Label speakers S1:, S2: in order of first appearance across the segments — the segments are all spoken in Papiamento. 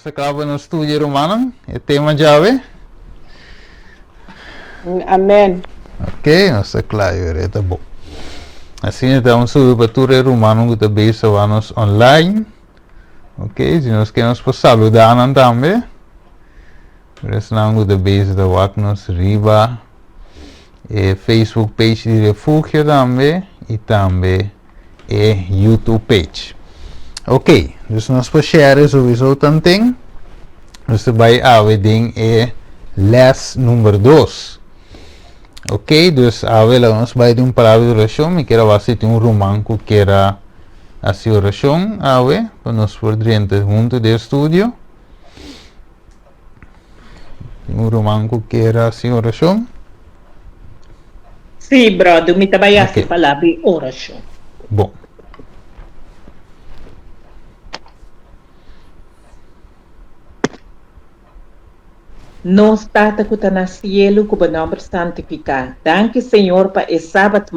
S1: Nos ta kla pa nos studia, rumannan, e tema djawe?
S2: Amen.
S1: Ok, nos ta kla, yore, ta bon. Asina ta un saludo pa tur e rumannan ku ta bezig wak nos online. Ok, si nos ke nos por saluda nan tambe. Tur esnan ku ta bezig ta wak nos riba e Facebook page di Refugio tambe i tambe e YouTube page. Ok, dus nos por share sowieso tanten. Nos ta bai awe den e les number dos. Ok, dus awe laga nos bai den un palabra di orashon. Mi kier a wak si tin un ruman ku kier a hasi orashon awe pa nos por drenta huntu den e studio. Tin un ruman ku kier hasi orashon?
S3: Sí, brother, mi ta bai hasi palabra di orashon.
S1: Bon.
S3: Nos Tata ku ta na sielu, ku bo nòmber santifiká. Danki, Señor, pa e Sabat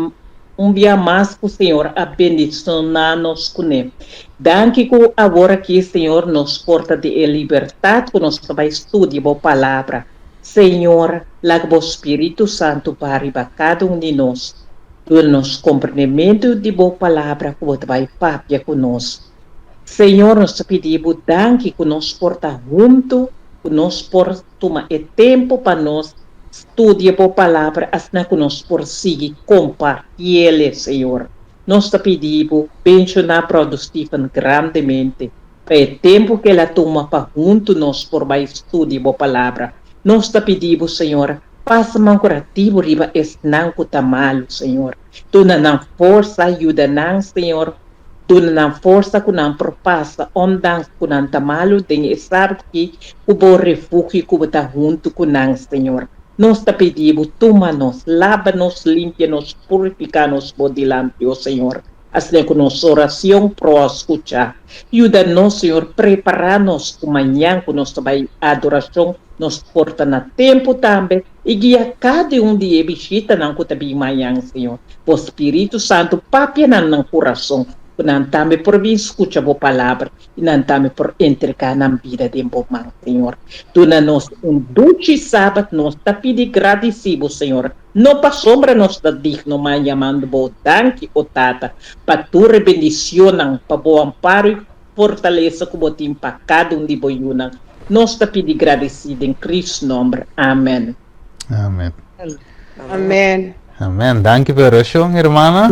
S3: un bia mas ku Señor a bendishoná nos kuné. Danki ku awor aki, Señor, nos por ta di e libertat ku nos ta bai studia bo Palabra. Señor, laga bo Spiritu Santu baha riba kada un di nos. Duna nos komprendementu di bo Palabra ku bo ta bai papia ku nos. Señor, nos ta pidi bo danki ku nos por ta huntu, ku nos por tuma e tempu pa nos studia bo Palabra asina ku nos por sigui kompartiel, Señor. Nos ta pidi bo benshoná Bròder Stephen grandemente pa e tempu ku el a tuma pa huntu nos por bai studia bo Palabra. Nos ta pidi bo, Señor, pasa man kurativo riba esnan ku ta malu, Señor. Duna nan forsa, yuda nan, Señor, Duna nan forsa ku nan por pasa ondanks ku nan ta malu den e sabat aki ku bo refugio ku bo ta huntu ku nan, Señor. Nos ta pidi bo tuma nos, laba nos, limpia nos, purifiká nos bo dilanti, o Señor, asina ku nos oracion proa skuchá. Yuda nos, Señor, prepará nos ku mañan ku nos ta bai adoracion nos por ta na tempu tambe I guia kada un di e bishitanan ku ta bin mañan, Señor. Bo Spiritu Santu papia nan nan kurason, ku nan tambe por bin skucha Bo Palabra i nan tambe por entregá nan bida den Bo man, Señor. Duna nos un duchi Sabat, nos ta pidi gradisí Bo, Señor, no pasobra nos ta digno, ma yamando Bo danki, o Tata, pa tur e bendicionnan, pa Bo amparo i fortalesa ku Bo tin pa kada un di Bo yunan. Nos ta pidi gradisí den Cristo nomber. Amen.
S1: Amen.
S2: Amen.
S1: Amen. Danki pa e orashon, hermana.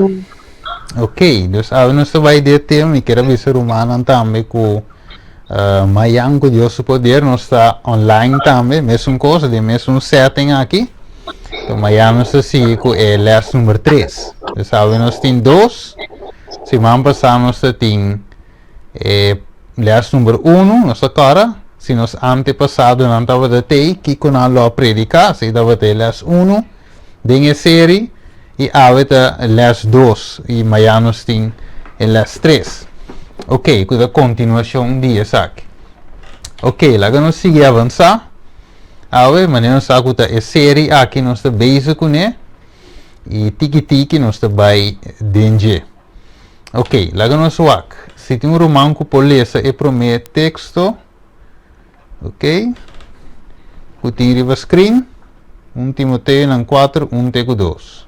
S1: Ok, dus awe nos ta bai di e tema. Mi kier a bisa rumannan tambe ku uh, mayan ku Dios su poder nos ta online tambe, mesun kos, den mesun setting aki. So mayan nos ta sigui ku e les number 3. Dus awe nos tin dos. Siman pasá nos ta tin E les number uno, nos ta kòrda, si nos antepasadonan tabata tei, kiko nan lo a prediká? Esei tabata e les uno den e seri, i awe ta les dos, i mañana nos tin e les tres. Ok, ku ta kontinuashon di esaki. Ok, laga nos sigui avansá. Awe, manera nos sa ku ta e seri aki nos ta bezig kuné, i tiki tiki nos ta bai den dje. Ok, laga nos wak. Si tin un ruman ku por lesa e promé teksto, ok, ku tin riba screen, 1 Timoteonan 4, 1 te ku 2.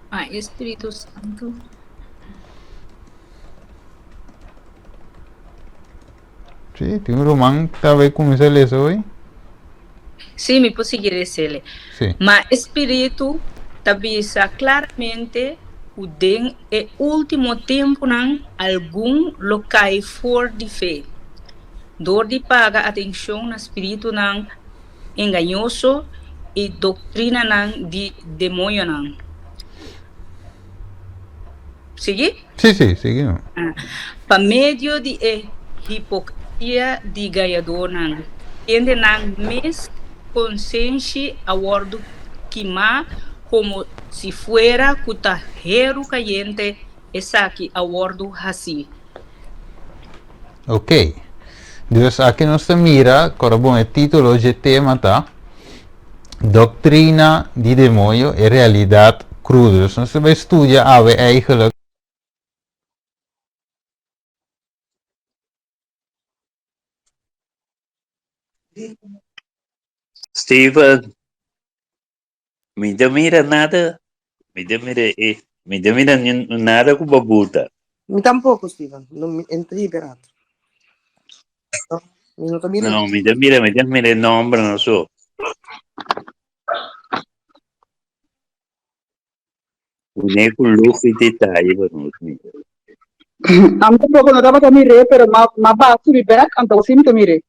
S4: Ma e Spiritu Santu.
S1: Sí, tin un ruman ta bai kuminsá lesa hoy.
S4: Sí, mi por sigui lesele.
S1: Sí.
S4: Ma e Spiritu ta bisa klaramente ku den e último tempunan algun lo kai for di fe, dor di paga atenshon na spiritunan engañoso i doktrinanan di demoñonan. Sigui?
S1: Sí, sí, sigui no.
S4: Pa medio di e hipokresia di gañadornan, kende nan mes konsenshi a wòrdu kimá komo si fuera ku ta heru kayente esaki a wòrdu hasí.
S1: Ok. Dus aki nos ta mira, kòrda bon e título dje tema ta, Doctrina di demoño, e realidad crudo. Dus nos ta bay studia awe eigenlijk.
S5: Steven, mi ta mira nada, mi ta mira e, mi ta mira nada ku babuta.
S6: Mi tampoko, Steven. No, mi entra liberato. No, mi no ta mira.
S5: No, mi ta mira, mi ta mira e nomber no so. Pone ku luz y detaye pa nos mira.
S2: Ami tampoco no tabata mir'é, pero m'a m'a ba subi bek, anto si mi ta mir'é.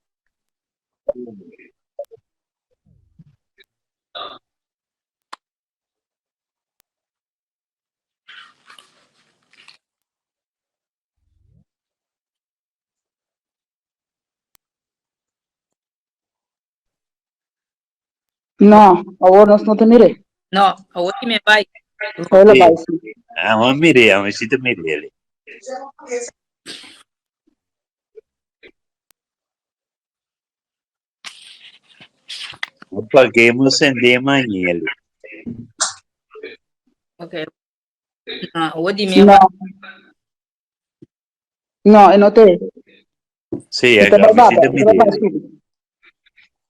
S2: No, awor nos no ta mir'é.
S4: No, awor ti me bai.
S2: Awor lo bai, sí.
S5: Awor mir'é, awor sí ta mir'é. Apaguemos sendé mañana.
S4: Ok. No, awor di me
S2: No. No, e no te.
S5: Sí,
S2: E ta
S5: a mi
S2: bai
S5: sí ta
S2: baba, e ta
S5: mir'é.
S2: bai subi.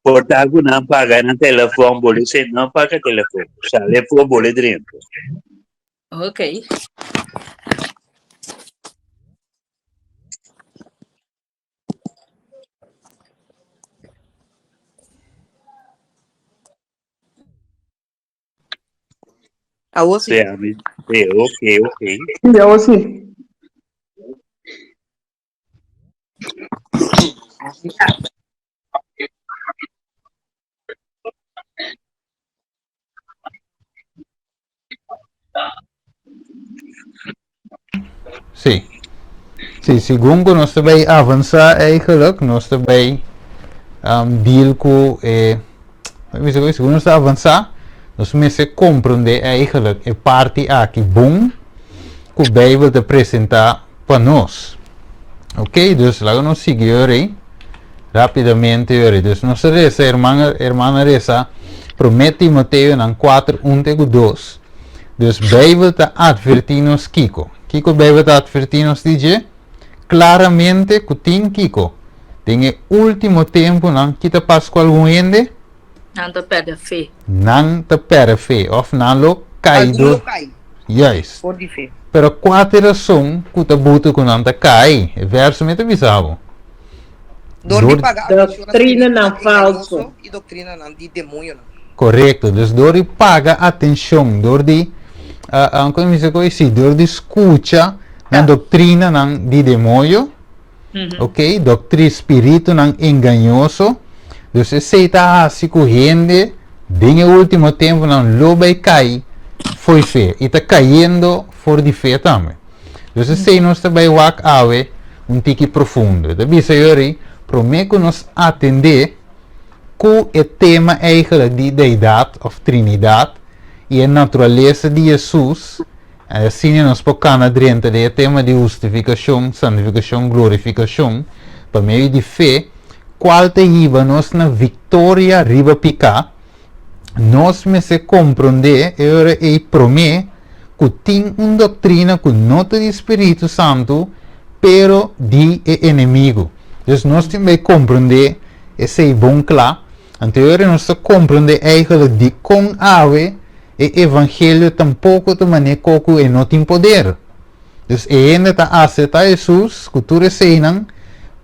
S5: Por ta ku nan paga nan telefòn, bole se no paga telefòn. Sale for bole drenta.
S4: Ok.
S6: Awor sí.
S5: Sí, a mi, sí, ok, ok.
S2: Sí, awor sí.
S1: Sí. Sí, segun ku nos ta bai avansá eigenlijk, nos ta bai um, deal ku e, segun nos ta avansá, nos mester komprondé eigenlijk e parti aki bon ku Bijbel ta presentá pa nos. Ok, dus laga nos sigui ori rapidamente ori. Dus nos ta resa, herman, hermana resa, Promé Timoteo nan 4, 1 te ku 2. Dus Bijbel ta advertí nos kiko? Kiko Bijbel ta advertí nos di dje? Klaramente ku tin kiko? Den e último tempunan, ki ta pas ku algun hende?
S4: Nan ta pèrdè fe.
S1: Nan ta pèrdè fe òf nan lo kai
S6: Algun lo
S1: dor.
S6: kai
S1: Juist.
S6: for di fe.
S1: Pero kua ta e rason ku ta buta ku nan ta kai? E vèrso mi ta bisa bo.
S6: Dor di
S1: Dor.
S6: paga atenshon na
S3: Doktrinanan
S6: spiritunan
S3: falso.
S6: engañoso i doktrinanan di demoñonan.
S1: Korekto. Dus dor di paga atenshon, dor di, kon mi bisa ku esei? Dor di skucha na doktrinanan di demoño, ok, doktri spiritunan engañoso. Dus esei ta hasi ku hende den e último tempunan lo bai kai fo'i fe i ta kayendo for di fe tambe. Dus esei nos ta bai wak awe un tiki profundo. E ta bisa yori, promé ku nos atendé ku e tema eigenlijk di Deidat òf Trinidat i e naturalesa di Hesus, asina nos por kana drenta den e tema di hustifikashon, santifikashon, glorifikashon pa medio di fe, kual ta hiba nos na viktoria riba piká. Nos mester komprondé e ora ei promé ku tin un doktrina ku no ta di Spiritu Santu pero di e enemigu. Dus nos tin bai komprondé esei bon kla. Anto e ora nos ta komprondé eigentlik dikon awe e evangelio tampoko ta manera ku e no tin poder. Dus e hende ta aseptá Hesus ku tur eseinan,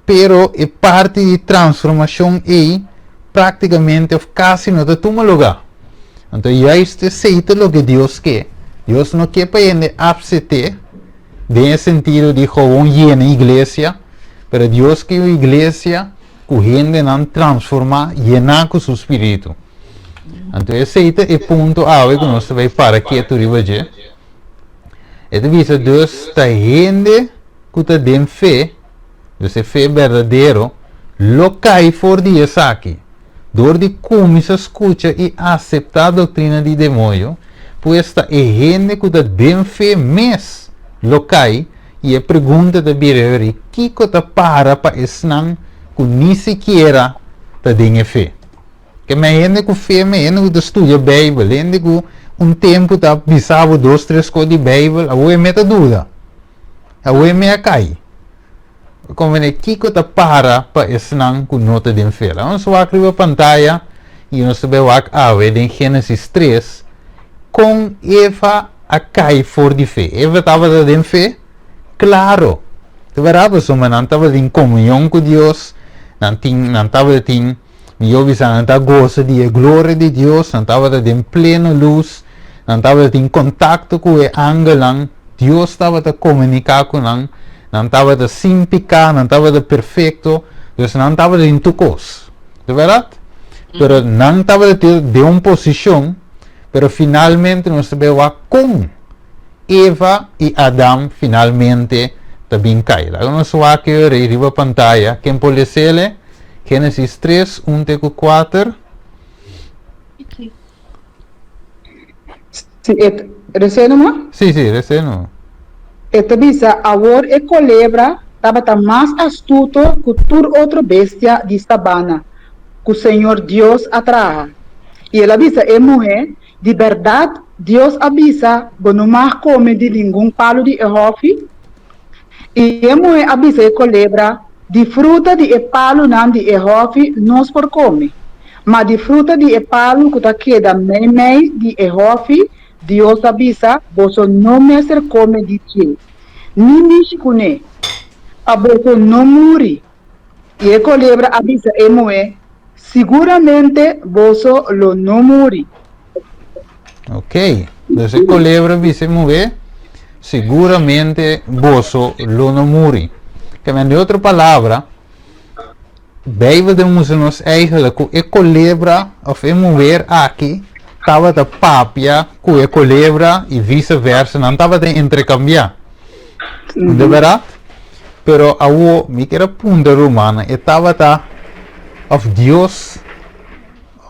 S1: pero e parti di transformashon ei práktikamente òf kasi no ta tuma lugá. Anto juist esei ta loke Dios ke. Dios no ke pa hende apset'é den e sentido di gewoon yena iglesia, pero Dios ke un iglesia ku hendenan transformá, yená ku su spiritu. Anto esei ta e punto awe ku nos ta bai para ketu riba dje. E ta bisa dus ta hende ku ta den fe, dus e fe berdadero, lo kai for di esaki. Dor di kuminsá skucha i aseptá doktrina di demoño, pues ta e hende ku ta den fe mes lo kai, i e pregunta ta bira heri, kiko ta para pa esnan ku ni sikiera ta den e fe? Ke men hende ku fe, men hende ku ta studia Beibel, hende ku un tempu ta bisa bo dos tres kos di Beibel, awor e me ta duda, awor e me a kai. Konvene kiko ta para pa esnan ku no ta den fe. Laga nos wak riba pantaya i nos ta bai wak awe den Génesis 3 kon Eva a kai for di fe. Eva tabata den fe? Klaro! Ta bèrdat pasobra nan tabatin komunion ku Dios, nan tin nan tabatin mihó bisa nan ta gosa di e gloria di Dios, nan tabata den pleno lus, nan tabatin kontakto ku e angelnan, Dios tabata komuniká ku nan, nan tabata sin piká, nan tabata perfekto, dus nan tabatin tur kos. Ta bèrdat? Pero nan tabata den un posishon, pero finalmente nos ta bai wak kon Eva i Adam finalmente ta bin kai. Laga nos wak e ora ei riba pantaya. Ken por les'el? Génesis 3, 1 te ku 4.
S2: Si, e resé numa?
S1: Sí, sí, resé numa.
S2: E ta bisa, Awor e kolebra tabata mas astuto ku tur otro bestia di sabana ku señor Dios a traha. I el a bisa e muhé, Di bèrdat Dios a bisa, Bo no mag kome di ningun palu di e hòfi? I e muhé a bisa e kolebra, Di fruta di e palunan di e hòfi nos por kome, ma di fruta di e palu ku ta keda meimei di e hòfi, Dios a bisa, Boso no mester kome di dje, ni mishi kuné, pa boso no muri. I e kolebra a bisa e muhé, Siguramente boso lo no muri.
S1: Ok, dus e kolebra bisa e muhé, Siguramente boso lo no muri. Kende den otro palabra, Bijbel ta mustra nos eigenlijk ku e kolebra of e muher aki tabata papia ku e kolebra i vice versa, nan tabata interkambiá. De bèrdat? Pero awo mi kier a puntra rumannan, e tabata of Dios,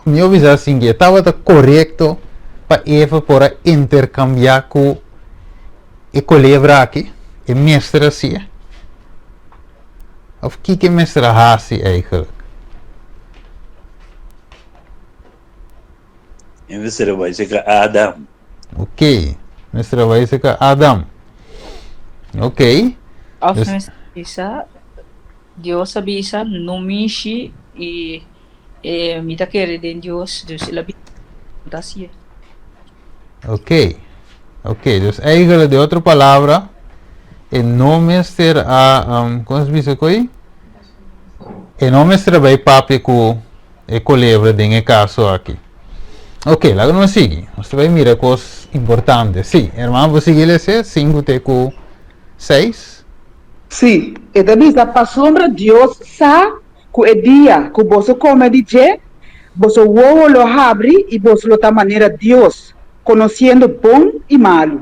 S1: mi a bisa asin ke e tabata korekto pa Eva por a interkambiá ku e kolebra aki? E mester hasié? Of kiko e mester a hasi eigenlijk?
S5: E mester a bai seka Adam.
S1: Ok, mester a bai seka Adam. Ok.
S4: Of mester bisa, Dios a bisa, no mishi i e mi ta kere den Dios, dus el a bisa, no ta hasié.
S1: Ok, ok, dus eigenlijk de otro palabra, e no mester a, um, kon se bisa koi? E no mester a bai papia ku e kolebra den e kaso aki. Ok, laga nos sigui. Nos ta bai mira kos importante. Sí, hermano por sigui lese 5 te ku 6.
S2: Sí, e ta bisa, Pasobra Dios sa ku e dia ku boso kome di dje, boso wowo lo habri i boso lo ta manera Dios, konosiendo bon i malu.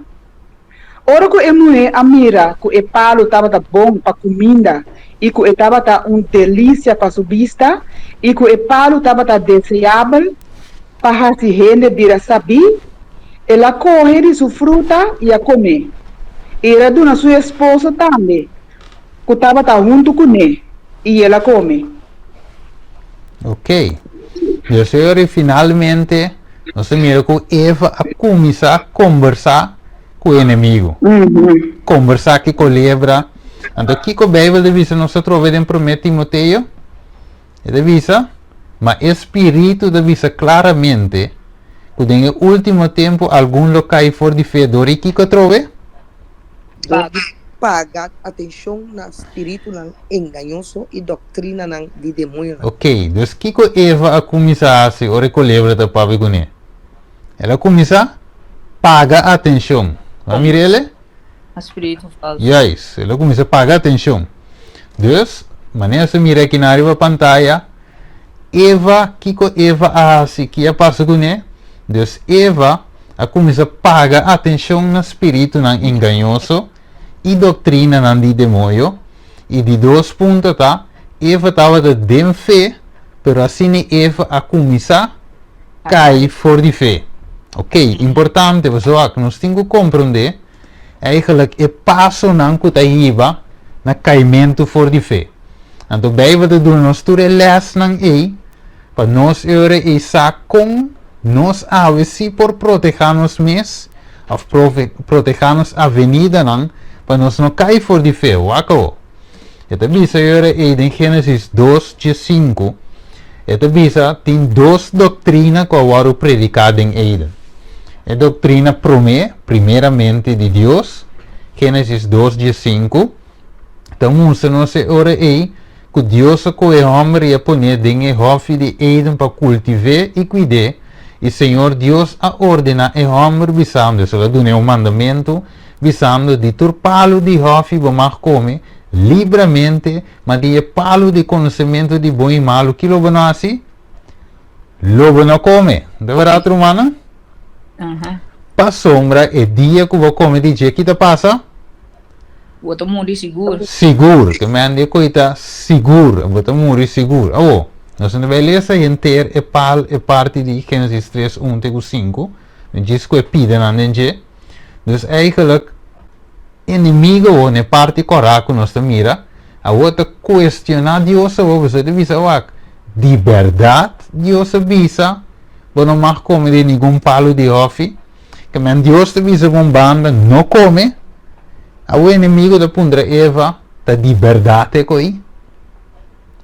S2: Ora ku e muhé a mira ku e palu tabata bon pa kuminda i ku e tabata un delisia pa su bista i ku e palu tabata deseabel pa hasi hende bira sabí, el a kohe di su fruta i a kom'é. I el a duna su esposo tambe, ku tabata huntu kuné, i el a kome.
S1: Ok. Dios Señor, i finalmente nos ta mira ku Eva a kuminsá kombersá ku e enemigu. Kombersá ku e kolebra. Anto kiko Beibel ta bisa nos ta troba den Promé Timoteo? E ta bisa, Ma e spiritu ta bisa klaramente ku den e último tempu algun lo kai for di fe dor i kiko atrobe?
S6: Dor di paga atenshon na spiritunan engañoso i doktrinanan di demoñonan.
S1: Ok, dus kiko Eva a kuminsá hasi ora e kolebra ta papia kuné? El a kuminsá paga atenshon. Bo a mira el?
S4: Na spiritu falsu.
S1: Juist, el a kuminsá paga atenshon. Dus, manera sa mira aki na riba pantaya, Eva, kiko Eva a hasi? Ki a pasa kuné? Dus Eva a kuminsá paga atenshon na spiritunan engañoso i doktrinanan di demoño. I di dos punto ta, Eva tabata den fe, pero asina Eva a kuminsá kai for di fe. Ok, importante, pasobra nos tin ku komprondé eigenlijk e pasonan ku ta hiba na kaimentu for di fe. Anto Beibel ta duna nos tur e lèsnan ei pa nos e ora ei sa kon nos awe si por protehá nos mes òf protehá nos avenidanan pa nos no kai for di fe. Wak awo. E ta bisa yora ei den Génesis 2, 5, e ta bisa tin dos doktrina ku a wòrdu prediká den Eden. E doktrina promé, primeramente di Dios, Génesis 2, 5, ta mustra nos e ora ei ku Dios a kohe hòmber i a pon'é den e hòfi di Eden pa kultiv'é i kuid'é, i Señor Dios a ordená e hòmber bisando, esaki a dun'é un mandamentu, bisando, Di tur palu di hòfi bo mag kome libramente, ma di e palu di konosementu di bon i malu, ki lo bo no hasi? Lo bo no kome. Ta bèrdat, rumannan? Pasobra e dia ku bo kome di dje, ki ta pasa?
S4: Bo ta muri sigur.
S1: Sigur. Ke men di koe ta sigur. Bo ta muri sigur. Awo, nos no ta bai lesa henter e pal e parti di Genesis 3, 1 te ku 5. No djis ku e pidanan den dje. Dus eigenlijk, enemigo awo na e parti kòrá ku nos ta mira, awo ta kuestioná Dios awo, pasobra e ta bisa, Wak, di bèrdat Dios a bisa bo no mag kome di ningun palu di hòfi? Ke men Dios ta bisa ku un banda no kome, awo enemigo ta puntra Eva, ta di bèrdat e koi?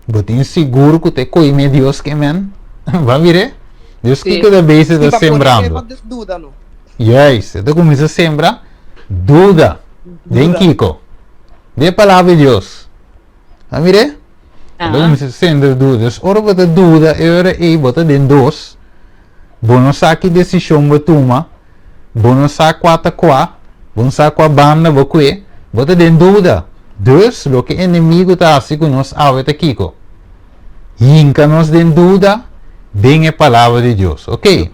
S1: Bo tin sigur ku ta e koi me Dios ke men? Ba mir'é? Dios kiko ta bezig ta sembrando? Juist, e ta kuminsá sembra duda. Den kiko? Den e palabra di Dios. Ba mir'é? E ta kuminsá sembra duda. Dus ora bo ta duda, e ora ei bo ta den dos. Bo no sa ki desishon bo tuma, bo no sa kua ta kua, bo no sa kua banda bo kue, bo ta den duda. Dus, loke enemigu ta hasi ku nos awe ta kiko? Hinka nos den duda den e Palabra di Dios. Oke,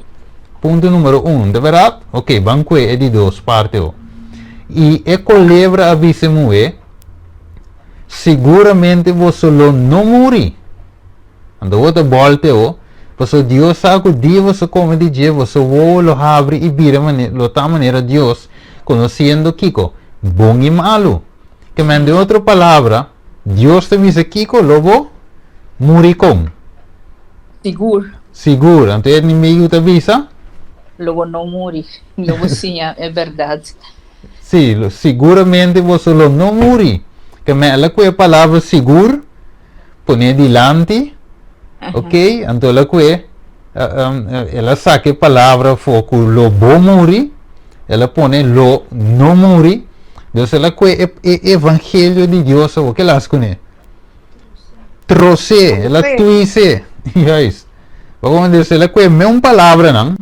S1: punto numero un, ta bèrdat? Oke, ban kue e di dos parti awo. I e kolebra a bisa e muhé, Siguramente boso lo no muri. Anto bo ta bòlte o, pasobra Dios sa ku dia boso kome di dje, boso wowo lo habri i bira mane lo ta manera Dios, konosiendo kiko? Bon i malu. Ke men den otro palabra, Dios ta bisa kiko lo bo muri kon?
S4: Sigur.
S1: Sigur. Anto e enemigu ta bisa?
S4: Lo bo no muri. Lo bo siña e bèrdat.
S1: Sí, siguramente boso lo no muri. Ke men el a ku e palabra sigur. Pone dilanti, ok, anto el a kue, el a saka e palabra for ku lo bo muri, el a pone lo no muri, dus el a kue e e evangelio di Dios awor, ke el a hasi kuné? Trosé, el a tuisé, juist. Bo komo dus el a kue meun palabranan,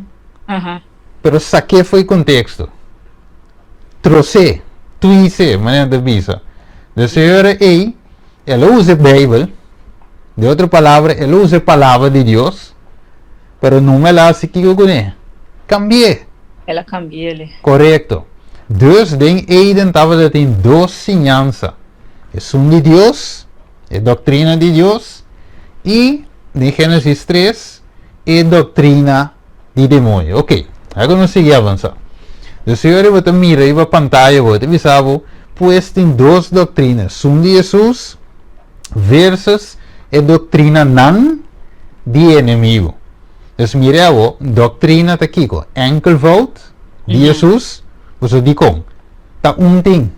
S1: pero sak'é for e konteksto. Trosé, tuisé, manera nan ta bisa. Dus e ora ei, el a usa e Beibel, di otro palabra, el a usa e Palabra di Dios, pero numa el a hasi kiko kuné? Kambi'é.
S4: El a kambi'é.
S1: Korekto. Dus den Eden tabata tin dos siñansa, esun di Dios, e doktrina di Dios, i den Génesis 3, e doktrina di demoño. Ok, ago nos sigui avansa. Dus si ora bo ta mira riba pantaya bo ta bisa bo, pues tin dos doctrina, esun di Jesus versus e doctrinanan di e enemigo. Dus mira awo, doctrina ta kiko? Enkelvoud di Jesus, pasobra dikon? Ta un tin.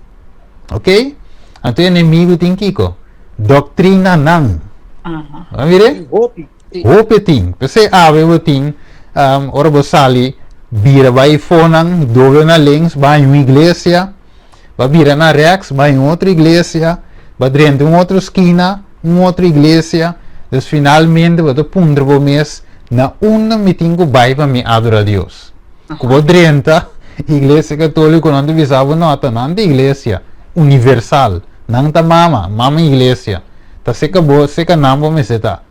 S1: Ok? Anto e enemigo tin kiko? Doctrinanan. Bo a mira?
S6: Hopi.
S1: Hopi tin. P'esei awe bo tin, ora bo sali bira bai fonan, dobla na links, bai un iglesia, ba bira na rèks, bai un otro iglesia, ba drenta un otro skina, un otro iglesia. Dus finalmente bo ta puntra bo mes, na unda mi tin ku bai pa mi adora Dios? Ku bo drenta iglesia katóliko nan ta bisa bo, no, ta nan ta iglesia universal, nan ta mama, mama iglesia. Ta seka bo, seka nan bo mester ta.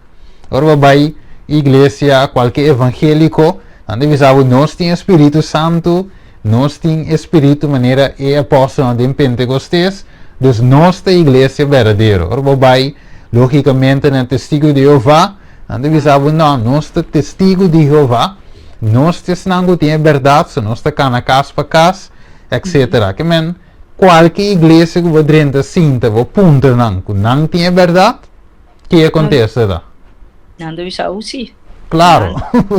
S1: Ora bo bai iglesia, kualke evangéliko, nan ta bisa bo, nos tin e Spiritu Santu, nos tin e Spiritu manera e apòstelnan den Pentekostes, dus nos ta iglesia berdadero. Ora bo bai, lógikamente, na Testigu di Jehová, nan ta bisa bo, no, nos ta Testigu di Jehová, nos ta esnan ku tin e bèrdat, so nos ta kana kas pa kas, etsetera. Ke men, Kualke iglesia ku bo drenta sinta bo puntra nan ku nan tin e bèrdat, ki e kontesta ta?
S4: Nan ta bisa bo si.
S1: Klaro,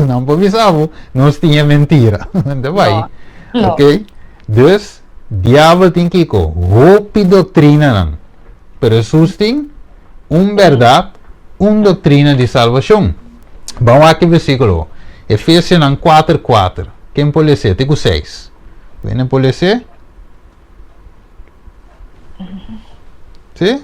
S1: nan por bisa bo nos tin e mentira. Nan ta bai.
S4: No.
S1: Ok, dus diabel tin kiko? Hopi doktrinanan. Pero Hesus tin un bèrdat, un doktrina di salbashon. Ban wak e versíkulo. Efesionan kuater kuater. Ken por les'é? Te ku seis. Wende por les'é? Sí?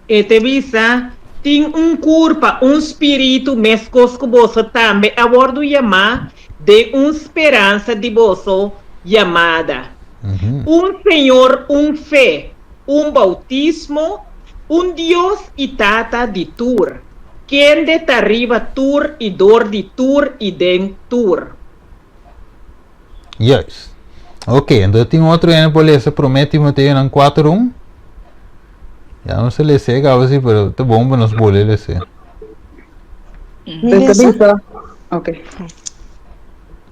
S3: E te bisa, Tin un kurpa, un spiritu, meskos ku boso tambe a wòrdu yamá den un speransa di boso yamada. Un Señor, un fe, un boutismo, un Dios i Tata di tur, kende ta riba tur i dor di tur i den tur.
S1: Juist. Ok, entonces tin otro hende por lesa Promé Timoteonan 4 un. Ya nos a lesa caba si, pero ta bon pa nos bolbe lesa.
S7: Mi lesa?
S2: Ok.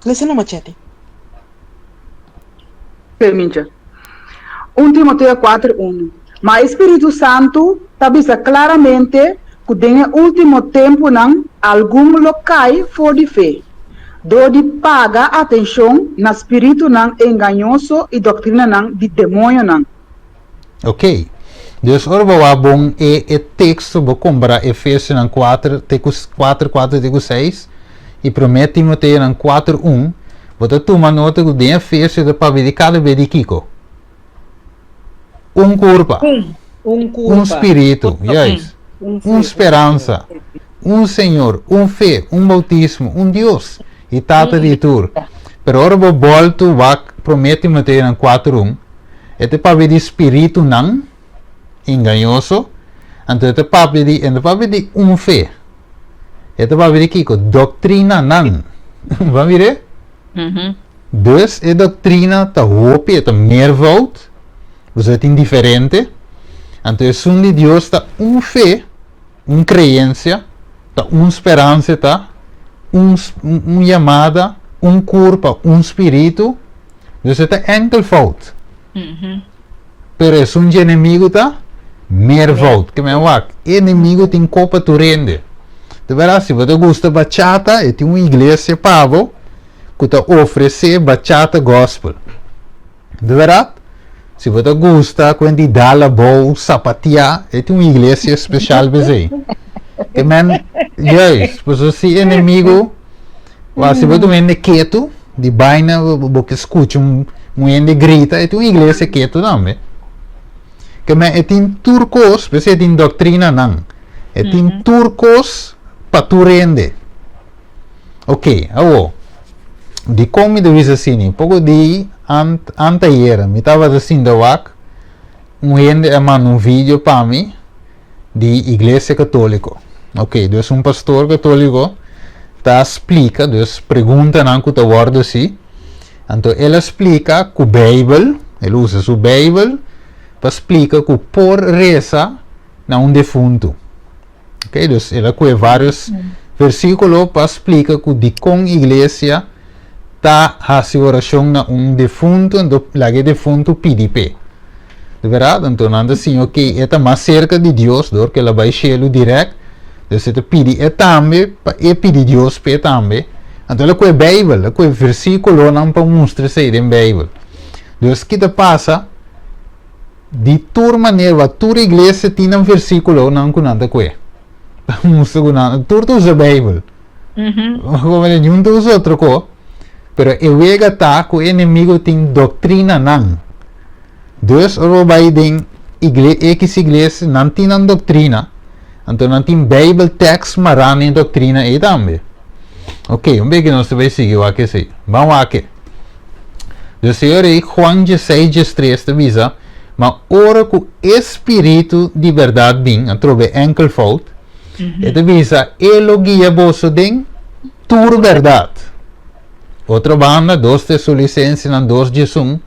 S7: Lesa no machete.
S2: Permintje. 1 Timoteo 4 1. Ma e Spiritu Santu ta bisa klaramente ku den e último tempunan algun lo kai for di fe, dor di paga atenshon na spiritunan engañoso i doktrinanan di demoñonan.
S1: Ok. Dus ora bo wak bon e e teksto bo kompará Efesionan kuater te ku kuater kuater te ku seis i Promé Timoteonan kuater un, bo ta tuma nota ku den Efesio ta papia di kada be di kiko? Un kurpa.
S3: Un. Un kurpa.
S1: Un spiritu, juist. Un speransa. Un Señor, un fe, un boutismo, un Dios i Tata di tur. Pero ora bo bòltu wak Promé Timoteonan kuater un, E ta papia di spiritunan engañoso, anto e ta papia di, e no ta papia di un fe. E ta papia di kiko? Doktrinanan. Bo a mir'é? Dus e doktrina ta hopi, e ta meervoud, pasobra e tin diferente. Anto esun di Dios ta un fe, un kreensia, ta un speransia ta, un, un yamada, un kurpa, un spiritu. Dus e ta enkelvoud. Pero esun dje enemigu ta meervoud. Ke men wak, e enemigu tin kopa tur hende. De berdad, si bo ta gusta bachata, e tin un iglesia pa bo ku ta ofresé bachata gospel. De berdad, si bo ta gusta kuent di dal abou, sapateá, e tin un iglesia spesial pa esei. Ke men, juist, pasobra si enemigu, wak, si bo ta un hende ketu, Di baina bo ke skucha un hende grita, e tin un iglesia ketu tambe. Ke men e tin tur kos, p'esei e tin doktrinanan. E tin tur kos pa tur hende. Ok, awo, dikon mi ta bisa asina? Poko di anteayera mi tabata sinta wak, un hende a manda un video pa mi di iglesia katoliko. Ok, dus un pastor katoliko ta splika, dus preguntanan ku ta wòrdu hasi, anto el a splika ku Beibel, el usa su Beibel pa splika ku por resa na un defuntu. Ok, dus el a kohe vários versíkulo pa splika ku dikon iglesia ta hasi orashon na un defuntu, anto laga e defuntu pidi p'e. Di bèrdat? Anto nan ta siña, ok, e ta mas serka di Dios dor ku el a bai shelu dirèkt, dus e ta pidi e tambe pa e pidi Dios p'e tambe. Anto el a kohe Beibel, el a kohe versíkulonan pa mustra esei den Beibel. Dus ki ta pasa? Di tur manera, tur iglesia tin nan versíkulonan ku nan ta kohe. Ta mustra ku nan, tur ta usa Beibel. Como ningun ta usa otro ko. Pero e wega ta ku e enemigo tin doktrinanan. Dus ora bo bai den igle X iglesia, nan tin nan doktrina, anto nan tin Bijbel tekst mará na e doktrina ei tambe. Ok, un beki nos ta bai sigui wak esei. Ban wak e. Dus e ora ei Juan dieseis diestres ta bisa, Ma ora ku e Spiritu di bèrdat bin, atrobe enkelvoud, e ta bisa, E lo guia boso den tur bèrdat. Otro banda, Dos Tesolisensenan dos diesun,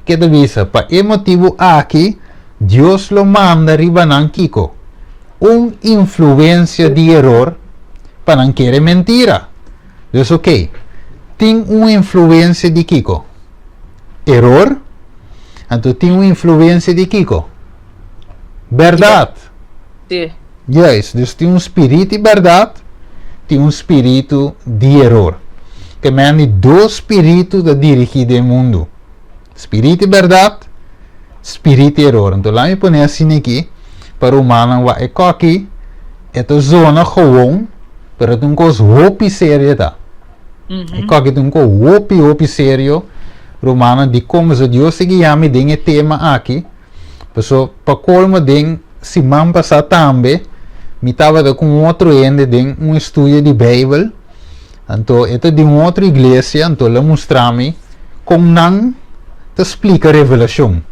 S1: ke ta bisa, Pa e motibu aki Dios lo manda riba nan kiko? Un influensia di eror pa nan kere mentira. Dus oké, tin un influensia di kiko? Eror. Anto tin un influensia di kiko? Bèrdat.
S4: Sí.
S1: Juist, dus tin un spiritu di bèrdat, tin un spiritu di eror. Ke men di dos spiritu ta dirigí den mundu. Spiritu di bèrdat Spiritu eror. Anto laat mi pone asina aki pa rumannan wak e koki e ta zona gewoon pero ta un kos hopi serio ta. E koki ta un kos hopi hopi serio rumannan dikon pasobra Dios ta guia mi den e tema aki pasobra pa kolmo den siman pasa tambe mi tabata ku un otro hende den un estudio di beibel anto e ta di un otro iglesia anto el a mustra mi kon nan ta splika Revelashon.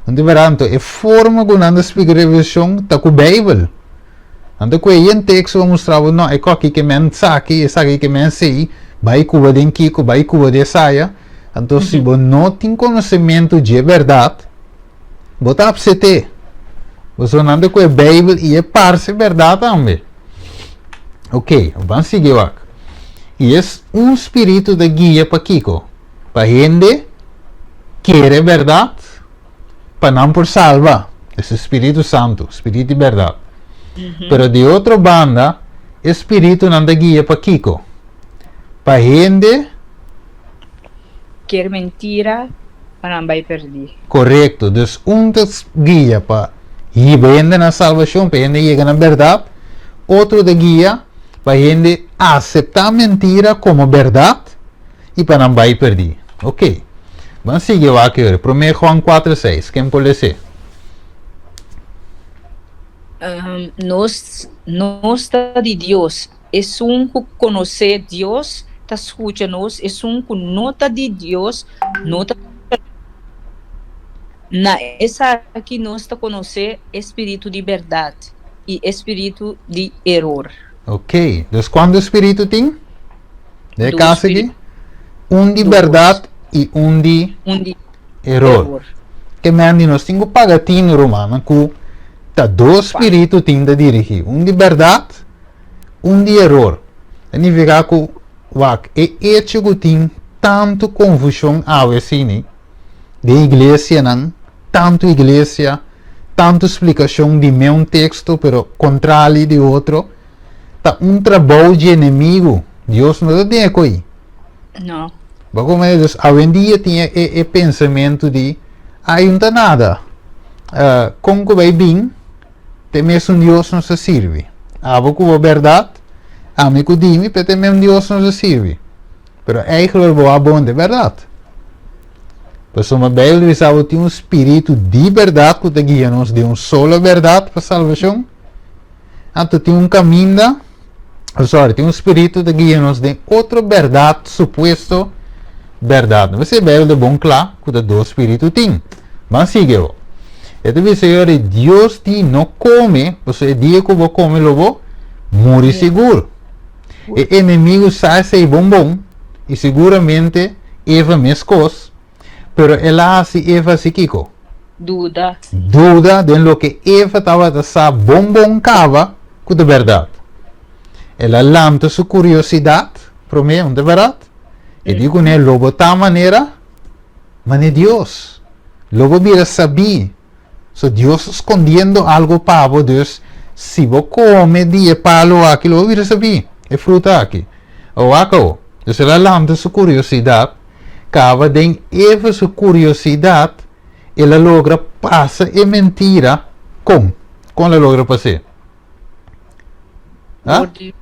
S1: Anto bèrdat, anto e forma ku nan ta splika Revelashon ta ku Beibel. Anto ku e yen teksto a mustra bo, no, e koki ke men saki, esaki ke men sei, bai kuba den kiko, bai kuba den esaya. Anto si bo no tin konosementu dje bèrdat, bo ta apset'é. Pasobra nan ta ku e Beibel i e parse bèrdat tambe. Ok, ban sigui wak. I es un spiritu ta guia pa kiko? Pa hende kere bèrdat, pa nan por salba. Es e spiritu santu, spiritu di bèrdat. Pero di otro banda, e spiritunan ta guia pa kiko? Pa hende.
S4: Kere mentira, pa nan bai pèrdí.
S1: Korekto. Dus un ta guia pa hiba hende na salbashon, pa hende yega na bèrdat. Otro ta guia pa hende aseptá mentira komo bèrdat i pa nan bai pèrdí. Oke. Ban sigui wak e ora. Promé Juan 4, 6. Ken por les'é?
S4: Nos nos ta di Dios. Esun ku konosé Dios ta skucha nos, esun ku no ta di Dios no ta skucha nos. Na esaki nos ta konosé e spiritu di bèrdat i e spiritu di eror.
S1: Ok, dus kuantu spiritu tin den e
S4: Dos
S1: kas aki?
S4: spiritu.
S1: Un di
S4: Dos.
S1: bèrdat i un di
S4: Un di
S1: eror.
S4: eror.
S1: Ke men di nos tin ku paga tinu, rumannan, ku ta dos spiritu tin ta dirigí, un di bèrdat Un di eror ta nifiká ku wak e echo ku tin tantu konfushon awe asini den iglesianan, tantu iglesia, tantu splikashon di meun teksto pero kontrali di otro, ta un trabou dje enemigu. Dios no ta den e koi.
S4: No.
S1: Bo komprende? Dus awendia tin e e pensamentu di ai un ta nada. Kon ku bai bin? Te mesun Dios nos ta sirbi. Abo ku bo bèrdat, ami ku di mi, pero te mesun Dios nos ta sirbi. Pero eigenlijk bo a bon de bèrdat. Pasobra Bijbel ta bisa bo tin un spiritu di bèrdat ku ta guia nos den un solo bèrdat pa salbashon. Anto tin un kaminda, oh sorry, tin un spiritu ta guia nos den otro bèrdat, supuesto bèrdat. No mester Bijbel ta bon kla ku ta dos spiritu tin. Ban sigui bo. E ta bisa yo di Dios di no come, pasobra e dia ku bo come lo bo muri sigur. E enemigu sa esei bon bon i siguramente Eva meskos, pero el a hasi Eva hasi kiko?
S4: Duda.
S1: Duda den loke Eva tabata sa bon bon kaba ku ta bèrdat. El a lanta su kuriosidat promé, un ta bèrdat? E di kuné lo bo ta manera Mane Dios. Lo bo bira sabí. So Dios ta skondiendo algo pa bo, dus si bo kome di e palo aki lo bo bira sabí, e fruta aki. O wak awo. Dus el a lanta su kuriosidat, kaba den Eva su kuriosidat el a logra pasa e mentira. Kon? Kon el a logra pas'é? Ha?
S4: Dor di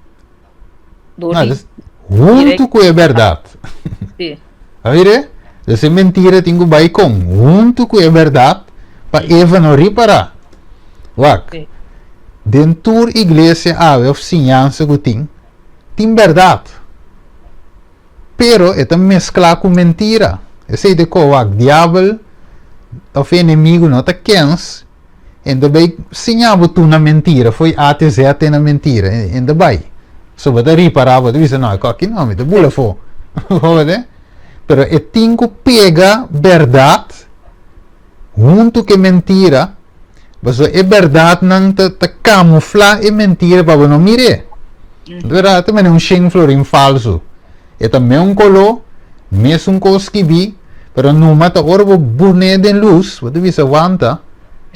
S4: Dor
S1: No,
S4: di
S1: dus huntu ku e bèrdat.
S4: Sí.
S1: A mire? Dus e mentira tin ku bai kon? Huntu ku e bèrdat pa Eva no ripará. Wak.
S4: Sí.
S1: Den tur iglesia awe òf siñansa ku tin, tin bèrdat. Pero e ta mesklá ku mentira. Esei ta ko wak diabel òf e enemigu no ta kens En ta bay siña bo tur na mentira, fo'i A te Z te na mentira, en ta bay. So bo ta ripara, bo ta bisa, no, e koki no, mi ta bula afó. Bo wete? Pero e tin ku pega bèrdat huntu ku e mentira, pasobra e bèrdatnan ta ta kamuflá e mentira pa bo no mir'é. Bèrdat ta manera un shen florin falsu. E ta meun koló, mesun kos skibí, pero numa ta ora bo bun'é den lus, bo ta bisa wanta,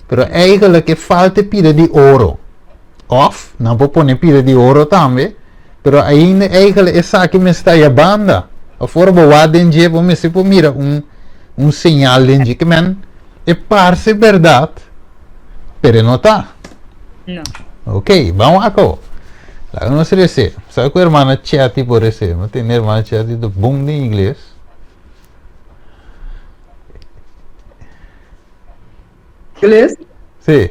S1: pero eigenlijk e falta e pida di oro. Òf, nan por pone pida di oro tambe, pero ainda eigenlijk esaki mester ta aya banda. Òf ora bo wak den dje, bo mester por mira un un señal den dje. Ke men, E parse bèrdat, pero e no ta.
S4: No.
S1: Ok, ban wak awo. Laga nos resé. Sabe ku hermana Chetty por resé? Mi tende hermana Chetty ta bon den ingles.
S2: Ingles?
S1: Sí.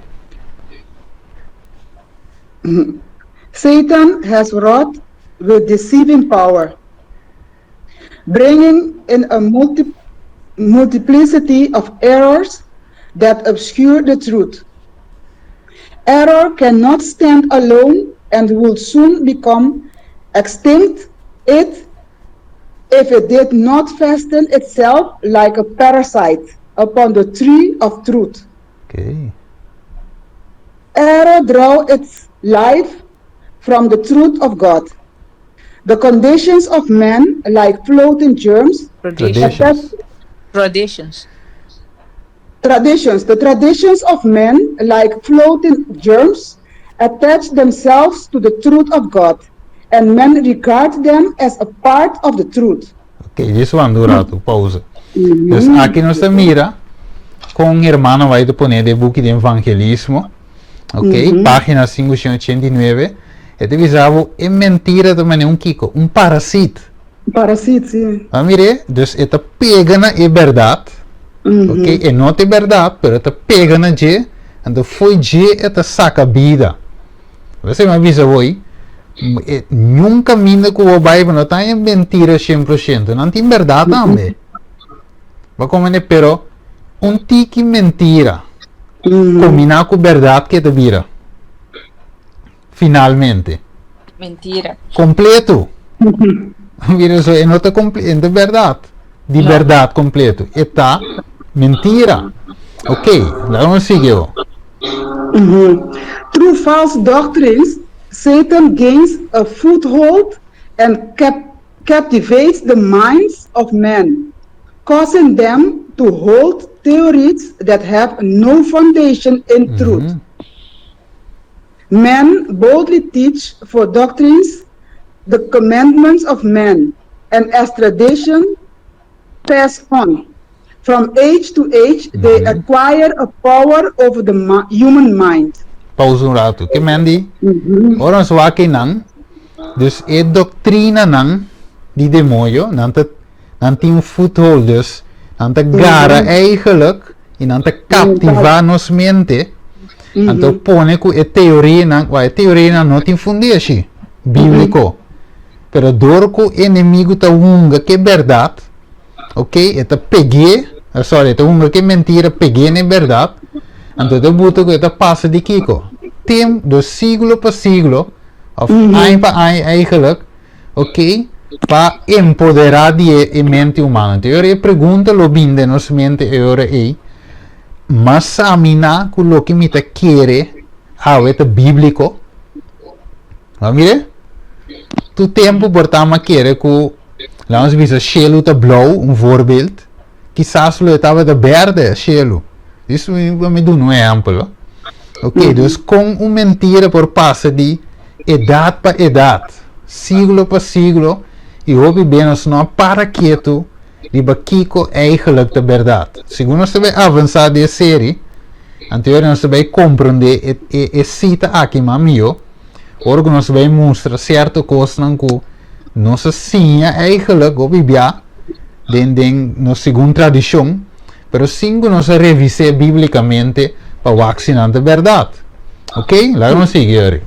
S2: Satan has wrought with deceiving power, bringing in a multi multiplicity of errors that obscure the truth. Error cannot stand alone and will soon become extinct it if it did not fasten itself like a parasite upon the tree of truth.
S1: Okay.
S2: Error draw its life from the truth of God. The conditions of men, like floating germs,
S1: Traditions.
S4: Traditions.
S2: Traditions. The traditions of men, like floating germs, attach themselves to the truth of God, and men regard them as a part of the truth.
S1: Ok, djis wanda un ratu, pausa. Dus aki nos ta mira kon hermano White ta pone den buki di evangelismo, ok, pagina 589, e ta bisa bo e mentira ta manera un kiko? Un parasit.
S2: Parasit, si.
S1: A mir'é? Dus e ta pega na e bèrdat, ok, e no ta e bèrdat, pero e ta pega na dje, anto fo'i dje e ta saka bida. Esei mi a bisa bo ei, niun kaminda ku bo bai bo no ta haña mentira 100%, nan tin bèrdat tambe. Bo a komprendé? Pero un tiki mentira kombiná ku bèrdat ke ta bira finalmente?
S4: Mentira.
S1: Kompleto. Mira so, e no ta komple, e no ta bèrdat, di bèrdat kompleto. E ta mentira. Ok, laga nos sigui awor.
S2: Through false doctrines, Satan gains a foothold and cap captivates the minds of men, causing them to hold theories that have no foundation in truth. Men boldly teach for doctrines the commandments of men, and as tradition pass on from age to age they acquire a power over the human mind.
S1: Pausa un ratu. Ke men di? Ora nos wak einan, dus e doktrinanan di demoño, nan ta nan tin un foothold, dus nan ta gara eigenlijk i nan ta kaptivá nos mente, anto pone ku e teorianan, wak e teorianan no tin fundeshi bíbliko. Pero dor ku enemigu ta hunga ke bèrdat, ok, e ta peg'é, sorry, e ta hunga ke mentira peg'é na e bèrdat, anto e ta buta ku e ta pasa di kiko? Tem, dos siglo pa siglo, òf aña pa aña eigenlijk, ok, pa empoderá di e mente humano. Anto e ora e pregunta lo bin den nos mente e ora ei, Mas saminá ku loke mi ta kere awe ta bíbliko? Bo a mira? Tur tempu por ta ama kere ku, laga nos bisa, shelu ta blou, un voorbeeld, kisas lo e tabata berde shelu. Dis mi duna un ehèmpel. Ok, dus kon un mentira por pasa di edat pa edat, siglo pa siglo, i hopi bia nos no a para ketu riba kiko eigenlijk ta bèrdat. Segun nos ta bai avansá den e seri, anto nos ta bai komprondé e e e sita aki mas mihó, ora ku nos bai mustra sierto kosnan ku nos a siña eigenlijk hopi bia den den nos segun tradishon, pero sin ku nos a revis'é bíblikamente pa wak si nan ta bèrdat. Ok, laga nos sigui, Yori.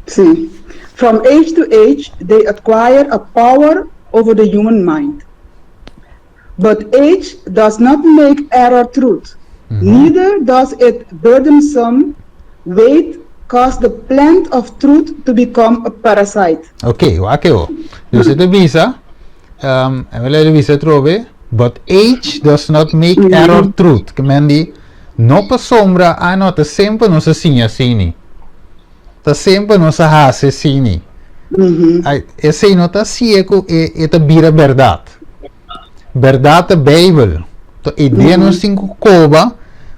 S2: Sí. From age to age they acquire a power over the human mind. But age does not make error truth, neither does it burdensome weight cause the plant of truth to become a parasite.
S1: Ok, wak e ho. Dus e ta bisa, um, e ta bisa atrobe, but age does not make error truth. Ke men di, no pasobra, ah no, ta semper nos a siña asini. Ta semper nos a hasi asini. Ai, esei no ta hacié ku e, e ta bira bèrdat. Bèrdat ta Beibel. To e idea nos tin ku koba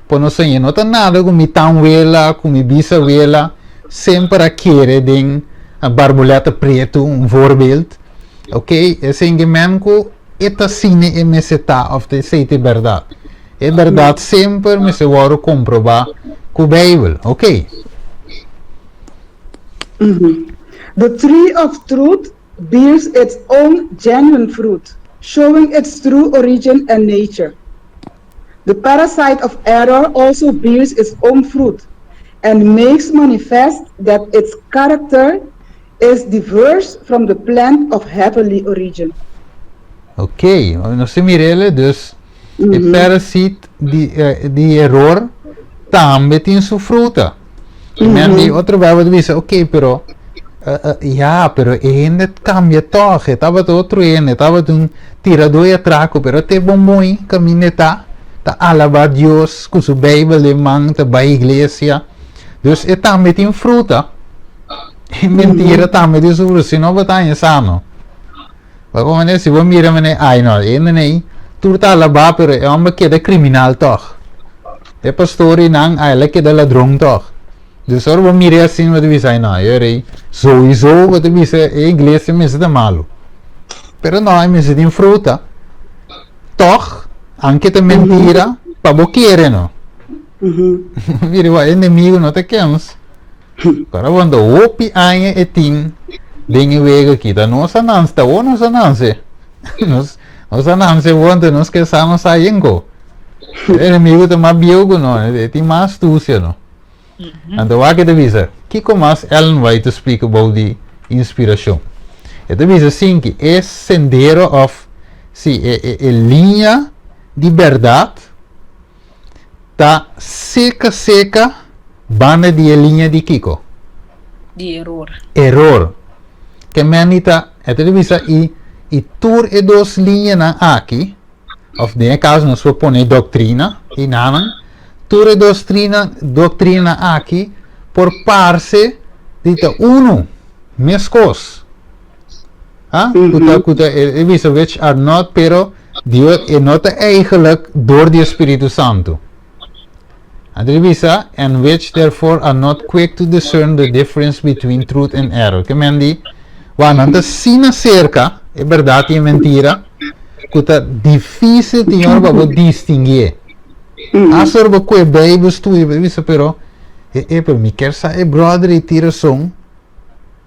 S1: pa nos haña. No ta nada ku mi tanwela, ku mi bisawela semper a kere den barbulèt pretu, un voorbeeld. Ok, esei ke men ku e ta asina e mester ta òf ta esei ta e bèrdat. E bèrdat semper mester wòrdu komprobá ku Beibel. Oké.
S2: The tree of truth bears its own genuine fruit, showing its true origin and nature. The parasite of error also bears its own fruit and makes manifest that its character is diverse from the plant of heavenly origin.
S1: Ok, nos ta mir'el, dus e parasite di, di error tambe tin su fruta. Mm -hmm. Di otro Bijbel ta bisa, ok, pero uh, ja, pero e hende cambia toch, e tabata otro hende, tabata un tirador y atraco, pero te bon caminda ta, ta alaba Dios cu su Bijbel den man, ta bay iglesia. Dus e tambe tin fruta. E mentira tambe tin su fruta, si no bo ta haña sano. Ma como ne, si bo mira mene, ay no, e hende tur ta alaba, pero e homber keda criminal toch. E pastor y nan, ay, el a keda ladron toch. Dus ora bo mira asina, bo ta bisa, ay no, e rey, sowieso bo ta bisa, e iglesia mester ta malo. Pero no, e mester tin fruta. Toch, aunke ta mentira, pa bo kere no. Mira, bo enemigo no ta kens. Ora bo anda hopi aña e tin den e wega aki, ta nos a nanse, ta awor nos a nanse. Nos, nos a nanse awor, anto nos ke sa nos sa yenko. E enemigo ta mas bieu ku nos, e tin mas astucia no. Anto wak e ta bisa, kiko mas Ellen White ta splika bou di inspirashon? E ta bisa sinki e sendero of si e, e, e liña di bèrdat ta seka seka banda di e liña di kiko?
S4: Di eror.
S1: Eror. Ke men di ta, e ta di bisa i i tur e dos liñanan aki, of den e kaso nos por pone doktrina i nanan, tur e dos trina, doktrinanan aki por parse di ta unu, meskos. Ha? Ku ta, ku ta, e, e bisa which are not, pero Dios, e no ta eigenlijk door di e Spiritu Santu. Anto e bisa, and which therefore are not quick to discern the difference between truth and error. Ke men di, wa nan ta asina serka e bèrdat i e mentira, ku ta difísil tin ora pa bo distinguié. Hasta ora bo kue Beibel studia, bo ta bisa, pero, e, e, pero mi kier sa e bròder ei tin rason,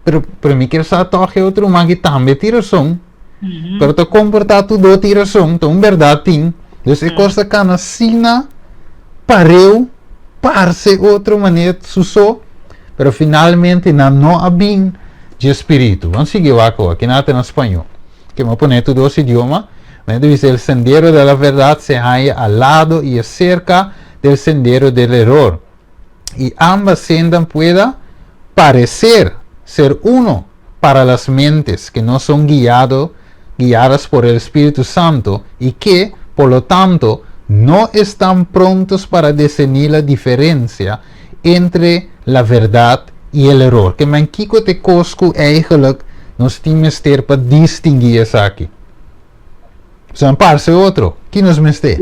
S1: Pero, pero mi kier sa tòg e otro ruman ki tambe tin rason. Pero ta komportá tur do tin rason, ta un bèrdat tin. Dus e kos ta kana asina pareu, parse otro manera su so, pero finalmente nan no a bin dje spiritu. Ban sigui wak awor, kina ta na spañó. Ke mi a pone tur dos idioma. Mi ta bisa el sendero de la verdad se halla al lado y es cerca del sendero del error. y ambas sendan pueda parecer ser uno para las mentes que no son guiado, guiadas por el Espíritu Santo y que, por lo tanto, no están prontos para discernir la diferencia entre la verdad y el error. Ke men kiko te kos ku eigenlijk nos tin mester pa distinguí esaki? Son parse otro. Ki nos mester?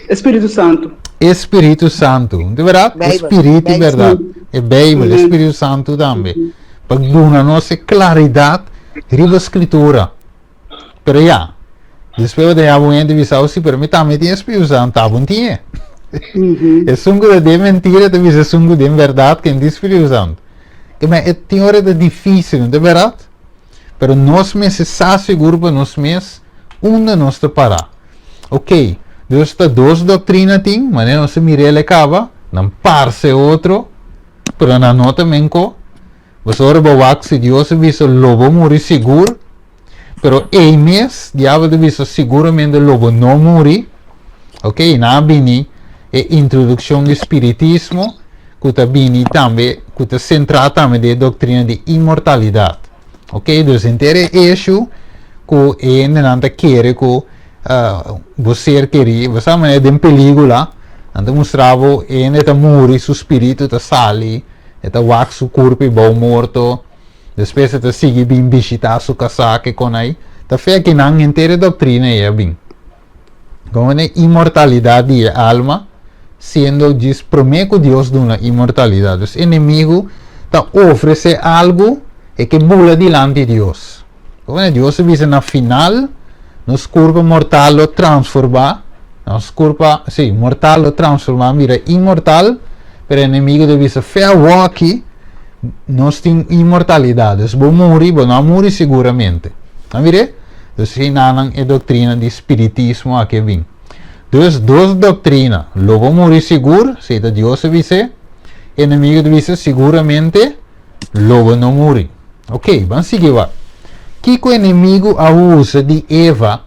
S2: Espíritu Santu.
S1: Espíritu Santu. Di berdad? Espíritu di berdad. E Bijbel, mm. Espíritu Santu tambe. Pa duna nos e claridad riba Escritura. Pero ya, después de ya un gente bisa, sí, pero mi tambe tin Espíritu Santu, ta bon tin. Esun ku ta mentira, te bisa esun ku den verdad, ken tin Espíritu Santu. Ke men, e tin ora ta difícil, de verdad? Pero nos mester sa sigur pa nos mes unda nos ta pará. Ok, dus ta dos doktrina tin, manera nos a mira el e kaba, nan parse otro, pero nan no ta menko. Pasobra ora bo wak si Dios a bisa lo bo muri sigur, pero ei mes diabel ta bisa siguramente lo bo no muri. Ok, nan a bini e introdukshon di spiritismo ku ta bini tambe, ku ta sentrá tambe den e doktrina di inmortalidat. Ok, dus henter e issue ku e hendenan ta kere ku bo ser kerí, bo sa manera den pelíkula nan ta mustra bo e hende ta muri, su spiritu ta sali, e ta wak su kurpo bou morto, despues e ta sigui bin bishitá su kasá ke kon ai. Ta fe akinan henter e doktrina ei a bin. Como e inmortalidad di e alma, siendo djis promé ku Dios duna inmortalidad. Dus enemigu ta ofresé algu e ke bula dilanti Dios. Como Dios a bisa na final, nos kurpo mortal lo transformá. Nos kurpa, sí, mortal lo transformá bira inmortal, pero enemigo ta bisa, Fe awoki nos tin inmortalidat, dus bo muri, bo no a muri siguramente. A mir'é? Dus hinanan e doktrina di spiritismo aki a bin. Dus dos doktrina, lo bo muri sigur, si ta Dios a bis'é, enemigo ta bisa, siguramente lo bo no muri. Ok, ban sigui wak. Kiko enemigo a usa di Eva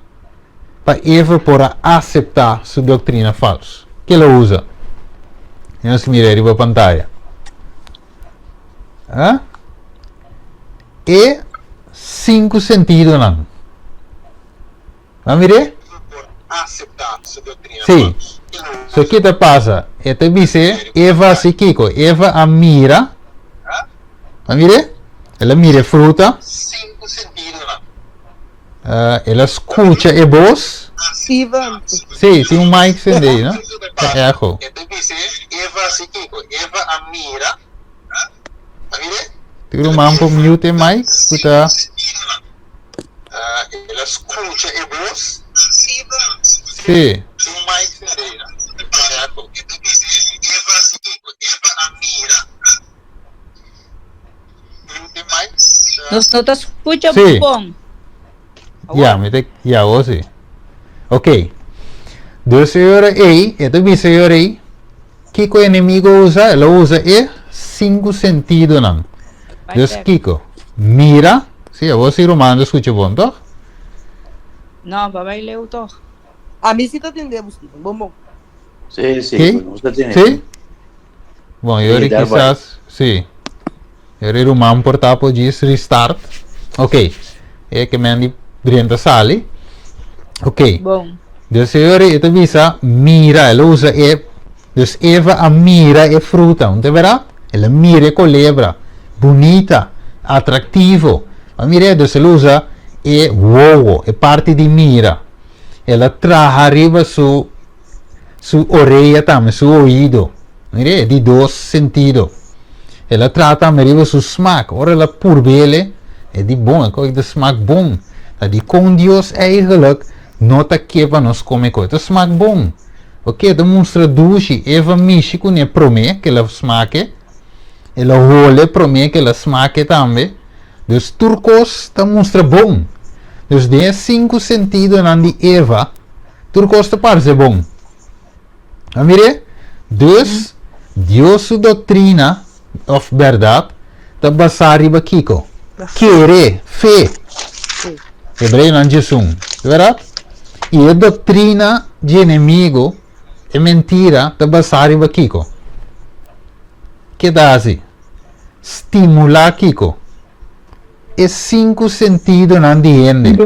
S1: pa Eva por a aseptá su doktrina falsu? Ke el a usa? Nos mira riba pantaya. Ah? E sinku sentidonan. A mir'é? Sí. So ki ta pasa? E ta bis'é, Eva hasi kiko? Eva a mira. A mir'é? El a mira e fruta. El a skucha e bos.
S6: Steven.
S1: Sí, tin un mic sende ei, no? Ta echo. Tin ruman por mute e mic ku ta. Sí.
S4: Nos no ta scucha
S1: Sí.
S4: bon.
S1: Ya, mi ta, ya, awor sí. Ok. Dus e ora ei, e ta bisa e ora ei, kiko e enemigo a usa? El a usa e sinku sentidonan.
S4: Bai
S1: Dus
S4: bek.
S1: kiko? Mira, sí, awor sí ruman ta skucha bon, toch?
S4: No, ba bai leu toch.
S6: Ami sí ta tende bo, Steven. Bon, bon.
S5: Sí, sí,
S1: Sí?
S5: nos ta tende.
S1: Sí? Bon,
S5: Sí,
S1: yori
S5: daar bai.
S1: kisas, sí. Yori ruman por ta por djis restart. Ok. E ke men di drenta sali. Ok.
S4: Bon.
S1: Dus yori e ta bisa mira, el a usa e, dus Eva a mira e fruta, un ta bera? El a mira e kolebra, bunita, atraktivo. A mira, dus el usa e wowo, e parti di mira. El a traha riba su su orea tambe, su oido. Mire, e di dos sentido. El a traha tambe riba su smak. Ora el a purbele, e di bon, e koe ta smak bon. Ta di kon Dios eigenlijk no ta ke pa nos kome koe ta smak bon. Oke, ta mustra dushi. Eva mishi kuné promé ke el a smake. El a hole promé ke el a smake tambe. Dus tur kos ta mustra bon. Dus den e sinku sentidonan di Eva, Tur kos ta parse bon. A mir'é? Dus, Dios su doktrina, òf bèrdat, ta basá riba kiko? Kere, fe. Hebreonan djesun, ta bèrdat? I e doktrina dje enemigu, e mentira, ta basá riba kiko? Ke ta hasi? Stimulá kiko? E sinku sentidonan di hende.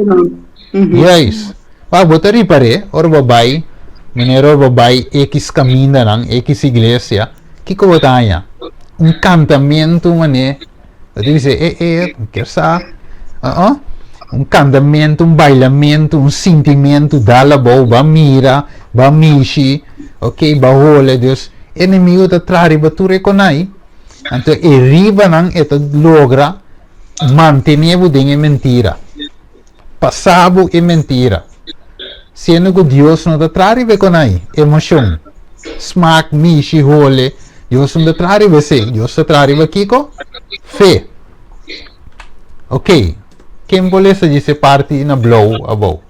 S1: Juist. Pa bo ta ripar'é ora bo bai, manera ora bo bai ekis kamindanan, ekis iglesia, kiko bo ta haña? Un kantamentu manera, bo ta bisa e e, mi kier sa, uh-uh, un kantamentu, un bailamentu, un sintimentu dal abou, bo a mira, bo a mishi, ok, bo a hole, dus enemigo ta traha riba tur e konai. Anto e ribanan e ta logra mantené bo den e mentira, pasá bo e mentira, siendo ku Dios no ta traha riba e konai, emoshon, smak, mishi, hole, Dios no ta traha riba esei, Dios ta traha riba kiko? Fe. Ok, ken por lesa djis e parti na blou abou?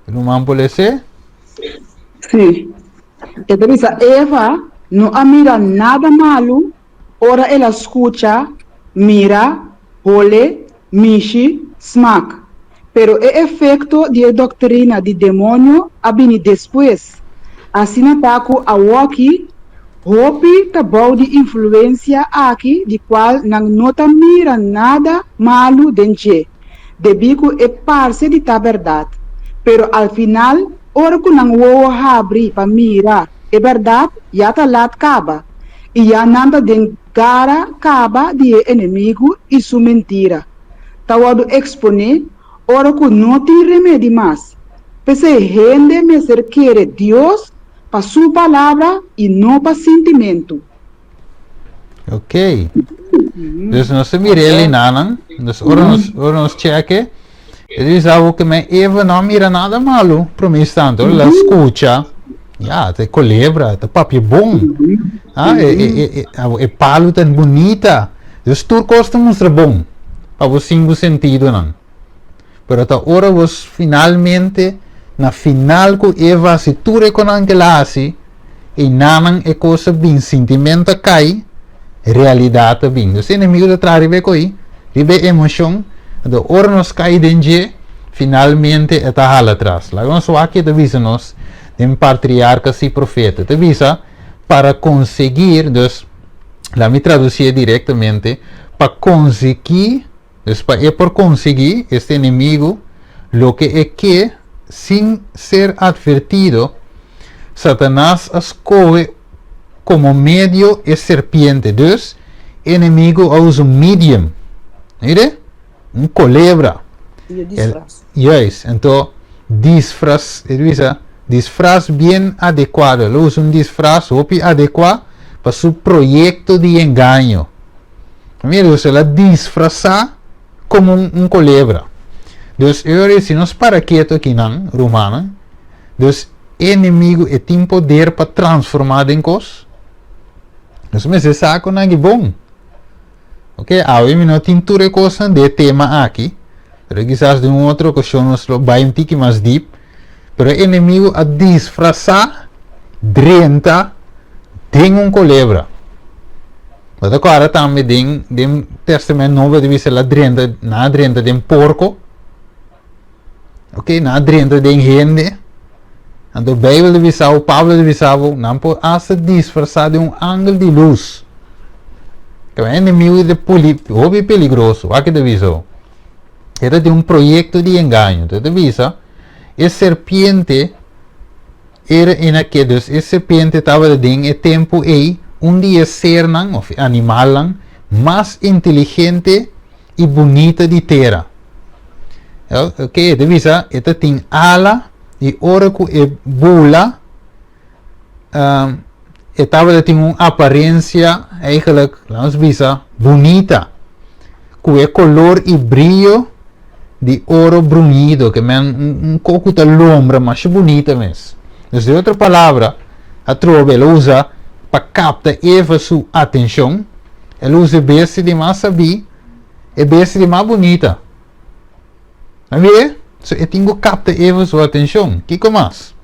S1: Ruman por les'é?
S2: Sí. E ta bisa, Eva no a mira nada malu ora el a skucha, mira, hole, mishi, smak. Pero e efekto di e doktrina di demonio a bini despues. Asina ta ku awoki hopi ta bou di influensia aki di kual nan no ta mira nada malu den dje. debí ku e parse di ta bèrdat, pero al final ora ku nan wowo habri pa mira e bèrdat ya ta lat kaba i ya nan ta den gara kaba di e enemigu i su mentira ta wòrdu eksponé ora ku no tin remedi mas. P'esei hende mester kere Dios pa su palabra i no pa sintimentu.
S1: Ok. Dus nos ta mira e linanan. Dus ora nos, ora nos cheke. E bisa bo ke men Eva no a mira nada malu prome instante. Ora el a skucha, ya, ta e kolebra, ta papia bon. Ah, e, e, e, e, abo, e palu ta bunita. Dus tur kos ta mustra bon pa bo sinku sentidonan. Pero ta ora bo finalmente, na final ku Eva hasi tur e konan ke el a hasi, einanan e kos a bin, sintimento a kai, realidat a bin. Dus e enemigo ta traha riba e koi, riba e emoshon, anto ora nos kai den dje, finalmente e ta hala atras. Laga nos wak ke ta bisa nos den Patriarcas y Profetas. E ta bisa, para conseguir, dus, laga mi traducié directamente, pa conseguí, Dus pa e por konsiguí este enemigu loke e ke sin ser atvertido, Satanas a skohe komo medio e serpiente. Dus, e enemigu a usa un medium. Mire? Un kolebra.
S6: I e disfras.
S1: Juist. Anto, disfras, e bisa, disfras bien adekuado. El a usa un disfras hopi adekuá pa su proyekto di engaño. Mira, dus el a disfrasá komo un, un kolebra. Dus e ora si nos para ketu akinan, rumannan, dus e enemigu e tin poder pa transformá den kos. Nos mester sa ku nan aki bon. Ok, awe mi no tin tur e kosnan di e tema aki, pero kisas den un otro okashon nos lo bai un tiki mas dip. Pero e enemigu a disfrasá drenta den un kolebra. Bo ta kòrda tambe den den Testament Nobo ta bisa el a drenta nan a drenta den porko. Ok, nan a drenta den hende. Anto Beibel ta bisa bo, Pablo ta bisa bo, nan por asta disfrasá den un angel di lus. Ke e enemigu ta puli hopi peligroso. Wak e ta bisa bo. E ta tin un proyekto di engaño. E ta bisa e serpiente Era en ake dus e serpiente tabata den e tempu ei un di e sernan of e animalnan mas inteligente i bunita di tera. Ok, e ta bisa e ta tin ala i ora ku e bula e tabata tin un aparensia eigenlijk laat nos bisa bunita ku e kolor i brio di oro bruñido ke men un ko ku ta lombra masha bunita mes. Dus den otro palabra atrobe el a usa pa kapta Eva su atenshon, el a usa e bestia di mas sabí, e bestia di mas bunita. A mira? So e tin ku kapta Eva su atenshon. Kiko mas?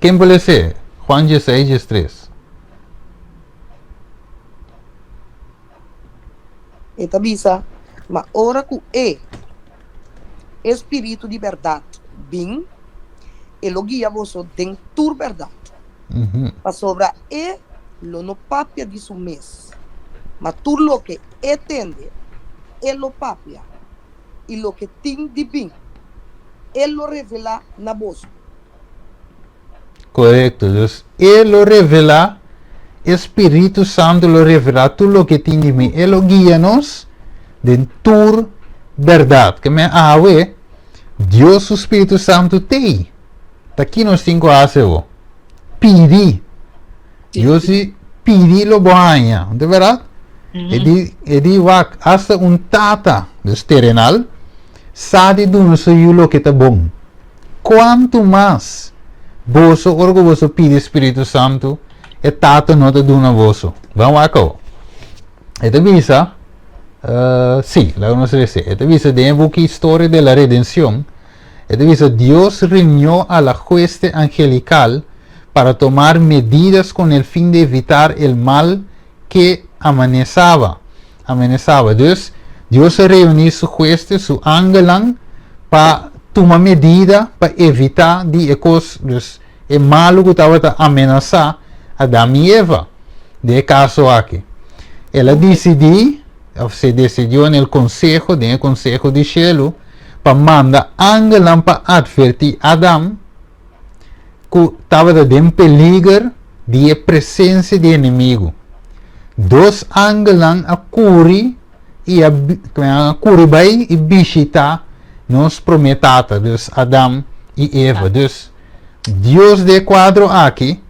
S1: Ken por lese? Juan dieseis, diestres.
S6: E ta bisa, Ma ora ku e, e spiritu di bèrdat, bin, e lo guia boso den tur bèrdat. Pasobra e lo no papia di su mes, ma tur loke e tende, e lo papia, i loke tin di bin, e lo revelá na boso.
S1: Korekto. Dus e lo revelá, e Spiritu Santu lo revelá tur loke tin di mi. E lo guia nos den tur bèrdat. Ke men awe, Dios su Spiritu Santu t'ei. Ta ki nos tin ku hasi awo? Pidi. Dios di pidi lo bo haña. No ta bèrdat? E di, e di wak, asta un tata, dus terenal, sa di duna su yu loke ta bon. Kuantu mas boso ora ku boso pidi Spiritu Santu, e Tata no ta duna boso. Ban wak awo. E ta bisa, sí, laga nos lesa. E ta bisa den e buki Historia de la Redención, e ta bisa, Dios reunió a la hueste angelical para tomar medidas con el fin de evitar el mal que amenazaba. Amenazaba. Dus, Dios a reuní su hueste, su angelnan, pa tuma medida pa evitá di e kos, dus e malu ku tabata amenasá Adam i Eva. Den e kaso aki, el a disidí, òf se decidió en el konseho, den e konseho di shelu, pa manda angelnan pa atvertí Adam ku tabata den peliger di e presensia di enemigu. Dos angelnan a kuri i a a kuri bai i bishitá nos promé tata, dus Adam i Eva. Dus, Dios den e kuadro aki,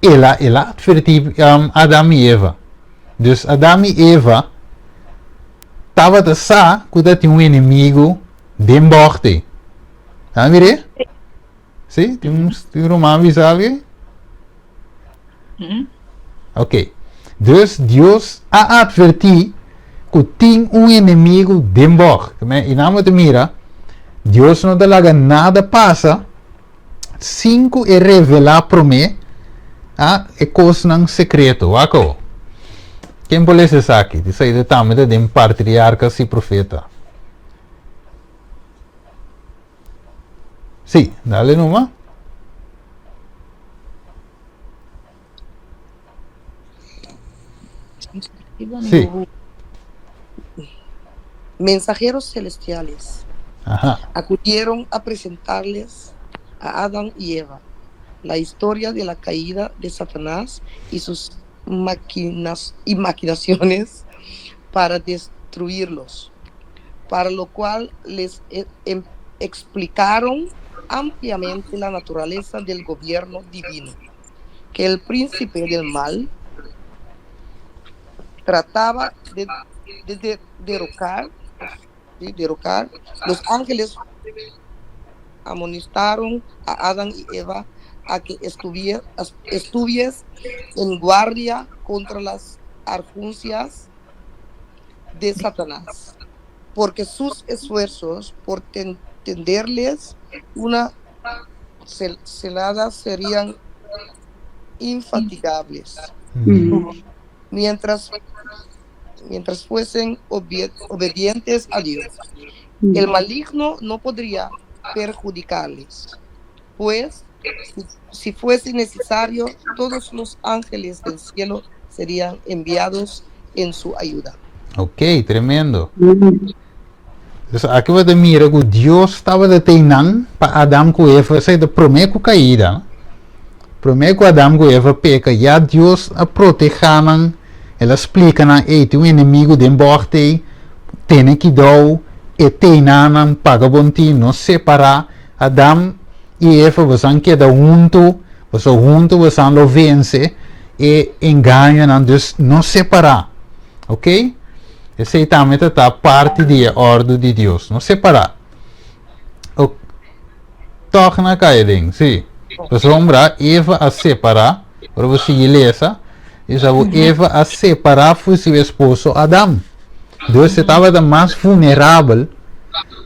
S1: el a el a atvertí Adam i Eva. Dus Adam i Eva. tabata sa ku ta tin un enemigu den bògte. A mir'é? Sí? Tin un, tin un ruman bisa algu? Ok. Dus Dios a advertí ku tin un enemigu den bòg. I nan bo ta mira, Dios no ta laga nada pasa sin ku e revelá promé a e kosnan sekreto. Wak awo. Ken por lesa esaki? Esei ta tambe ta den Patriarkas i Profeta. Sí, dale numa. Sí.
S6: Mensajeros celestiales
S1: Ajá.
S6: acudieron a presentarles a Adán y Eva la historia de la caída de Satanás y sus maquinas y maquinaciones para destruirlos, para lo cual les e, em, explicaron ampliamente la naturaleza del gobierno divino, que el príncipe del mal trataba de, de, derrocar, de derrocar. Los ángeles amonestaron a Adán y Eva a que estuviesen en guardia contra las argucias de Satanás, porque sus esfuerzos por tenderles una celada serían infatigables. Mientras, mientras fuesen obedientes a Dios, el maligno no podría perjudicarles, pues si, si fuese necesario, todos los ángeles del cielo serían enviados en su ayuda.
S1: Ok, tremendo. Dus aki bo ta mira ku Dios tabata tei nan pa Adam ku Eva, esei ta promé ku kaida. Promé ku Adam ku Eva peka, ya Dios a protehá nan, el a splika nan, ey, tin un enemigu den bògt ei, tene kidou, e teiná nan, paga bon tin, no separá. Adam i Eva, bosan keda huntu, boso huntu bosan lo vense e engañonan, dus no separá. Ok? Esei tambe ta ta parti di e òrdu di Dios. No separá. O tòg na kai aden, sí. Pasobra Eva a separá, ora bo sigui lesa, e sa bo Eva a separá for su esposo Adam. Dus e tabata mas vulnerabel.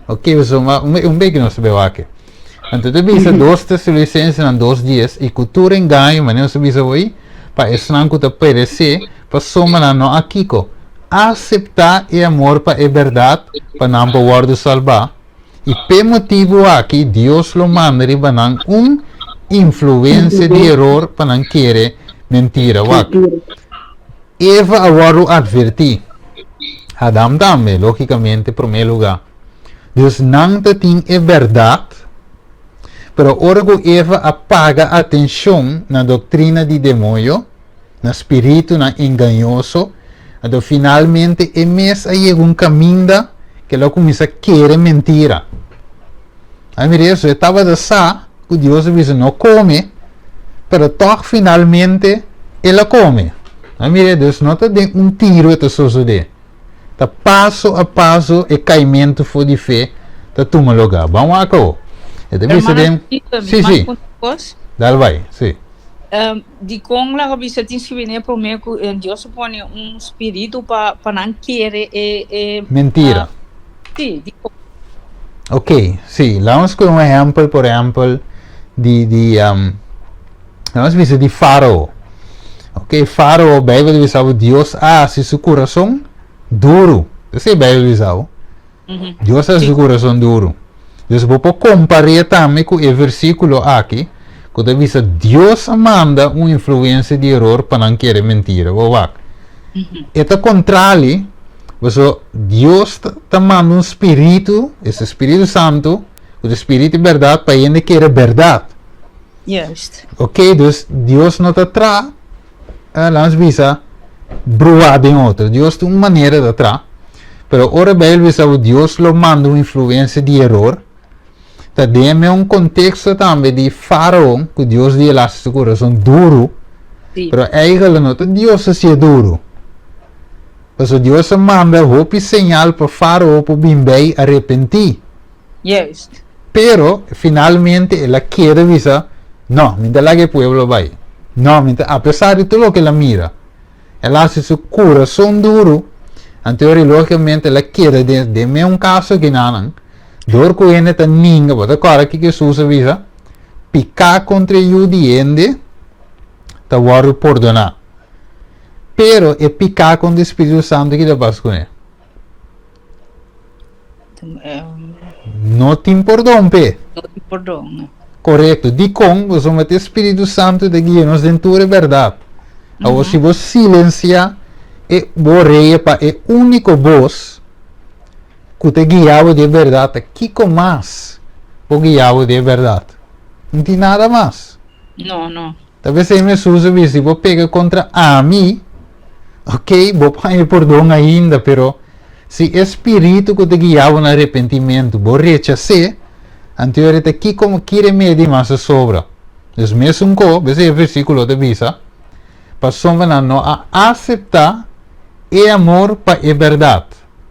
S1: Ok, pasobra un, un beki nos ta beu aki. Anto ta bisa dos Tesalonicensenan 2:10, i ku tur engaño, manera nos a bisa hoy, pa esnan ku ta peresé, Pasobra nan no a kiko? Aseptá e amor pa e bèrdat pa nan por wòrdu salbá. I p'e motibu aki Dios lo manda riba nan un influensia di eror pa nan kere mentira. Wak. Eva a wòrdu atvertí. Adam tambe, lógikamente, promé lugá. Dus nan ta tin e bèrdat, pero ora ku Eva a paga atenshon na doktrina di demoño, na spiritunan engañoso, anto finalmente e mes a yega un kaminda ku el a kuminsá kere mentira. A mira eso, e tabata sa ku Dios a bisa no kome, pero tòg finalmente el a kome. A mira, dus no ta den un tiro e ta sosodé, ta paso a paso e kaimentu for di fe ta tuma lugá. Ban wak awo. E ta bisa den, sí, sí, dal bai, sí.
S4: Dikon laga bisa tin skibí den e promé ku Dios a pone un spiritu pa pa nan kere e e
S1: Mentira.
S4: Sí, dikon?
S1: Ok, sí. Laga nos kohe un ehèmpel, por ehèmpel, di di laga nos bisa di Fárao. Ok, Fárao, Beibel ta bisa bo Dios a hasi su kurason duru. Esei Beibel bisa bo. Dios a hasi su kurason duru. Dus bo por kompar'é tambe ku e versíkulo aki ku ta bisa Dios a manda un influensia di eror pa nan kere mentira. Bo wak. E ta kontrali, pasobra Dios ta manda un spiritu, esta Spiritu Santu, ku ta spiritu di bèrdat pa hende kere bèrdat.
S4: Juist.
S1: Oké, dus Dios no ta tra, laat ons bisa, bruá den otro. Dios tin un manera ta tra. Pero ora Bijbel bisa ku Dios lo manda un influensia di eror, ta den un konteksto tambe di Faraon, ku Dios di el hasi su kurason duru.
S4: Sí.
S1: Pero eigenlijk no ta Dios hasié duru. Pasobra Dios a manda hopi señal pa Fárao por bin bei arepentí.
S4: Juist.
S1: Pero, finalmente el a keda bisa, No, mi ta laga e pueblo bai. No, mi ta, apesar di tur loke el a mira. El a hasi su kurason duru, anto ora lógikamente el a keda den den meun kaso kinanan, dor ku hende ta ninga, bo ta kòrda kiko Hesus a bisa? Piká kontra e Yu di hende ta wòrdu pordoná, pero e piká kontra e Spiritu Santu ki ta pasa kuné? No tin pordon p'e.
S4: No tin pordon, no.
S1: Korekto. Dikon? Pasobra e Spiritu Santu ta guia nos den tur e bèrdat. Awor, si bo silensiá e bo orea pa e úniko bos ku ta guia bo den e bèrdat, ta kiko mas por guia bo den e bèrdat? No tin nada mas.
S4: No, no.
S1: Ta p'esei Hesus a bisa, si bo pega kontra ami, ok, bo por haña pordon ainda, pero si e spiritu ku ta guia bo na arepentimentu bo rechas'é, anto e ta kiko ki remedi mas a sobra? Dus mesun ko, p'esei e versíkulo ta bisa, pasobra nan no a aseptá e amor pa e bèrdat,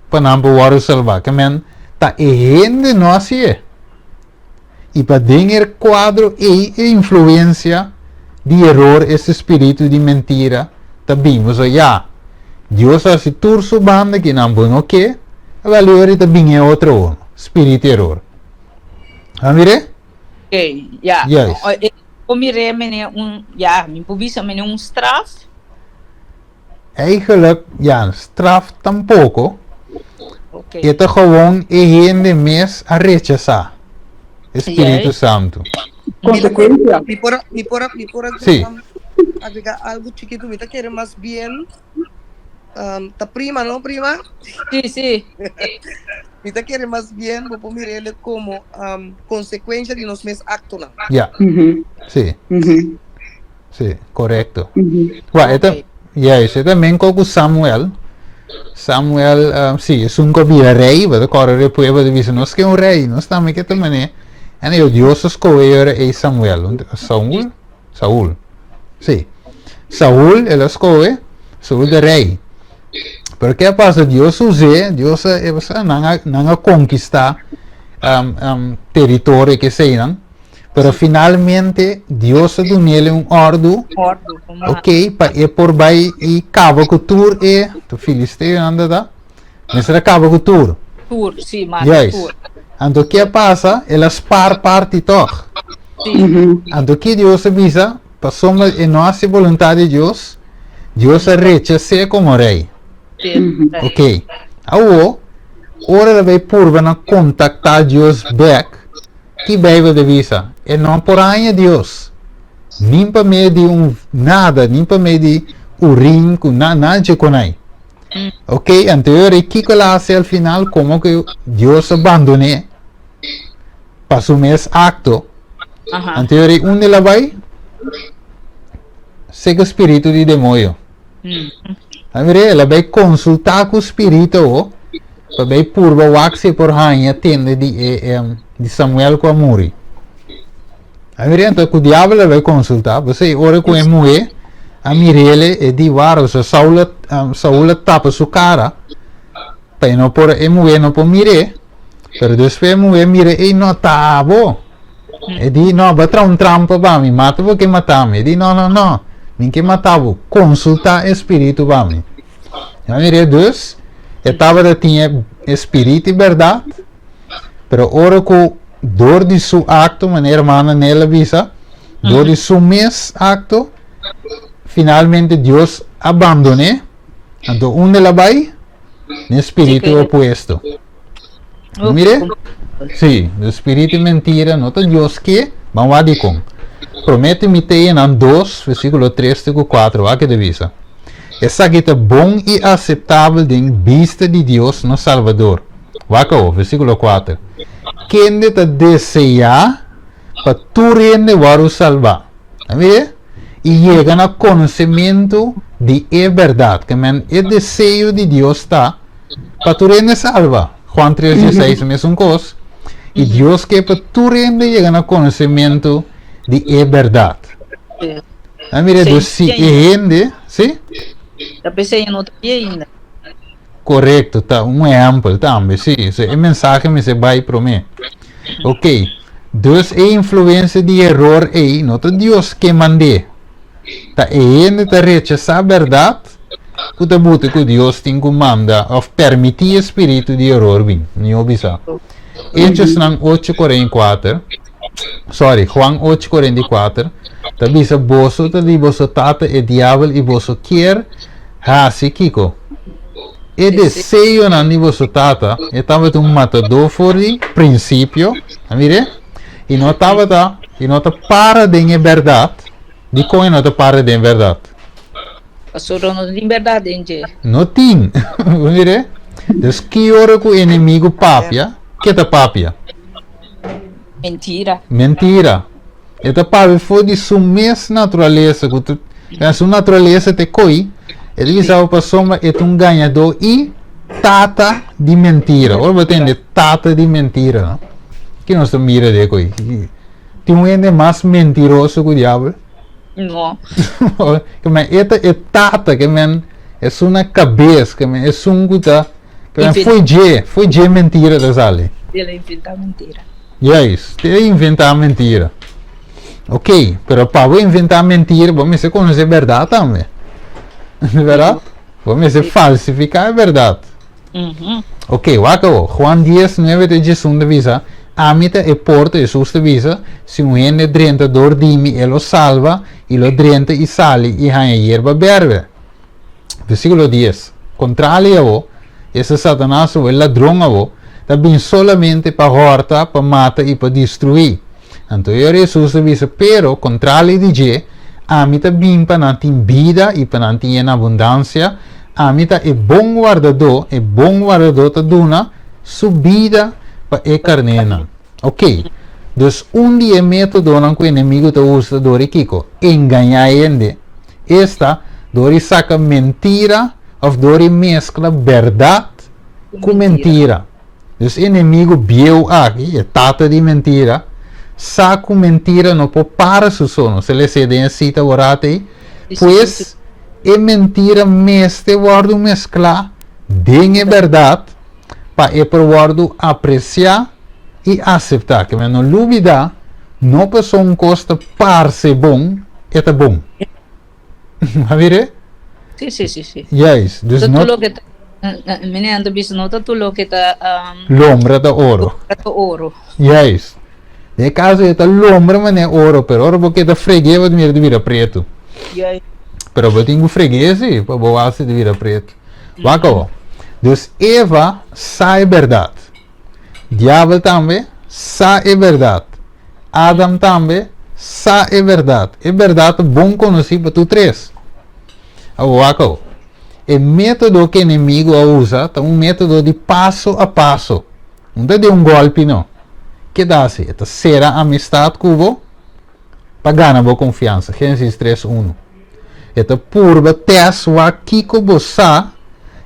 S1: pa nan por wòrdu salbá. Ke men, ta e hende no hasié. I pa den e kuadro ei e influensia di eror ese spiritu di mentira ta bin. Pasobra ya, Dios a hasi tur su banda ki nan bo no ke, awel e ora ta bin e otro uno, spiritu eror. A mir'é?
S4: Ok, ya.
S1: Juist.
S4: E por mir'é mene un, ya, mi por bisa mene un straf.
S1: Eigenlijk, ja, straf tampoko.
S4: Okay.
S1: E ta gewoon e hende mes a rechasá e Spiritu Santu.
S2: Konsekuensia.
S6: Mi por, mi por, mi por
S1: Sí.
S6: agregar algo chiquito. Mi ta kere mas bien ta prima, no prima?
S4: Sí, sí.
S6: Mi ta kere mas bien bo por mir'ele como consecuencia di nos mes actonan.
S1: Ja. Sí. Sí, korekto. Wa, e ta, juist, e ta men ku Samuel. Samuel, um, sí, esun ku bira rei, bo ta kòrda e pueblo ta bisa, nos ke un rei, nos tambe ke ta manera. En e Dios a skohe ora ei Samuel, Saul? Saul. Sí. Saul, el a skohe, Saul ta rei. Pero ke a pasa? Dios us'é, Dios a, e, nan a, nan a konkistá um, um, teritorio ke eseinan. Pero finalmente Dios a dunele un ordu,
S4: Ordu, como
S1: ok, pa e por bai i kaba ku tur e filisteonan ta ta, mester a kaba ku tur.
S4: Tur, sí, mata
S1: Juist.
S4: tur.
S1: Anto ke a pasa? El a spar parti tòg.
S4: Sí.
S1: Anto ki Dios a bisa? Pasobra e no hasi boluntat di Dios, Dios a rechas'é komo rei.
S4: Sí.
S1: Ok. Awo, ora el a bai purba na kontaktá Dios bèk, Ki Bijbel ta bisa? E no por haña Dios, nin pa medio di un nada, nin pa medio di urin ku na na dje konai. Ok, anto e ora ei kiko el a hasi al final? Komo ku Dios a bandon'é pa su mes akto? Anto e ora ei unda el a bai? Seka spiritu di demoyo. A mira, el a bai konsultá ku spiritu awo pa bai purba wak si e por haña tende di e di Samuel ku a muri. A mira, anto ku diabel el a bai konsultá, p'esei ora ku e muhé a mir'el e di wara, osea Saul a Saul a tapa su kara pa e no por e muhé no por mir'é, pero despues e muhé mira, ey no ta abo. E di, No, bo a traha un trampa pa mi, mata bo ke mata mi. E di, No, no, no, mi ke mata bo, konsultá e spiritu pa mi. Ya mira, dus, e tabata tin e spiritu i bèrdat, pero ora ku dor di su akto, manera hermana Nel a bisa, dor di su mes akto, finalmente Dios a bandon'é, anto unda el a bai? N'e spiritu opuesto. Mire, sí, de spiritu mentira no ta Dios ke, ban wak dikon. Promé Timoteonan 2, versíkulo 3 te ku 4, wak ke ta bisa. Esaki ta bon i aseptabel den bista di Dios nos Salbador. Wak awo, versíkulo 4. Kende ta deseá pa tur hende wòrdu salbá. Mire, i yega na konosementu di e bèrdat. Ke men e deseo di Dios ta pa tur hende salba. Juan 3, 16 mesun kos. I Dios ke pa tur hende yega na konosementu di e bèrdat. A mira, dus si e hende, si?
S4: Ta p'esei no ta bia ainda.
S1: Korekto, ta un ehèmpel tambe, sí. So, e mensahe mester bai promé. Ok, dus e influensia di eror ei no ta Dios ke mand'é. Ta e hende ta rechasá bèrdat ku ta buta ku Dios tin ku manda òf permití e spiritu di eror bin. Mihó bisa. Hechosnan 8:44, sorry, Juan 8:44 ta bisa boso ta di boso tata e diabel i boso kier hasi kiko? E deseonan di boso tata, e tabata un matadó for di prinsipio, a mir'é? I no tabata, i no ta para den e bèrdat. Dikon e no ta para den e bèrdat?
S4: Pasobra no tin bèrdat den dje.
S1: No tin. Bo mir'é? Dus ki ora ku enemigu papia, ke ta papia?
S4: Mentira.
S1: Mentira. E ta papia for di su mes naturalesa, ku ta, su naturalesa ta e koi, e ta bisa bo pasobra e ta un gañadó i tata di mentira. Ora bo tende tata di mentira, no? Ki nos ta mira di e koi? Tin un hende mas mentiroso ku diabel?
S4: No.
S1: Ke men e ta e tata, ke men esun na kabes, ke men esun ku ta, ke men foi dje, foi dje mentira ta sali.
S4: El a inventá mentira.
S1: Juist, el a inventá mentira. Ok, pero pa bo inventá mentira, bo mester konosé bèrdat tambe. Bèrdat? Bo mester falsifiká e bèrdat. Ok, wak awor. Juan 10, 9 te 11 ta bisa, Ami ta e porta, Hesus ta bisa, si un hende drenta dor di mi, e lo salba, i lo drenta i sali i haña yerba berde. Versíkulo 10, Kontrali awor, esta Satanas awor, e ladron awor, ta bin solamente pa hòrta, pa mata i pa destruí. Anto e ora Hesus ta bisa, Pero, kontrali di dje, ami ta bin pa nan tin bida i pa nan tin en abundansia. Ami ta e bon wardadó, e bon wardadó ta duna su bida pa e karnénan. Oké, dus un di e métodonan ku enemigu ta usa ta dor di kiko? Engañá hende. Esta, dor di saka mentira òf dor di meskla bèrdat ku mentira. Dus e enemigu bieu aki, e tata di mentira, sa ku mentira no por para su so. Nos ta lesa den e sita aworat ei. Pues, e mentira mester wòrdu mesklá den e bèrdat pa e por wòrdu apresiá i aseptá. Ke men no lubidá, no pasobra un kos ta parse bon, e ta bon. A mir'é?
S4: Sí, sí, sí, sí.
S1: Juist. Dus
S4: Ta
S1: no
S4: tur loke ta, meneer Anto bisa, no ta tur loke ta
S1: Lombra ta oro.
S4: Lombra ta oro.
S1: Juist. Den e kaso e ta lombra manera oro, pero ora bo keda freg'é bo ta mira ta bira pretu.
S4: Juist.
S1: Pero bo tin ku freg'é si pa bo wak si ta bira pretu. Wak awor. Dus Eva sa e bèrdat. Diabel tambe sa e bèrdat. Adam tambe sa e bèrdat. E bèrdat ta bon konosí pa tur tres. Awor wak awor. E método ku enemigu a usa ta un método di paso a paso. No ta di un gòlpi no. Ke ta hasi? E ta sera amistat ku bo pa gana bo konfiansa. Génesis tres unu. E ta purba tèst wak kiko bo sa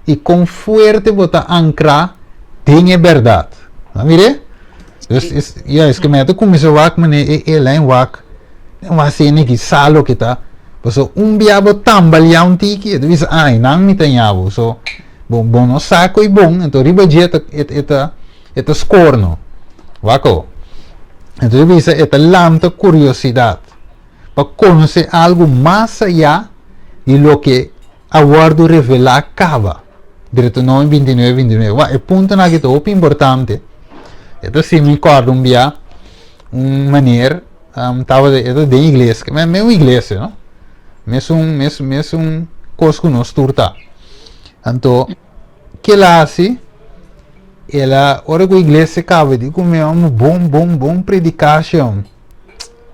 S1: i kon fuerte bo ta ankrá den e bèrdat. A mir'é? Dus es, ya, es ke mi a ta kuminsá wak manera e e lèn wak, den wak asina ki sa loke ta. Pasobra un bia bo tambaliá un tiki, e ta bisa, ai, nan mi ta ña bo. So, bo, bo no sa ku e bon, anto riba dje e ta, e ta, e ta skorno. Wak awo. Anto e bisa e ta lanta kuriosidat. pa konosé algu mas ayá di loke a wòrdu revelá kaba. Deuteronomio 29, 29. Wak, e puntonan aki ta hopi importante. E ta si mi kòrda un bia un meneer um, tabata e ta den iglesia, me, me un iglesia, no? Mesun, mes, mesun kos ku nos tur ta. Anto, ke el a hasi? El a, ora ku iglesia kaba, di ku mi, un bon, bon, bon predikashon.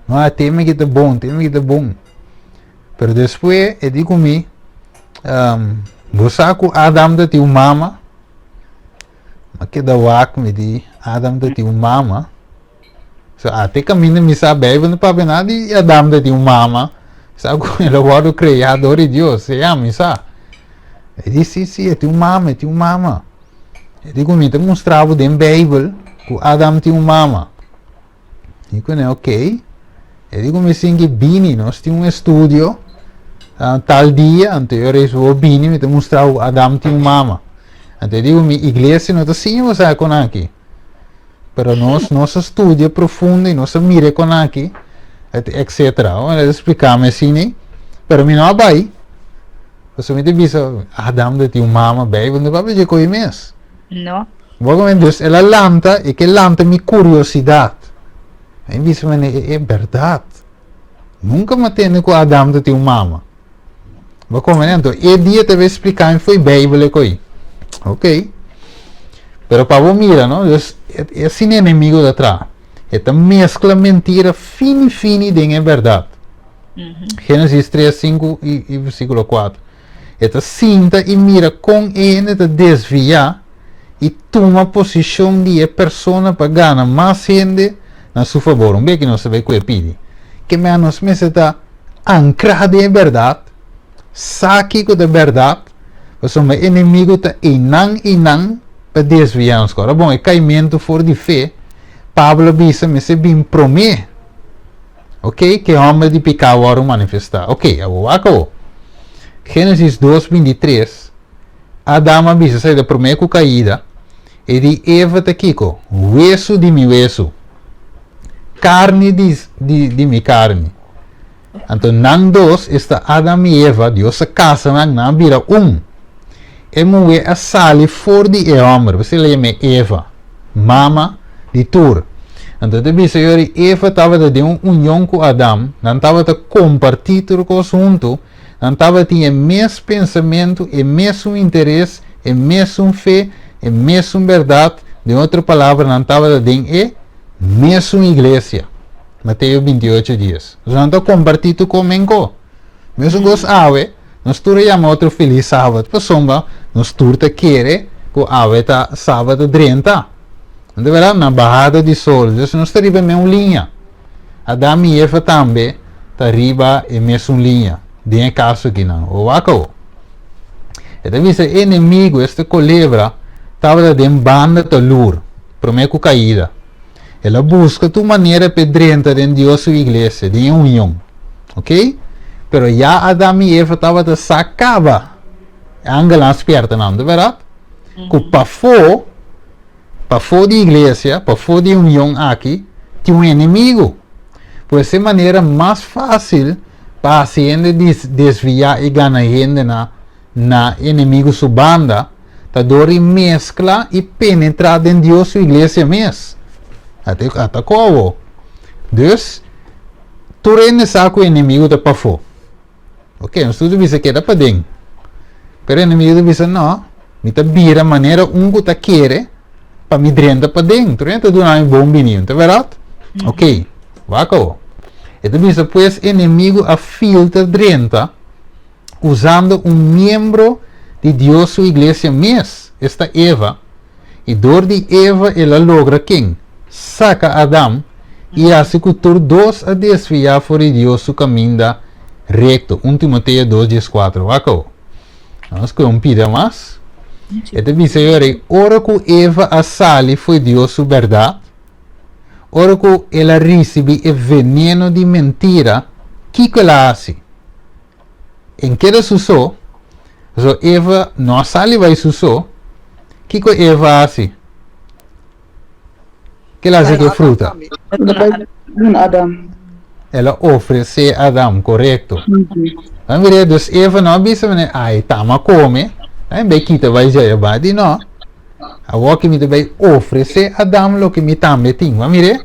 S1: No, teme ki ta bon, teme ki ta bon. Pero despues e di ku mi, um, bo sa ku Adam ta tin un mama? Ma keda wak mi di, Adam ta tin un mama. So, ate kaminda mi sa Bijbel no papia nada di Adam ta tin un mama. Sa ku el a wòrdu kreá dor di Dios, sea mi sa. E di, si, si, e tin un mama, e tin un mama. E di ku mi ta mustra bo den Bijbel ku Adam tin un mama. Mi ku ne ok. E di ku mi sinki bini, nos tin un estudio uh, tal dia, anto yo reis bo bini, mi ta mustra ku Adam tin un mama. Anto e digo, mi iglesia no ta siña bo sa kon aki. Pero nos, nos a studia profundo y nos a mira kon aki, etc. Bueno, el a splikami asina, pero mi no a bai. Pasobra mi ta bisa, Adam ta tin un mama, Bijbel no papia dje koe mes.
S4: No.
S1: Bo komen, dus el a lanta, e ke lanta mi curiosidad. Mi bisa, mene, e, e berdad. Nunca mi a tende cu Adam ta tin un mama. Bo come anto e dia te ve explica mi foi Bijbel e coi. Ok. Pero pa bo mira, no? Dus e asina enemigo ta traha. E ta mezcla mentira fini fini den e berdad. Genesis 3, 5 y, y versículo 4. E ta sinta y mira con e hende ta desvia y tuma posicion di e persona pa gana mas hende na su favor. Un beki nos ta bay cu e pidi. Ke mea nos mester ta ankrá den e bèrdat, sa kiko ta bèrdat, pasobra e enemigu ta einan einan pa desviá nos. Ora bon, e kaimentu for di fe, Pablo a bisa mester bin promé, ok, ku e hòmber di piká wòrdu manifestá. Ok, awor wak awor. Génesis dos 23, Adam a bisa esei ta promé ku kaida, e di Eva ta kiko? Wesu di mi wesu. Karni di, di, di mi karni. Anto nan dos, esta Adam i Eva, Dios a kasa nan, nan a bira un. E muhé a sali for di e hòmber, p'esei el a yam'é Eva, mama di tur. Anto ta bisa yori Eva tabata den un union ku Adam, nan tabata kompartí tur kos huntu, nan tabatin e mes pensamentu, e mesun interes, e mesun fe, e mesun bèrdat, den otro palabra nan tabata den e mesun iglesia. Mateo 28, 10. Nos nan ta kompartí tur komenko. Mesun kos awe, nos tur a yama otro Felis Sabat, pasobra nos tur ta kere ku awe ta Sabat a drenta. No ta bèrdat? Na bahada di sol. Dus nos ta riba e mesun liña. Adam i Eva tambe ta riba e mesun liña den e kaso akinan. O wak awo. E ta bisa e enemigu, esta kolebra, tabata den banda ta lur, promé ku kaida. El a buska tur manera p'e drenta den Dios su iglesia, den e union. Ok? Pero ya Adam i Eva tabata sa kaba. E angelnan a spierta nan, ta bèrdat? Ku pafó, pafó di iglesia, pafó di e union aki, tin un enemigu. Pues e manera mas fásil pa hasi hende desviá i gana hende na na enemigu su banda, ta dor di meskla i penetrá den Dios su iglesia mes. Ata ata ku awo. Dus, tur hende sa ku enemigu ta pafó. Ok, nos tur ta bisa keda paden. Pero enemigu ta bisa, no, mi ta bira manera un ku ta kere pa mi drenta paden. Tur hende ta duna mi bon bini, no ta bèrdat? Ok, wak awo. E ta bisa, pues enemigu a filtra drenta usando un miembro di Dios su iglesia mes, esta Eva, i dor di Eva el a logra ken? Saka Adam i hasi ku tur dos a desviá for di Dios su kaminda rekto, 1 Timoteo 2, 14. Wak awo. Nos kohe un pida mas. E ta bisa yo rei, ora ku Eva a sali fo'i Dios su bèrdat, ora ku el a risibí e veneno di mentira, kiko el a hasi? En keda su so, pasobra Eva no a sali bai su so, kiko Eva a hasi? Ke el a hasi ku e fruta?
S2: Adam.
S1: El a ofresé Adam, korekto. Nan mira, dus Eva no a bisa manera, ai, tama kome, nan bai kita bai djaya bai. Di no, awor ki mi ta bai ofresé Adam loke mi tambe tin. Bo a mir'é?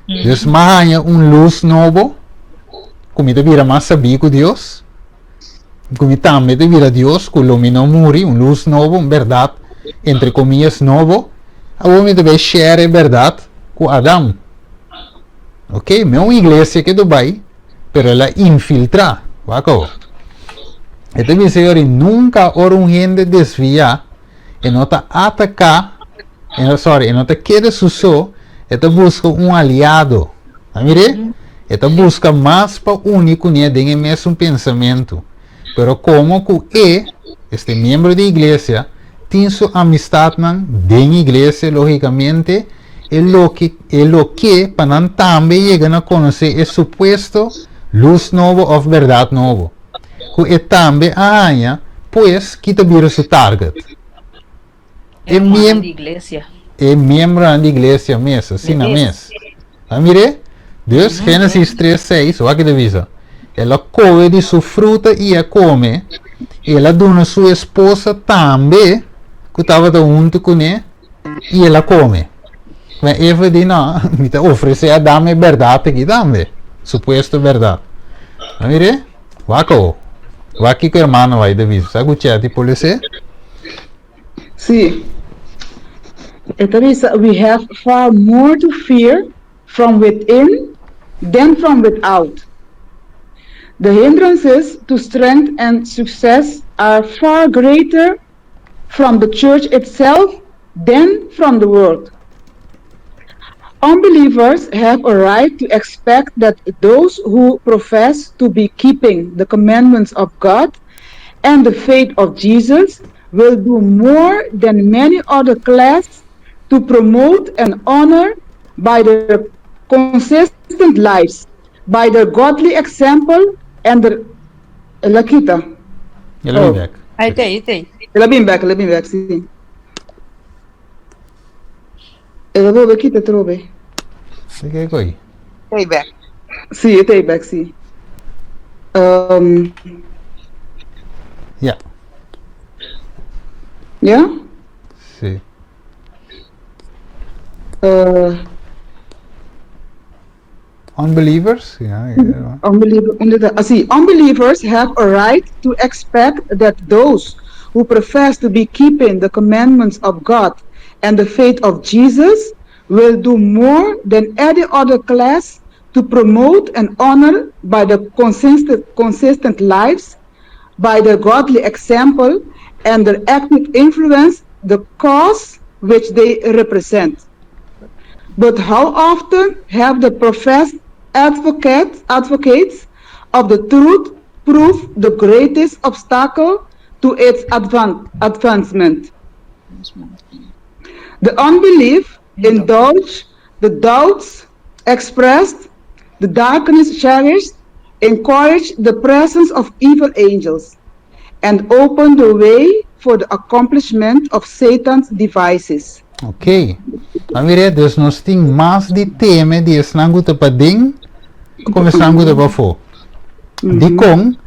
S1: Dus mi a haña un lus nobo. Ku mi ta bira mas sabí ku Dios, ku mi tambe ta bira Dios, ku lo mi no muri, un lus nobo, un bèrdat entre komillas nobo, awor mi ta bai share e bèrdat ku Adam. Ok, mi un iglesia ke ta bai, pero el a infiltrá. Wak awor. E ta bisa yori, nunka ora un hende desviá, e no ta ataká, e no, sorry, e no ta keda su so, e ta buska un aliado. A mir'é? E ta buska mas pa uni kuné den e mesun pensamentu. Pero komo ku e, este miembro di iglesia, tin su amistatnan den iglesia, lógikamente, e loke e lo ke pa nan tambe yega na konosé e supuesto lus nobo òf bèrdat nobo, ku e tambe a haña, pues, ki ta bira su target. E
S4: Hermano di iglesia.
S1: E miembronan di iglesia mes, asina mes. A mir'é? Dus, Génesis 3, 6, wak e ta bisa, El a kohe di su fruta i a kome, i el a duna su esposa tambe, ku tabata huntu kuné, i el a kome. Ma Eva di, No, mi ta ofresé Adam e bèrdat aki tambe, supuesto bèrdat. A mir'é? Wak awo. Wak kiko hermano bai ta bisa. Sa ku Chetty por les'é?
S2: Sí. E ta bisa, We have far more to fear from within than from without. The hindrances to strength and success are far greater from the church itself than from the world. Unbelievers have a right to expect that those who profess to be keeping the commandments of God and the faith of Jesus will do more than many other class to promote and honor by their consistent lives, by their godly example and their El a kita.
S1: El a bin bek.
S4: Ahí te, ahí te.
S2: El a bin bek, el a bin bek, sí. El a bolbe kita trobe.
S1: Sí, ke koi?
S6: Stay back.
S2: Sí, e ta bek, sí. Um,
S1: Ja.
S2: Ja?
S1: Sí.
S2: Uh,
S1: Unbelievers? Ja, ja.
S2: Unbeliever, unda ta? Ah, sí. Unbelievers have a right to expect that those who profess to be keeping the commandments of God and the faith of Jesus will do more than any other class to promote and honor by the consistent, consistent lives, by their godly example and their active influence the cause which they represent. But how often have the professed advocates, advocates of the truth proved the greatest obstacle to its advan advancement? The unbelief indulged, the doubts expressed, the darkness cherished, encourage the presence of evil angels and open the way for the accomplishment of Satan's devices.
S1: Ok. A mira, dus nos tin mas di teme di esnan ku ta paden komo esnan ku ta pafó. Dikon?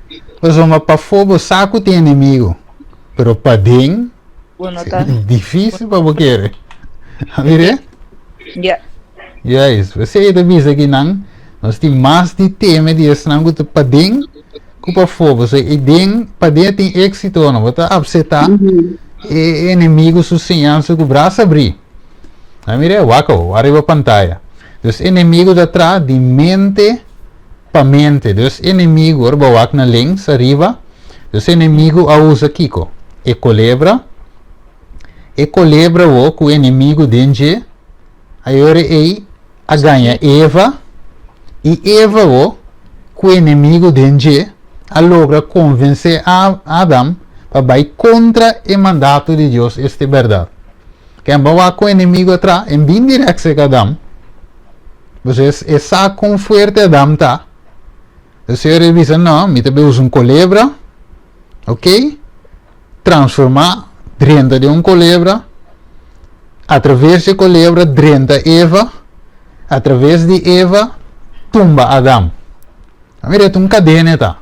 S1: Pasobra pafó bo sa ku tin enemigo, pero paden
S4: Bo no ta.
S1: difísil pa bo kere. A mira?
S4: Ja.
S1: Juist. P'esei e ta bisa ki nan, nos tin mas di teme di esnan ku ta paden ku pafó. Pasobra e den, paden tin éksito, no bo ta apseptá e enemigo su siñansa ku bras abrí. A mira, wak awo, ariba pantaya. Dus enemigo ta traha di mente pa mente. Dus enemigo, ora bo wak na links ariba, dus enemigo a usa kiko? E kolebra. E kolebra awo ku enemigo den dje. Ayora ei a gaña Eva, i Eva wo, ku enemigu den dje, a logra konvensé Adam pa bai kontra e mandato di Dios, esta e bèrdat. Ken bo wak ku enemigu a traha? En bin dirèk serka Adam. Pasobra e sa kon fuerte Adam ta. E Señor a bisa, No, mi ta bai usa un kolebra, oké? Transformá drenta den un kolebra, atraves di e kolebra drenta Eva, atraves di Eva tumba Adam. A mira, ta un kadena e ta.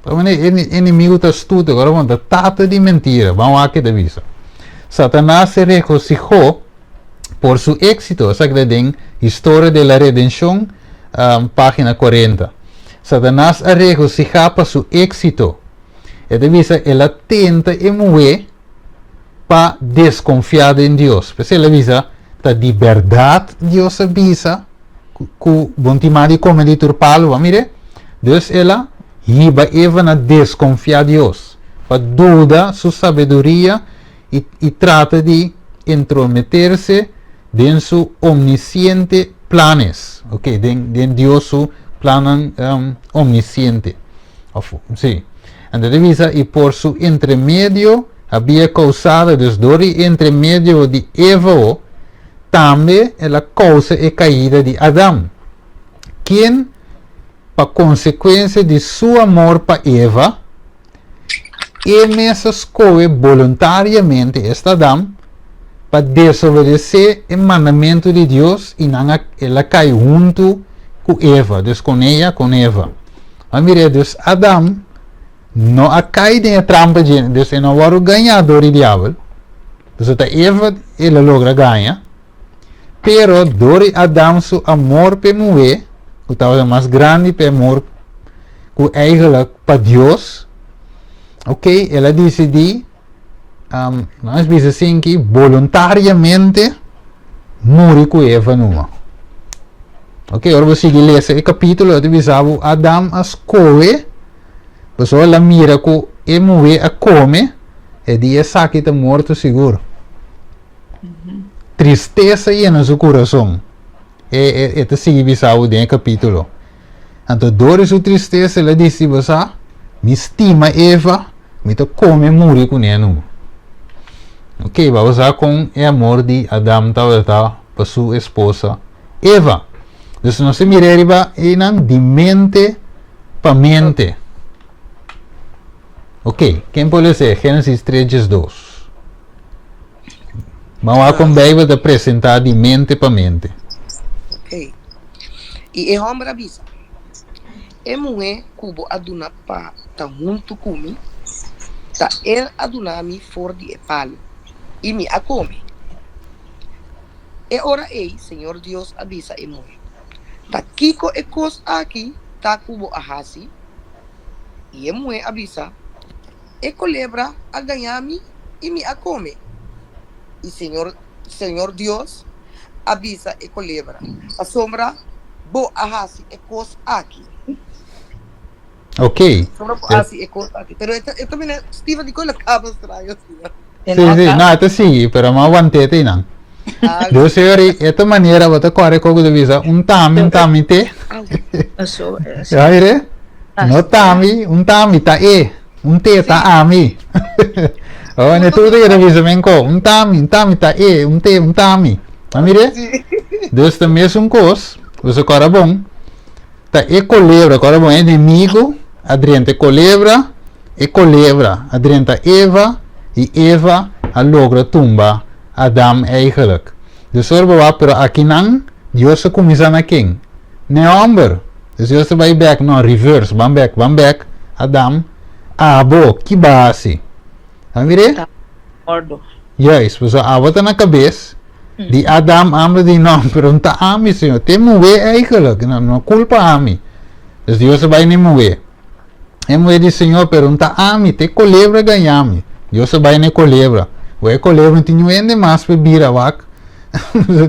S1: Ta manera e enemigu ta astuto, ora bon, ta tata di mentira. Ban wak ke ta bisa. Satanas se regosijó por su éxito, esaki ta den Historia de la Redención, página 40. Satanas a regosijá pa su éxito. E ta bisa el a tenta e muhé pa deskonfiá den Dios. P'esei el a bisa, Ta di bèrdat Dios a bisa ku bo no tin mag di kome di tur palu? Bo a mir'é? Dus el a hiba Eva na deskonfiá Dios, pa duda su sabiduria i i trata di entrometerse den su omnisiente planes. Oke, den den Dios su plannan omnisiente. Of, sí. Anto ta bisa, i por su entremedio habia kousado, dus dor di entremedio di Eva tambe el a kousa e kaida di Adam, ken pa konsekuensia di su amor pa Eva, E mes a skohe boluntariamente, esta Adam, pa desobedesé e mandamentu di Dios i nan a el a kai huntu ku Eva, dus kon ella, kon Eva. Bo a mira, dus Adam no a kai den e trampa dje, dus e no a wòrdu gañá dor di diabel, pasobra ta Eva el a logra gaña, pero dor di Adam su amor p'e muhé, ku tabata mas grandi p'e amor ku eigenlijk pa Dios, ok, el a disidí, um, nos bisa asin ki, boluntariamente muri ku Eva numa. Ok, ora bo sigui lesa e kapítulo, e ta bisa bo Adam a skohe, pasobra el a mira ku e muhé a kome, e di esaki ta morto sigur. Tristesa yena su kurason. E, e, e ta sigui bisa bo den e kapítulo. Anto dor di su tristesa el a disi, Bo sa, mi stima Eva, mi ta kome muri kuné numa. Ok, bo a sa kon e amor di Adam tabata pa su esposa Eva. Dus nos ta mira riba einan di mente pa mente. Ok, ken por lesa Génesis 3 diesdos? Ban wak kon Beibel ta presentá di mente pa mente.
S6: Ok. I e hòmber a bisa, E muhé ku bo a duna pa ta huntu ku mi, ta el a duna mi for di e palu, i mi a kome. E ora ei Señor Dios a bisa e muhé, Ta kiko e kos aki ta ku bo a hasi? I e muhé a bisa, E kolebra a gañá mi i mi a kome. I Señor, Señor Dios a bisa e kolebra, Pasobra bo a hasi e kos aki.
S1: Ok.
S6: Pasobra bo a hasi e kos aki. Pero e ta, e ta mira, Steven, dikon el a kaba straño asina?
S1: Sí, sí, no, e ta sigui, pero mi a want'é te einan.
S6: Ah,
S1: Dios señor, e ta manera bo ta kore koko ta bisa, un tami, un tami te.
S4: Eso es.
S1: Ya mire? No tami, un tami ta e, un te ta ami. Oh, ne tur ta bisa men ko, un tami, un tami ta e, un te, un tami. A mire? Dus ta mesun kos, dus kora bon, ta e kolebra, kora bon, enemigo a drenta e kolebra, e kolebra a drenta Eva, i Eva a logra tumba Adam eigenlijk. Dus ora bo wak, pero akinan Dios a kuminsá na ken? N'e hòmber. Dus Dios ta bai bèk, no, reverse, ban bèk, ban bèk, Adam, abo, ki bo a hasi? A mir'é?
S4: Ta gordo.
S1: Juist, pasobra abo ta na kabes di Adam, amo di no, pero no ta ami, Señor, t'e muhé eigenlijk, no, no kulpa ami. Dus Dios a bai n'e muhé. E muhé di, Señor, pero no ta ami, t'e kolebra a gaña mi. Dios a bai n'e kolebra. Bo e kolebra no tin niun hende mas p'e bira wak,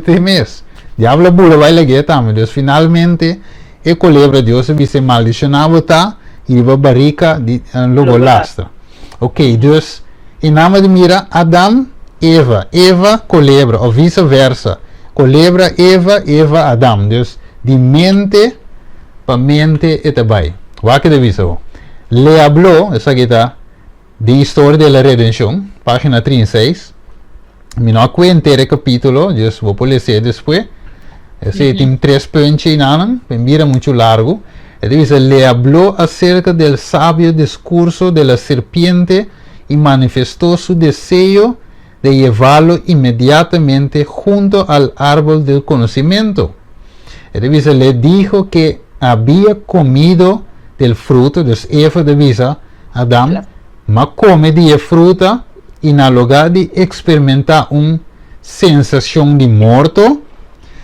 S1: t'e mes. Diablo a bula bai lag'é tambe. Dus finalmente e kolebra Dios a bis'é, Maldishoná bo ta i riba barika di lo bo lastra. Ok, dus e namba di mira Adam, Eva, Eva, kolebra, òf vise versa, kolebra, Eva, Eva, Adam. Dus di mente pa mente e ta bai. Wak e ta bisa bo. Le habló, esaki ta den Historia de la Redenshon, página 36. Mi no a kue henter e kapítulo, dus bo por les'é despues. Esei tin tres puntje einanan, pen bira muchu largu. E ta bisa, Le habló acerca del sabio discurso de la serpiente y manifestó su deseo de llevarlo inmediatamente junto al árbol del conocimiento. E ta bisa, Le dijo que había comido del fruto, dus Eva ta bisa Adam, M'a come di e fruta y na lugar di experimenta un sensacion di morto,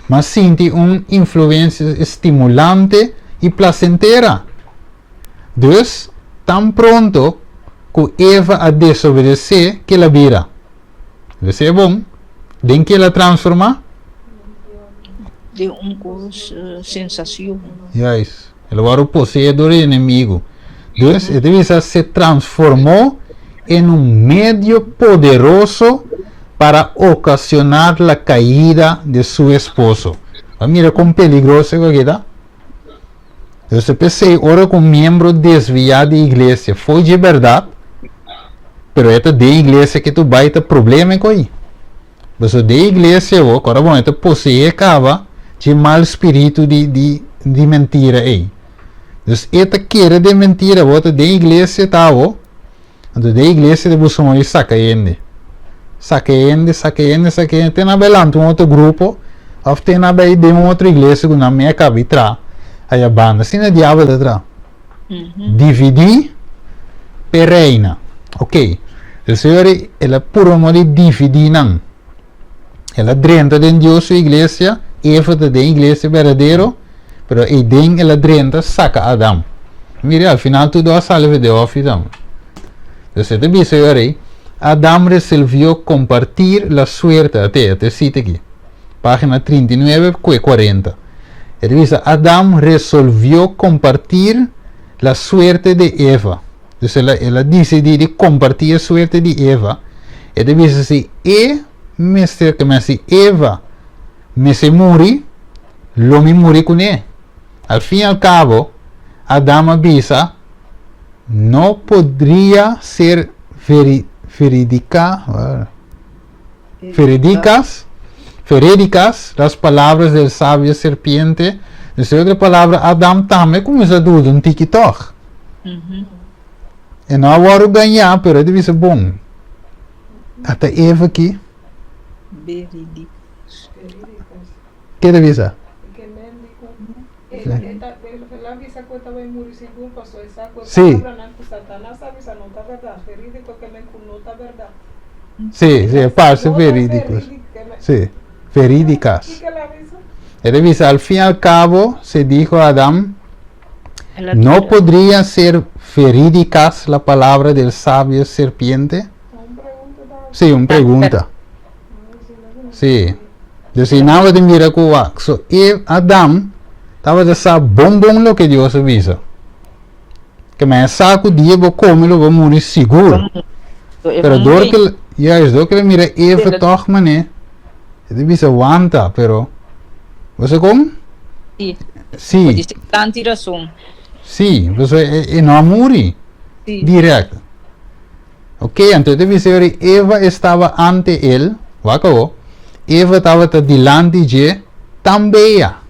S1: m'a sinti un influencia estimulante y placentera. Dus, tan pronto cu Eva a desobedece, ke la bira? Lesa bon, den ke la transforma?
S4: Den un cos sensacion.
S1: Juist. El a wòrdu poseé dor di enemigu. Dus, e ta bisa, se transformó en un medio poderoso para ocasionar la caida de su esposo. Bo a mira kon peligroso esaki ta? Dus, ta p'esei ora ku un miembro desviá di iglesia fo'i dje bèrdat, pero e ta den iglesia ke tur bai ta problema e ko'i. Pasobra den iglesia bo, kòrda bon, e ta poseé kaba dje mal spiritu di di di mentira ei. Dus e ta kere den mentira, bo ta den iglesia ta bo, Anto den iglesia ta buska modo di saka hende. Saka hende, saka hende, saka hende, te nan bai lanta un otro grupo of te nan bai den un otro iglesia ku nan mei a kaba di traha aya banda. Asina e diabel ta traha. Dividí p'e reina. Ok, el Señor el a purba modo di dividí nan. El a drenta den Dios su iglesia, Eva ta den iglesia berdadero, pero ei den el a drenta saca Adam. Mira, al final tur dos a sali for den hofi tambe. Entonces e ta bisa yo rei, Adam resolvió compartir la suerte, ate, ate cita aki, pagina 39 cu 40. E ta bisa, Adam resolvió compartir la suerte de Eva. Dus el a, el a disidí di kompartí e suerte di Eva. E ta bisa si e mester, ke men si Eva mester muri, lo mi muri kuné. Al fin i al kabo, Adam a bisa, No podria ser veri, veridika, veridicas, verídicas las palabras del sabio serpiente. Dus e otro palabra, Adam tambe kuminsá duda un tiki tòg. E no a wòrdu gañá, pero e ta bisa, Bon, ata Eva aki. Ke ta bisa? Sí. Sí, sí, e parse verídicos. Sí, verídicas. E ta bisa, al fin y al cabo, se dijo a Adam, No podrían ser verídicas la palabra del sabio serpiente? Sí, un pregunta. Sí. Dus i nan tabata mira ku wak. So e Adam tabata sa bon bon loke Dios a bisa. Ke men e sa ku dia bo kome lo bo muri sigur. Pero dor ke juist dor ke el a mira Eva tòg manera e ta bisa wanta pero bo sa kon?
S4: Sí.
S1: Sí.
S4: Bo dice tanti rason.
S1: Sí, pasobra e no a muri
S4: Sí.
S1: direct. Ok, anto e ta bisa yori Eva estaba ante el, wak awo, Eva tabata dilanti dje tan bella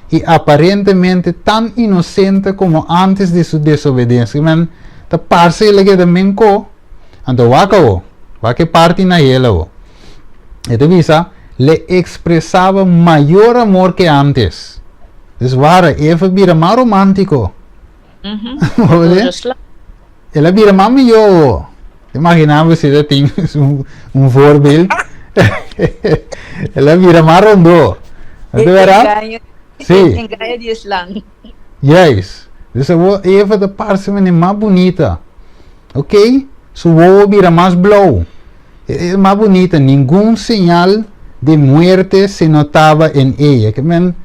S1: y aparentemente tan inocente como antes de su desobedencia. Men, ta parce el a keda menko. Anto wak awo, wak e parti na el awo. E ta bisa, le expresaba mayor amor que antes. Dus wara, Eva bira mas romántico. El a bira mas mihó. Imagina bo si ta tin un voorbeeld. El a bira mas rondó. No te verá?
S4: Sí. Engaño di slang.
S1: Juist. Dus awor Eva ta parse mene mas bunita. Ok? Su wowo bira mas blou. E mas bunita. Ningun señal de muerte se notaba en ella. Ke men,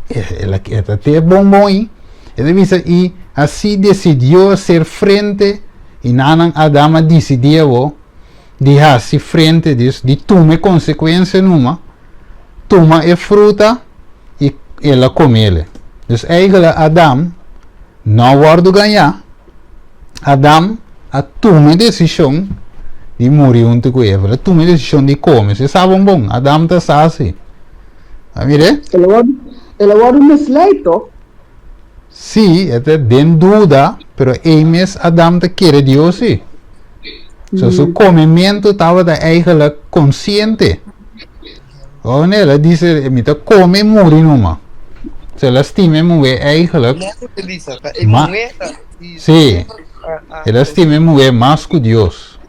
S1: el a keda te bon bon ei. E ta bisa, i así decidió hacer frente, i nanan Adam a disidí awor di hasi frente, dus di tuma e konsekuensia numa, tuma e fruta i el a komele. Dus eigelijk Adam no a wòrdu gañá, Adam a tuma e desishon di muri huntu ku Eva. El a tuma e desishon di kome. Si e sa bon bon, Adam ta sa si. A mir'é?
S2: El a wòrdu, el a wòrdu misleid tòg?
S1: Sí, e ta den duda, pero ei mes Adam ta kere Dios sí. So su komementu tabata eigenlijk konsiente. Oh, nee, el a dice, mi ta kome i muri numa. So el a stima e muhé eigenlijk.
S6: Net e bisa, ta e
S1: Ma,
S6: muhé ta di
S1: sí,
S6: a a
S1: el a stima e muhé mas ku Dios.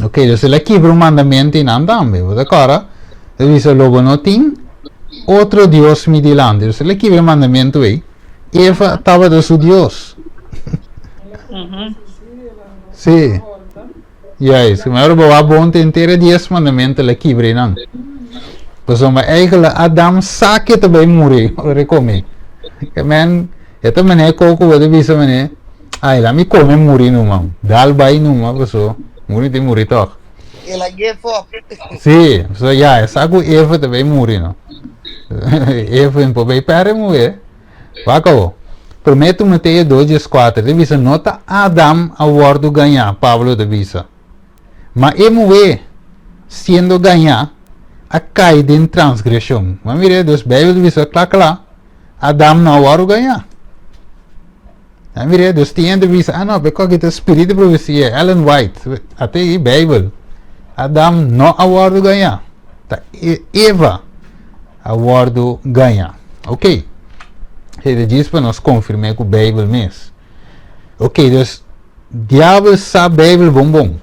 S1: Ok, dus el a kibra un mandamento einan tambe. Bo ta kòrda? El bisa, lo bo no tin otro dios mi dilanti. Dus el a kibra e mandamento ei. Eva tabata su dios. Sí. Juist, maar bo wak bon te entera dies mandamento el a kibra einan. Pasobra eigenlijk Adam sa ke ta bai muri ora e come. Ke men, e ta manera koko bo ta bisa manera, ay la mi come muri numa, dal bai numa paso muri tin muri tog.
S6: El a give up.
S1: Sí, so ya, e sa ku Eva ta bai muri no. Eva no por bai perde muhé. Wak awo. Promé Timoteo dos dieskuater ta bisa no ta Adam a wòrdu gañá, Pablo ta bisa. Ma e muhé, siendo gañá, a kai den transgreshon. Bo a mira? Dus Beibel ta bisa kla kla, Adam no a wòrdu gañá. A mira, dus tin hende bisa, ah no, beko aki ta spirit di profesia, Ellen White, ate i Bijbel. Adam no a wordu gañá. Ta Eva a wordu gañá. Ok. Hei ta djis pa nos konfirm'é ku Bijbel mes. Ok, dus diabel sa Bijbel bon bon.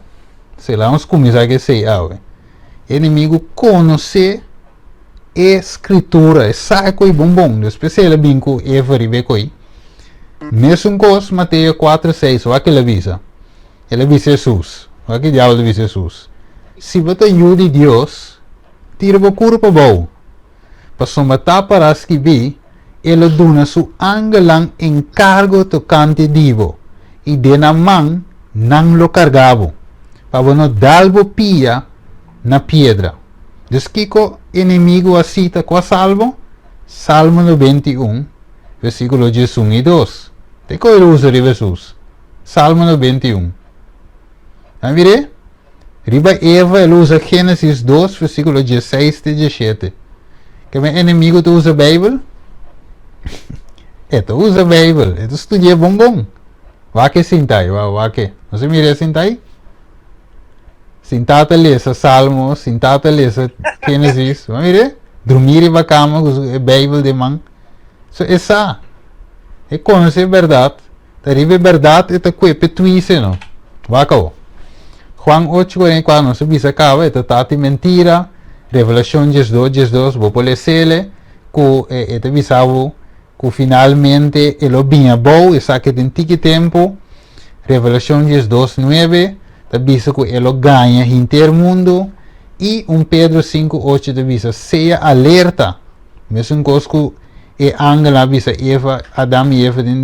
S1: Se laga nos kuminsá ku esei awe. Enemigu konosé e Skritura, e sa e koi bon bon. Dus p'esei el a bin ku Eva riba e koi. Mesun kos Mateo kuater seis, wak el a bisa. El a bisa Hesus, wak e diabel ta bisa Hesus, Si bo ta yu di Dios, tira bo kurpa abou, pasobra ta pará skibí, E lo duna su angelnan enkargo tokante di bo, i den nan man nan lo karga bo, pa bo no dal bo pia na piedra. Dus kiko enemigu a sita kua salmo? Salmo 91, versíkulo 11 i 2. Te koe el usa riba Hesus? Salmo 91. Nan mir'é? Riba Eva el usa Génesis 2, versíkulo 16 te 17. Ke men enemigu ta usa Beibel? E ta usa Beibel, e ta studi'é bon bon. Wak e sinta ei, wak e. No se mira e sinta ei? Sintá ta lesa Salmo, sintá ta lesa Génesis. Bo mira? Drumí riba kama ku e Beibel den man. So e sa. E konosé bèrdat. Ta riba e bèrdat e ta kue p'e tuise no. Wak awo. Juan ocho kuarenta i kuater nos a bisa kaba e ta tati mentira. Revelashon diesdos diesdos bo por les'ele ku e ta bisa bo ku finalmente e lo bin abou, esaki den tiki tempu. Revelashon diesdos nuebe ta bisa ku e lo gaña hinter mundu i un Pedro sinku ocho ta bisa sea alerta, mesun kos ku e angel a bisa Eva, Adam i Eva den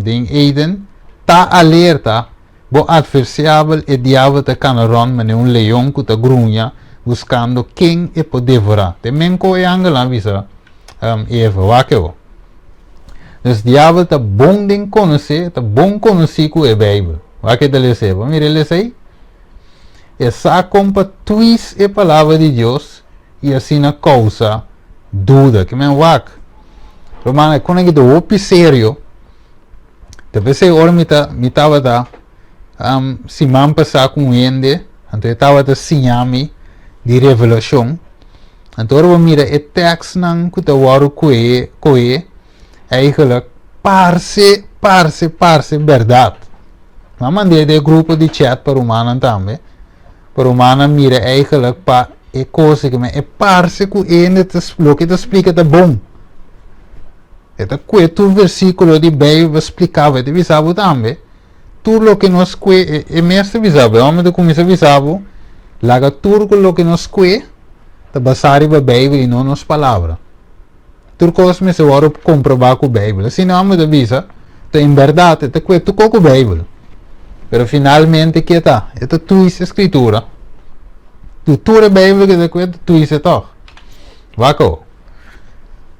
S1: den Eden, ta alerta, bo atversiabel e diabel ta kana rònt manera un leon ku ta gruña buskando ken e por devorá. Te men ku e angel a bisa Eva, wak e bo. Dus diabel ta bon den konosé, ta bon konosí ku e Beibel. Wak e ta lesa ei. Bo mira e lesa ei? E sa kon pa twis e palabra di Dios i asina kousa duda. Ke men wak. Ruman, e kos aki ta hopi serio. Ta p'esei ora mi ta mi tabata siman pasá ku un hende, anto e tabata siña mi di Revelashon. Anto ora bo mira e tekstnan ku ta wòrdu kohe kohe eigenlijk parse parse parse bèrdat. Mi a mand'é den e grupo di chat pa rumannan tambe, pa rumannan mira eigenlijk pa e kos aki e parse ku hende ta loke e ta splika ta bon. E ta kue tur versíkulo di Beibel pa splika bo, e ta bisa bo tambe tur loke nos kue, e mes ta bisa bo, e hòmber ta kuminsá bisa bo, laga tur ku loke nos kue ta basá riba Beibel i no nos palabra. Tur kos mester wòrdu komprobá ku Beibel. Asina e hòmber ta bisa, ta en bèrdat e ta kue tur kos ku Beibel. Pero finalmente ke ta? E ta twist e Skritura. Tur e Beibel ke ta kue ta twist e tòg. Wak awo.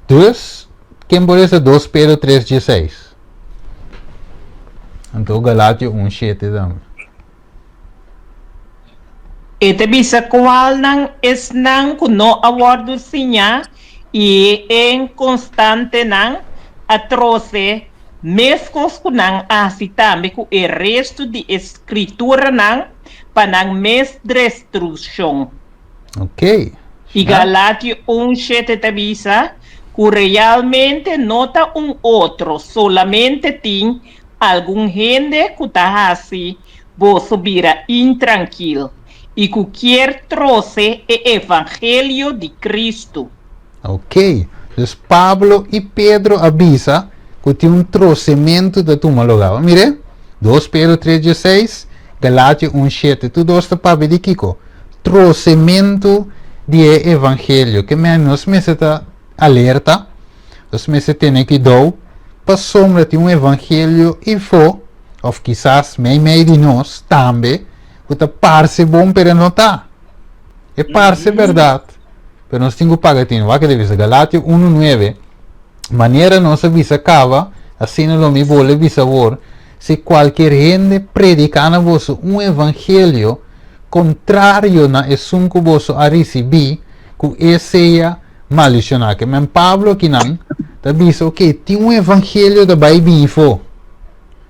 S1: Dus, ken por lesa 2 Pedro 3 16? Anto Galatio 1 7 tambe.
S3: E ta bisa kualnan esnan ku no a wòrdu siñá i e inkonstantenan a trose meskos ku nan a hasi tambe ku e restu di e skrituranan pa nan mes destrukshon.
S1: Ok.
S3: I Galatio un shete ta bisa ku realmente no ta un otro, solamente tin algun hende ku ta hasi boso bira intrankil i ku kier trose e evangelio di Kristu.
S1: Ok. Dus Pablo i Pedro a bisa ku tin un trosementu ta tuma lugá. Bo mir'é? Dos Pedro tres dieseis, Galatio un shete. Tur dos ta papia di kiko? Trosementu di e evangelio. Ke men nos mester ta alerta, nos mester tene kuidou pasobra tin un evangelio ifo, òf kisas meimei di nos tambe, ku ta parse bon pero no ta. E parse bèrdat, pero nos tin ku paga tinu. Wak e ta bisa Galatio unu nuebe, Manera nos a bisa kaba, asina lo mi bolbe bisa awor, si kualkier hende prediká na boso un evangelio kontrario na esun ku boso a risibí, ku e sea maldishoná. Ke men Pablo akinan ta bisa, oke, tin un evangelio ta bai bini fo.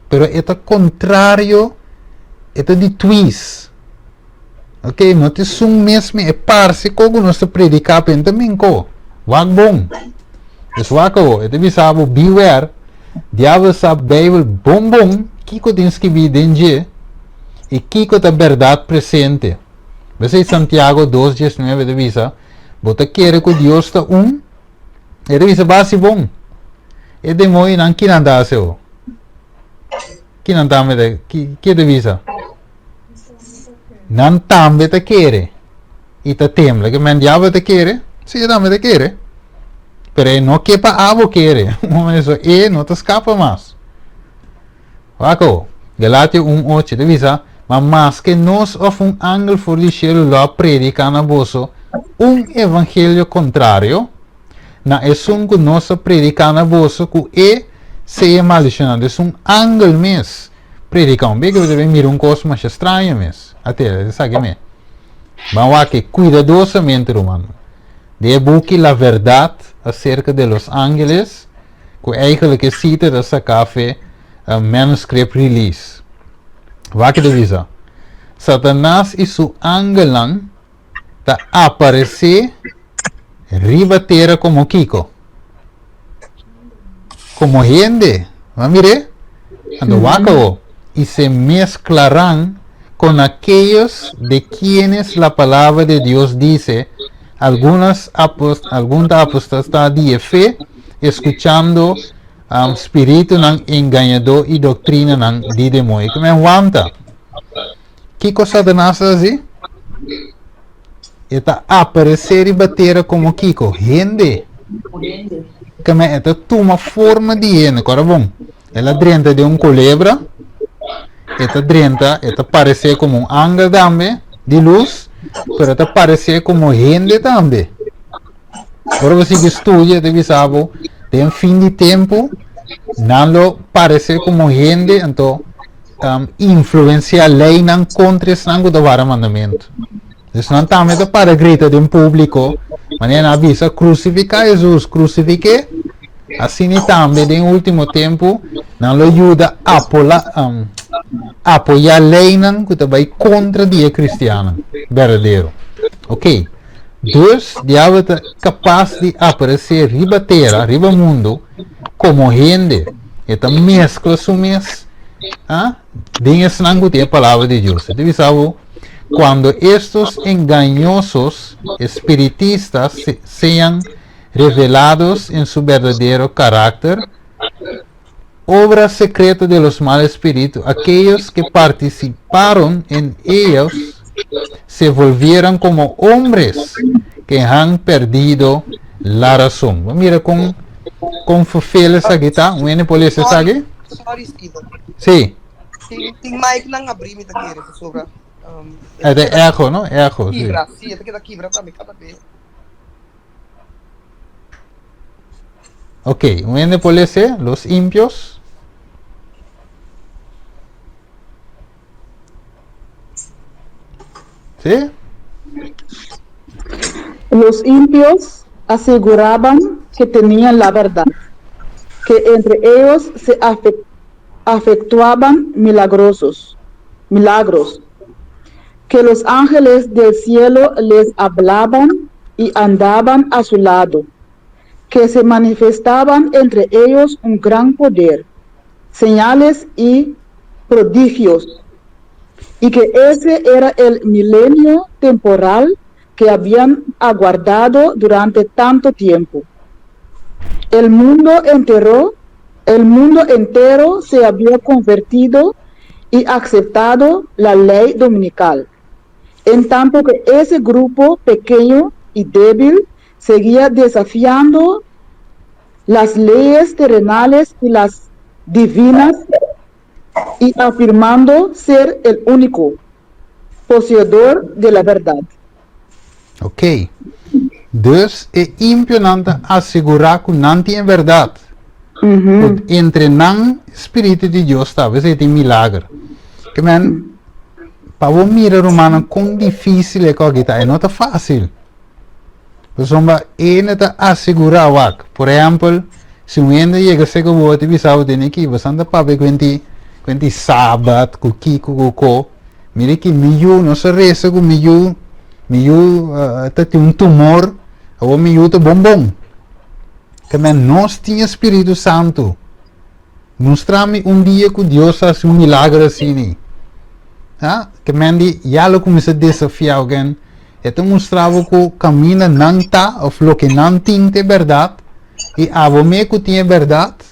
S1: Pero e ta kontrario, e ta di twis. Ok, no ta esun mes mi, e parse ko ku nos ta prediká, pero e no ta min ko. Wak bon. Dus wak awo, e ta bisa bo, beware, diabel sa Beibel bon bon kiko tin skibí den dje i kiko ta bèrdat presente. P'esei Santiago dos diesnuebe ta bisa, Bo ta kere ku Dios ta un? E ta bisa, Basi bon. E demoñonan kinan ta hasi awo? Kinan tambe ta, ki, ki e ta bisa? Nan tambe ta kere i ta tembla. Ke men diabel ta kere? Si, e tambe ta kere. Pero e no ke pa abo kere. So e no ta skapa mas. Wak awo, Galatio un ocho ta bisa, Ma maske nos òf un angel for di shelu lo a prediká na boso un evangelio kontrario na esun ku nos a prediká na boso, ku e sea maldishoná. Dus un angel mes prediká un beke, bo ta bin mira un kos masha straño mes. Ate, esaki me. Ban wak e kuidadosamente, rumannan. Den e buki La Verdad acerca de los Ángeles, ku eigenlijk e sita ta saká fe manuscript release. Wak ta bisa, Satanas i su angelnan ta aparesé riba tera komo kiko? Komo hende. Bo mir'é? Anto wak awo, i se mesklarán con aquellos de quienes la palabra de Dios dice, Algunas algun ta apostata di e fe, escuchando um, spiritunan engañadó i doctrinanan di demoño. Ke men wanta. Kiko Satanas ta hasi? E ta aparesé riba tera komo kiko? Hende. Ke men e ta tuma forma di hende. Kora bon. El a drenta den un kolebra. E ta drenta, e ta paresé komo un angel tambe di lus, pero e ta paresé komo hende tambe. Ora bo sigui studia, e ta bisa bo, den fin di tempu, nan lo paresé komo hende, anto um, influensiá leinan kontra esnan ku ta wara mandamentu. Dus nan tambe ta para grita den públiko, manera nan a bisa, Krusifiká Hesus, krusifik'é! Asina tambe den último tempu nan lo yuda apola, um, apoyá leinan ku ta bai kontra di e kristiannan berdadero. Ok, dus diabel ta kapas di aparesé riba tera, riba mundu, komo hende. E ta meskla su mes, ah, den esnan ku tin e palabra di Dios. E ta bisa bo, Cuando estos engañosos espiritistas sean revelados en su verdadero carácter, obra secreta de los mal espíritus, aquellos que participaron en ellos se volvieran como hombres que han perdido la razón. Mira con con vervel esaki ta. Un hende por lesa esaki?
S6: Sorry, Steven.
S1: Sí.
S6: Tin, tin mic nan abrí mi ta kere pasobra. Um,
S1: E de echo, no? Echo, sí.
S6: Kibra, sí, e ta keda kibra tambe kada be.
S1: Ok, un hende por lese, los impios. ¿Sí?
S2: Los impios aseguraban que tenían la verdad, que entre ellos se efectuaban milagrosos, milagros, que los ángeles del cielo les hablaban y andaban a su lado, que se manifestaban entre ellos un gran poder, señales y prodigios, y que ese era el milenio temporal que habían aguardado durante tanto tiempo. El mundo entero, el mundo entero se había convertido y aceptado la ley dominical, en tanto que ese grupo pequeño y débil seguía desafiando las leyes terrenales y las divinas y afirmando ser el único poseedor de la verdad.
S1: Ok. Dus e impionan ta asegurá ku nan tin e bèrdat. Ku entre nan spiritu di Dios ta, p'esei tin milager. Ke men, pa bo mira rumannan kon difísil e kos aki ta, e no ta fásil. Pasobra e ta asegurá wak. Por ehèmpel, si un hende yega serka bo i ta bisa bo tene ki, bo san ta papia ku henti. Kuenti sabat ku kiko ku ko. Mira ki mi yu nos a resa ku mi yu, mi yu ta tin un tumor, awor mi yu ta bon bon. Ke men nos tin e Spiritu Santu. Mustra mi un dia ku Dios a hasi un milagro asini. Ha? Ke men di ya lo kuminsá desafiá oken. E ta mustra bo ku kaminda nan ta òf loke nan tin ta e bèrdat i abo me ku tin e bèrdat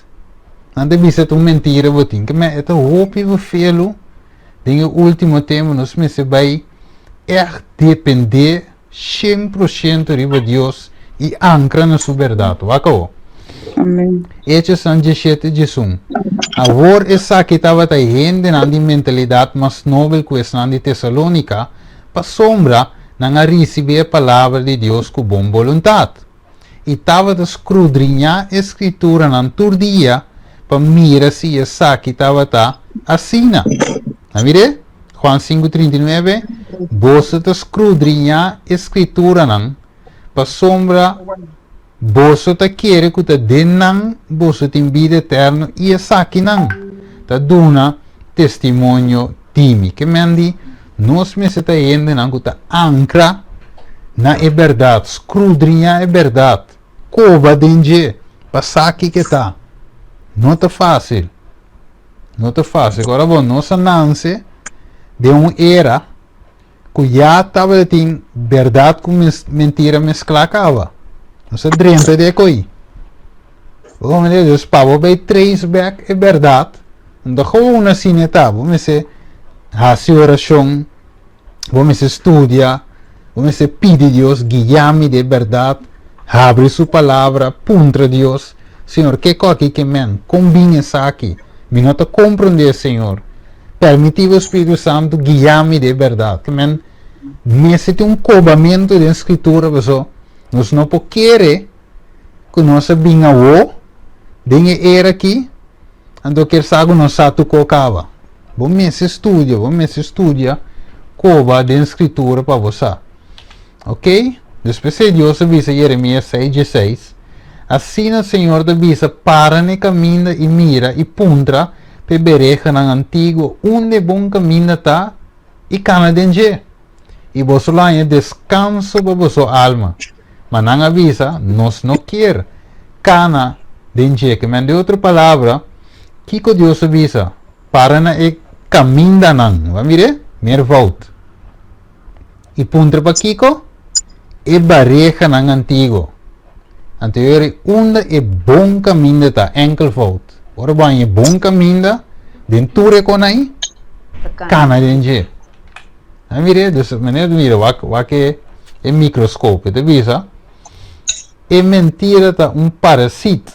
S1: nan ta bisa ta un mentira bo tin. Ke men e ta hopi befelu den e último tempu nos mester bai ègt dependé 100% riba Dios i ankra na su bèrdat. Wak awor.
S2: Amen.
S1: Hechosnan 17, 11. Awor esaki tabata e hendenan di mentalidat mas nobel ku esnan di Tesalónika, pasobra nan a risibí e palabra di Dios ku bon boluntat, i tabata skrudriñá e Skrituranan tur dia pa mira si esaki tabata asina. A mir'é? Juan 5, 39, Boso ta skrudriñá e Skrituranan, pasobra boso ta kere ku ta den nan boso tin bida eterno, i esakinan ta duna testimonio di mi. Ke men di, nos mester ta hendenan ku ta ankra na e bèrdat, skrudriñá e bèrdat, koba den dje pa sa kiko e ta. No ta fásil. No ta fásil. Ora bo, nos a nanse den un era ku ya tabata tin bèrdat ku mentira mesklá kaba. Nos a drenta den e koi. Bo komprende? Dus pa bo bai trace back e bèrdat, no ta gewoon asina e ta. Bo mester hasi orashon, bo mester studia, bo mester pidi Dios guia mi den e bèrdat, habri su palabra, puntra Dios, Señor, kiko aki ke men? Kon bin esaki? Mi no ta komprendé, Señor. Permití bo Spiritu Santu guia mi den e bèrdat. Ke men mester tin un kobamentu den Skritura paso nos no por kere ku nos a bin awo den e era aki anto kier sa ku nos sa tur ko kaba. Bo mester studia, bo mester studia koba den Skritura pa bo sa. Ok? Despues e Dios a bisa Jeremias 6, 16, Asina Señor ta bisa, Para na e kaminda i mira i puntra pa e berehanan antiguo unda e bon kaminda ta i kana den dje, i boso lo haña deskanso pa boso alma. Ma nan a bisa, Nos no kier kana den dje. Ke men, den otro palabra, kiko Dios a bisa? Para na e kamindanan. Bo a mir'é? Meervoud. I puntra pakiko? E barehanan antiguo. Anto yori unda e bon kaminda ta, enkelvoud. Ora bo haña e bon kaminda, den tur e kon ai, kana den dje. A mira, dus meneer mira, wak, wak e, e microscoop, e ta bisa, e mentira ta un parasit.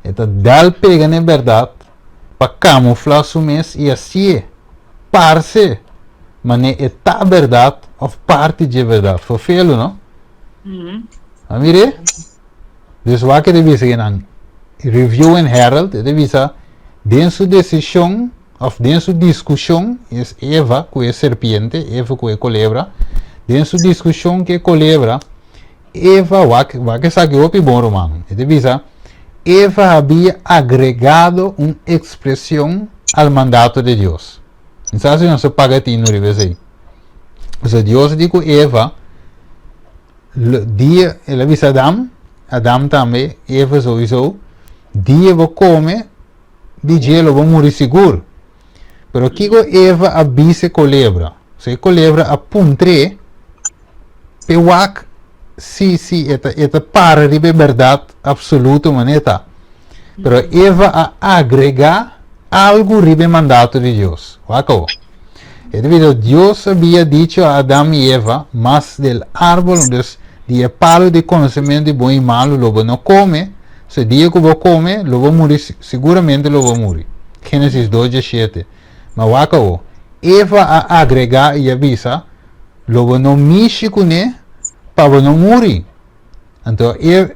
S1: E ta dal pega na e bèrdat pa kamuflá su mes i hasié parse manera e ta bèrdat òf parti dje bèrdat. Ferfelu, no? A mir'é? Dus wak e ta bisa kinan? Review and Herald e ta bisa den su desishon òf den su diskushon, es Eva ku e serpiente, Eva ku e kolebra, den su diskushon ku e kolebra, Eva, wak, wak esaki hopi bon ruman. E ta bisa, Eva habia agregado un expresion al mandato de Dios. Mi sa si nos a paga tinu riba esei. Osea, Dios di ku Eva, lo, dia, el a bisa Adam, Adam tambe, Eva souiso, dia bo kome di dje lo bo muri sigur. Pero kiko Eva a bisa e kolebra? So e kolebra a puntr'é p'e wak si si e ta e ta para riba e bèrdat apsoluto manera e ta. Pero Eva a agregá algu riba e mandato di Dios. Wak awor. E ta bisa, Dios habia dicho a Adam i Eva, mas del árbol, dus di e palu di konosementu di bon i malu lo bo no kome, so e dia ku bo kome lo bo muri, siguramente lo bo muri. Génesis 2, 17. Ma wak awor, Eva a agregá i a bisa, Lo bo no mishi kuné pa bo no muri. Anto e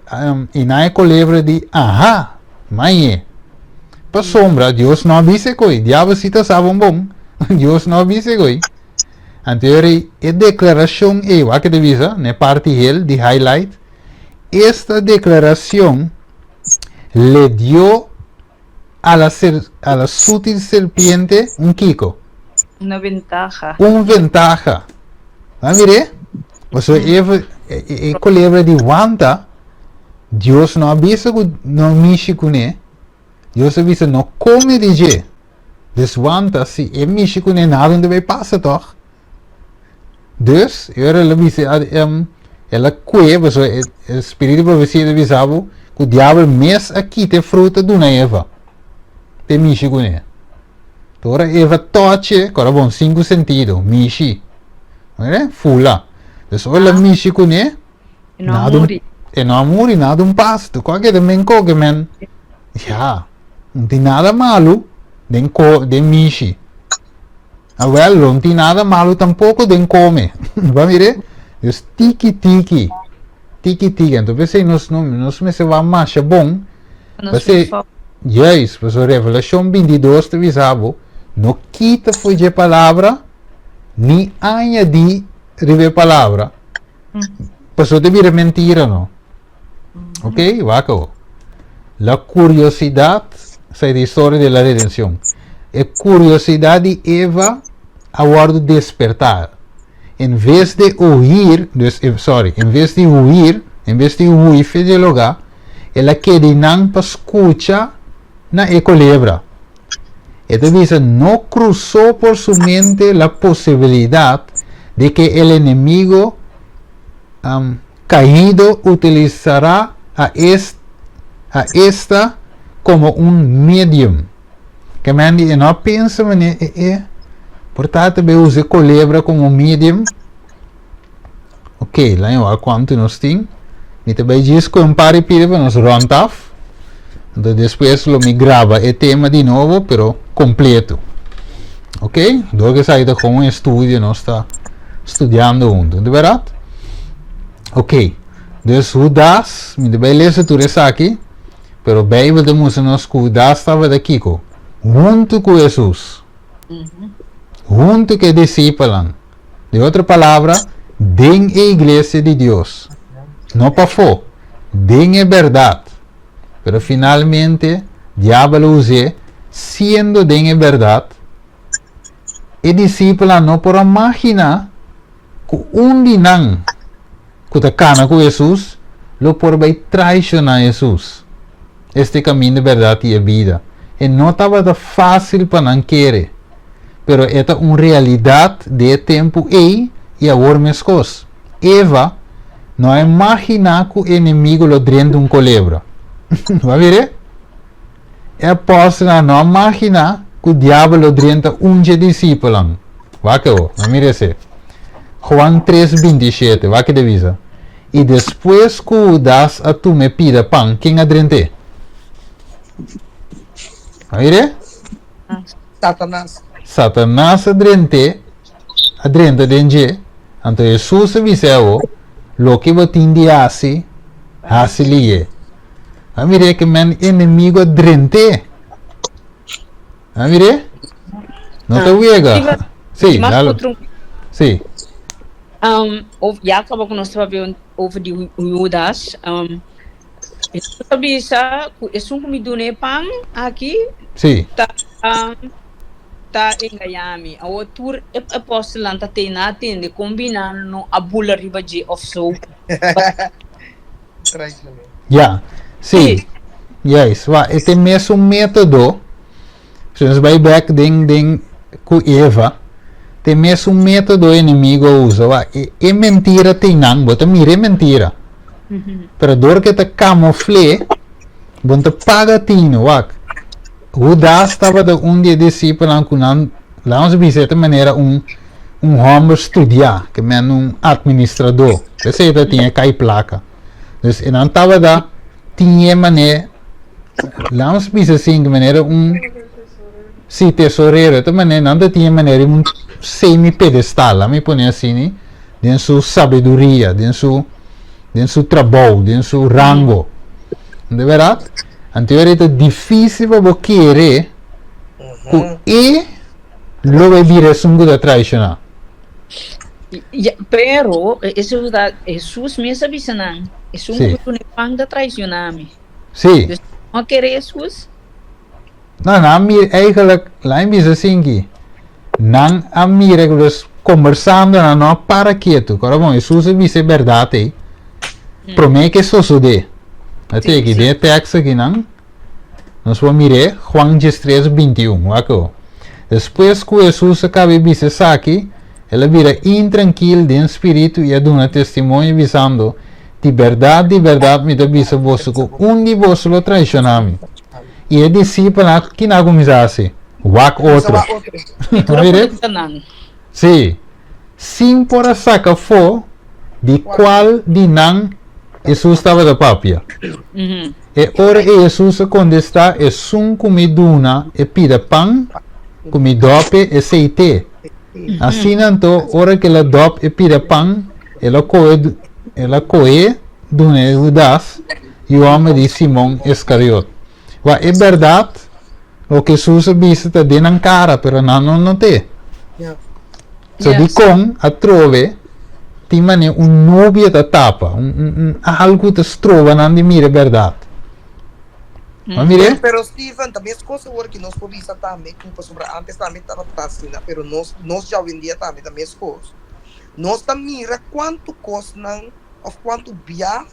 S1: i nan e kolebra di, Aha! Mañe! Pasobra Dios no a bisa e koi. Diabel si ta sa bon bon. Dios no a bisa e koi. Anto e rei, e deklarashon ei, wak e ta bisa na e parti hel di highlight, Esta deklarashon le dio. A la, ser, a la sutil serpiente un kiko?
S4: Una ventaha.
S1: Un ventaha. A mire? Paso Eva, e, e, e colebra di wanta, Dios no a bisa ku no mishi kuné. Dios a bisa no come di dje. Dus wanta, si e mishi kuné nada no debe pasa toch? Dus, e ora el a bisa, um, el a kue, paso e, e spiritu di profesia ta bisa bo ku diabel mes a kita e fruta duna Eva p'e mishi kuné. To ora Eva toche, kora bon, sinku sentido, mishi. Mire, fula. Dus ora el a mishi kuné,
S4: E no a
S1: nada un,
S4: muri.
S1: e no a muri, nada un pas. Tu kua keda men koke men. Ja, no tin nada malu den ko, den mishi. Awel, lo no tin nada malu tampoco den come. Ba mire? Dus tiki tiki. Tiki tiki. Anto p'esei nos no nos mester wak masha bon.
S4: Nos
S1: P'esei,
S4: mester
S1: juist, pasobra Revelacion 22 ta bisa bo, no kita for dje palabra, ni añadi riba e palabra. Pasobra ta bira mentira no. Ok, wak awo. La curiosidad, sa e historia de la redención. E curiosidad di Eva a wordo despertá. En vez de huir, dus, eh, sorry, en vez di huir, en vez di hui fe di e lugá, el a keda einan pa scucha na e colebra. E ta bisa, no cruzó por su mente la posibilidad de que el enemigo um, Caído utilizará a a esta como un medium. Ke men di e no a pensa manera e e por ta ta bay usa e colebra como medium. Ok, laña wak cuanto nos tin. Mi ta bay djis cu un par di pida pa nos rond af. Entonces despues lo mi graba e tema di nobo, pero completo. Ok, door cu esaki ta como un estudio nos ta studiando hunto, di berdad? Ok, dus Judas, mi ta bai lesa tur esaki, pero Bijbel ta mustra nos ku Judas tabata kiko? Huntu ku Hesus. Huntu ku e disipelnan. De otro palabra, den e iglesia di Dios. No pafó, den e bèrdat. Pero finalmente, diabel a us'é, siendo den e bèrdat, E disipelnan no por a maginá ku un di nan ku ta kana ku Hesus lo por bai traishoná Hesus. Este kaminda, bèrdat i e bida. E no tabata fásil pa nan kere, pero e ta un realidat di e tempu ei i awor meskos. Eva no a imaginá ku e enemigu lo drenta un kolebra. Bo a mir'é? E apòstelnan no a maginá ku Diabel lo drenta un dje disipelnan. Wak awor, no mira esei. Juan tres, 27, wak ke ta bisa, I despues ku Hudas a tuma e pida pan, ken a drent'é? A mir'é?
S6: Satanas.
S1: Satanas a drent'é, a drenta den dje. Anto Hesus a bis'é awor, Loke bo tin di hasi, hasi lié. A mir'é ke men enemigo a drent'é. A mir'é? No ta wega. Sí, dalo. Sí.
S4: Um, of, ya kaba ku nos papia over di Judas. Um, Jesus a bisa ku esun ku mi duna e pan aki
S1: Sí.
S4: ta um, ta engañá mi. Awor tur e apòstelnan ta tene a tende kon bina no a bula riba dje òf so.
S1: Ya, sí. Juist, wa e te mesun método, si nos bai bek den den ku Eva, te mesun método enemigo a usa, wa e e mentira te nan, bo ta mira e mentira. Pero dor ke ta kamufl'é, bo no ta paga tino, wak. Hudas tabata un di e disipelnan ku nan, laga nos bisa e ta manera un un hòmber studiá, ke men un atministradó. P'esei ta tin e kai plaka. Dus e nan tabata tin e manera, laga nos bisa asin, ke manera un, si tesorero, e ta manera nan ta tin e manera riba un semi pedestal, laga mi pone asini, den su sabiduria, den su den su trabou, den su rango. De berdad? Anto e ta difícil pa bo kere ku e lo bai bira esun ku ta traishoná.
S4: Ya, pero eso ta Jesús mes a bisa nan, esun ku mi pone pan ta traishoná mi.
S1: Sí.
S4: Dus no a kere Jesús.
S1: No, nan a mira, eigenlijk, laat mi bisa asinki, nan a mira ku dus kombersando nan no a para ketu. Kora bon, Hesus a bisa e bèrdat ei promé ke sosodé. A teki den e tekst akinan, nos por mir'é, Juan diestres, bintiun. Wak awo. Despues ku Hesus a kaba e bisa esaki, el a bira intrankil den spiritu i a duna testimonio bisando, Di bèrdat, di bèrdat mi ta bisa boso ku un di boso lo traishoná mi. I e disipelnan kina a kuminsá hasi? Wak otro. Mire? Sí. Sin por a saka afó di kual di nan Hesus tabata papia. E ora ei Hesus a kontestá, Esun ku mi duna e pida pan ku mi dòp e, esei t'e. Asina anto, ora ku el a dòp e pida pan, el a kohe el a kohe duna e Hudas, yu hòmber di Simon Iskariot. Wak, e bèrdat, loke Hesus a bisa ta den nan kara, pero nan no not'é. So dikon atrobe tin manera un nubia ta tapa, un un un algu ta stroba nan di mira e bèrdat? Bo a mir'é?
S6: Pero Steven, ta mes kos awor ki nos por bisa tambe ku pasobra antes tambe tabata asina, pero nos nos djawendia tambe ta mes kos. Nos ta mira kuantu kosnan òf kuantu bia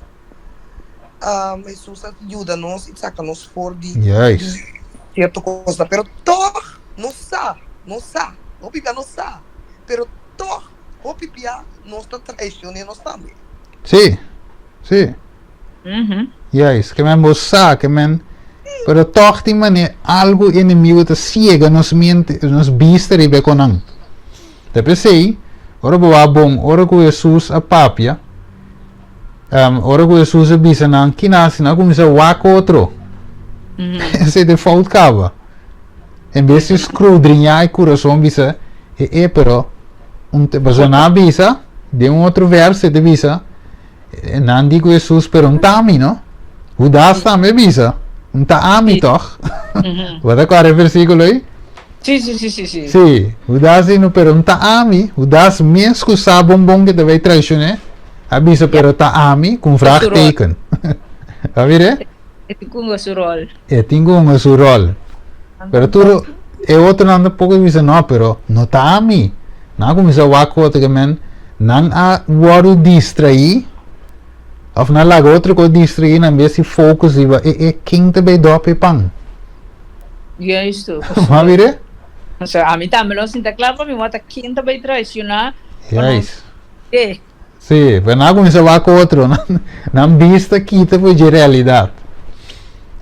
S6: Hesus a yuda nos i saka nos for di sierto kosnan. Pero tòg nos sa, nos sa, hopi bia nos sa, pero tòg hopi bia nos ta traishoné nos tambe.
S1: Sí, sí. Juist, ke men bo sa, ke men, pero tòg tin manera algu enemigu ta siega nos mente, nos bista riba e konan. Ta p'esei, ora bo wak bon, ora ku Hesus a papia, ora ku Hesus a bisa nan, Kina hasi? Nan a kuminsá wak otro. Esei ta e fout kaba. En bes di skrudriñá e kurason bisa, E e, pero un te, pasobra nan a bisa, den un otro vèrs e ta bisa, Nan di ku Hesus, pero un ta ami, no? Hudas tambe a bisa, Un ta ami tòg? Bo ta kòrda e versíkulo ei?
S4: Sí, sí, sí, sí, sí.
S1: Sí, Hudas di no, pero un ta ami. Hudas mes ku sa bon bon ke ta bai traishon'é, a bisa, pero ta ami, ku un vraagteken. A mir'é?
S4: E tin ku hunga su ròl.
S1: E tin ku hunga su ròl. Pero tur e otronan tampoco a bisa no, pero no ta ami. Nan a kuminsá wak otro ke men nan a wòrdu distraí òf nan a laga otro kos distraí nan bes di focus riba e e ken ta bai dòp e pan.
S4: Juisto.
S1: Bo a mira?
S4: Osea, ami tambe lo sinta kla pa mi wak ta ken ta bai traishoná pa nos
S1: Juist.
S4: e.
S1: Sí, pero nan a kuminsá wak otro, nan bista kita for dje realidat.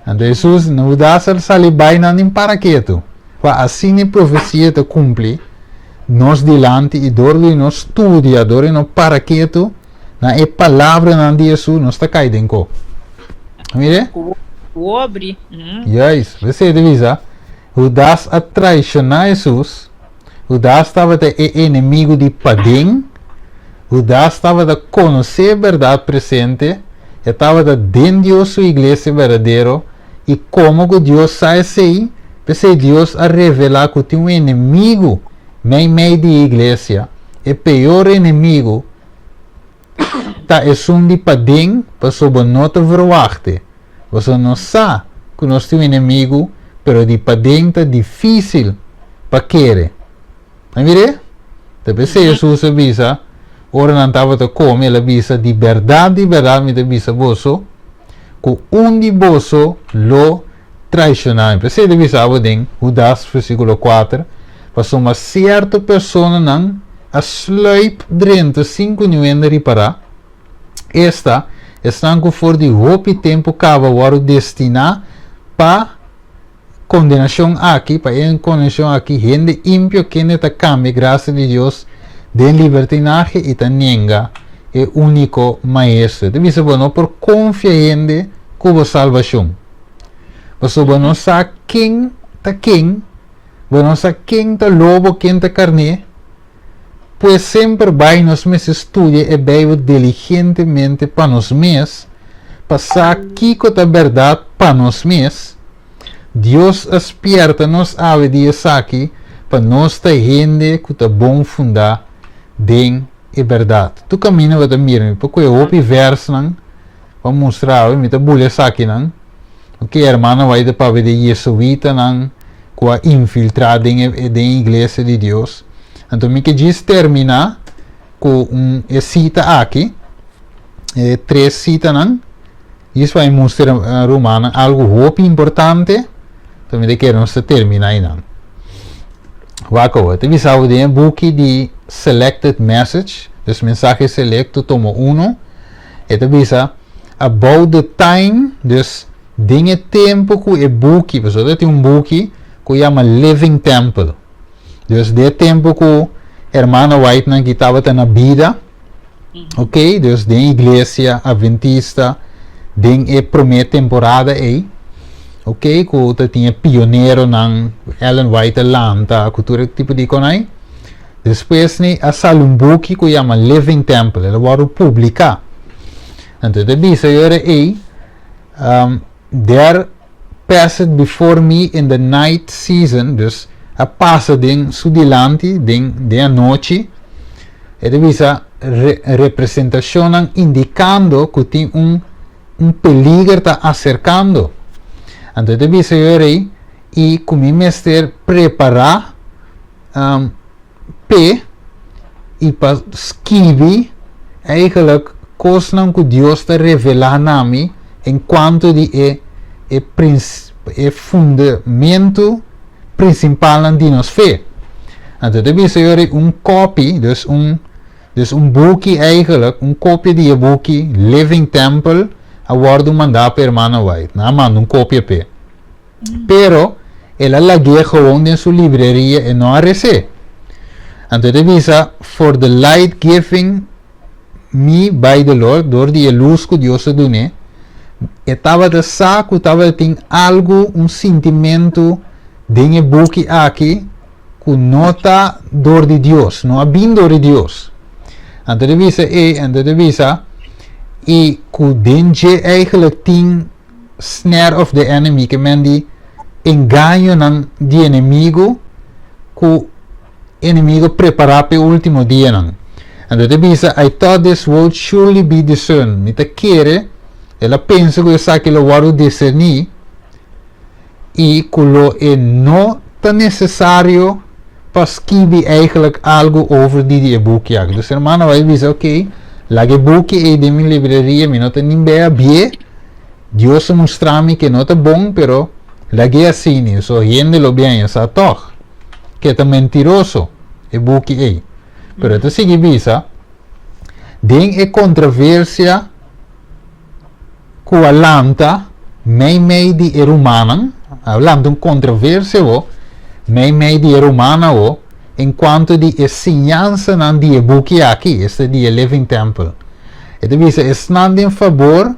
S1: Anto Hesus, Hudas a sali bai nan den paraketu. Pa asina e profesia ta kumpli nos dilanti i dor di nos studia, dor di nos para ketu na e palabranan di Hesus, nos ta kai den ko. Mire?
S4: Ku wobri.
S1: Juist, p'esei ta bisa, Hudas a traishoná Hesus. Hudas tabata e enemigu di paden. Hudas tabata konosé e bèrdat presente, e tabata den Dios su iglesia berdadero, i komo ku Dios sa esei, p'esei Dios a revelá ku tin un enemigu meimei di e iglesia, e peor enemigu ta esun di paden, pasobra bo no ta verwach'te. Boso no sa ku nos tin un enemigu, pero di paden ta difísil pa kere. A mir'é? Ta p'esei Hesus a bisa, ora nan tabata kome, el a bisa, Di bèrdat, di bèrdat mi ta bisa boso, ku un di boso lo traishoná mi. P'esei ta bisa abo den Hudas, versíkulo kuater, Pasobra sierto personanan a sluip drenta sin ku niun hende ripará, esta, esnan ku for di hopi tempu kaba wòrdu destiná pa kondenashon aki, pa e kondenashon aki, hende impio kende ta kambia grasia di Dios den libertinahe i ta nenga e úniko Maestro. E ta bisa bo no por konfia hende ku bo salbashon, pasobra bo no sa ken ta ken, bo no sa ken ta lobo, ken ta karné. Pues semper bai nos mester studia e Bijbel diligentemente pa nos mes, pa sa kiko ta bèrdat pa nos mes. Dios a spierta nos awe di esaki pa nos ta hende ku ta bon fundá den e bèrdat. Tur kaminda bo ta mira mi por kohe hopi vèrsnan pa mustra awe, mi ta bula esakinan. Ok, hermana White ta papia di jesuitanan ku a infiltrá den e den e iglesia di Dios. Anto mi ke djis terminá ku un e sita aki, e tres sitanan, djis pa mi mustra rumannan algu hopi importante, anto mi ta kere nos ta terminá einan. Wak awor, ta bisa bo den e buki di Selected Message, dus Mensahe Selecto tomo uno, e ta bisa about the time, dus den e tempu ku e buki, pasobra ta tin un buki ku yama Living Temple. Dus den e tempu ku hermano Whitenan ki tabata na bida, ok, dus den iglesia adventista den e promé temporada ei, ok, ku ta tin e pioneronan, Ellen White a lanta ku tur e tipo di konai. Despues ni a sali un buki ku yama Living Temple, el a wòrdu publiká. Anto e ta bisa e ora ei, There passed before me in the night season, dus a pasa den su dilanti den den anochi, e ta bisa re representashonnan indikando ku tin un un peliger ta aserkando. Anto e ta bisa e ora ei, i ku mi mester prepará p'e i pa skibi eigenlijk kosnan ku Dios ta revelá na mi en kuanto di e e e fundamentu prinsipalnan di nos fe. Anto ta bisa yori un kopi, dus un dus un buki eigenlijk, un kopia di e buki Living Temple a wòrdu mandá pa Hermana White. Nan a manda un kopia p'e. Pero el a lag'é gewoon den su libreria e no a res'é. Anto e ta bisa, For the light giving me by the Lord, dor di e lus ku Dios a dun'é, e tabata sa ku tabatin algu, un sintimentu den e buki aki ku no ta dor di Dios, no a bin dor di Dios. Anto e ta bisa ei, anto e ta bisa, i ku den dje eigenlijk tin snare of the enemy ke men di engañonan di enemigo ku enemigo prepará p'e último dianan. Anto ta bisa, I thought this would surely be discerned. Mi ta kere, el a pensa ku esaki lo wòrdu diserní i ku lo e no ta nesesario pa skibi eigenlijk algu over di di e buki aki. Dus hermano bai bisa, ok, laga e buki ei den mi libreria, mi no ta nin bea bié, Dios a mustra mi ke no ta bon, pero lag'é asini, so hende lo biaña sa tòg ke ta mentiroso e buki ei. Pero e ta sigui bisa, Den e kontraversia ku a lanta meimei di e rumannan, a lanta un kontraversia awo meimei di e rumannan awo en kuanto di e siñansanan di e buki aki, esta di e Living Temple. E ta bisa esnan den fabor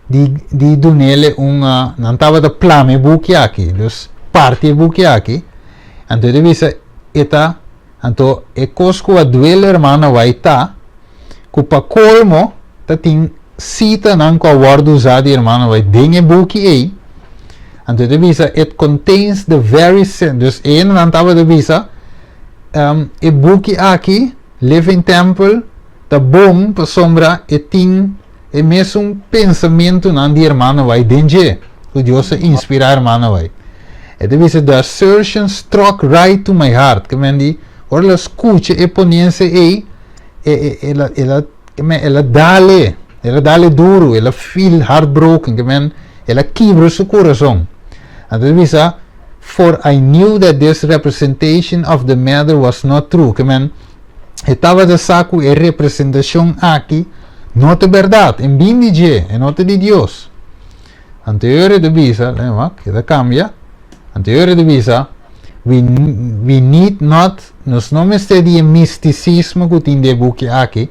S1: di di dunele un nan tabata plama e buki aki, dus parti e buki aki, anto e ta bisa e ta anto e kos ku a duele hermano White ta ku pa kolmo ta tin sitanan ku a wòrdu usá di hermano White den e buki ei, anto e ta bisa it contains the very same, dus e hendenan tabata bisa e buki aki Living Temple ta bon pasobra e tin e mesun pensamentunan di hermano White den dje, ku Dios a inspirá hermano White. E ta bisa, The assertion struck right to my heart. Ke men di, ora el a skucha e ponensia ei, e, e, el a, el a, ke men, el a dale, el a dale duru, el a feel heartbroken, ke men, el a kibra su kurason. Anto e ta bisa, For I knew that this representation of the matter was not true. Ke men, E tabata sa ku e representashon aki no ta bèrdat, en bin di dje, e no ta di Dios. Anto e ora e ta bisa, lei wak, e ta kambia. Anto e ora e ta bisa, We, we need not, nos no mester di e mistisismo ku tin den e buki aki,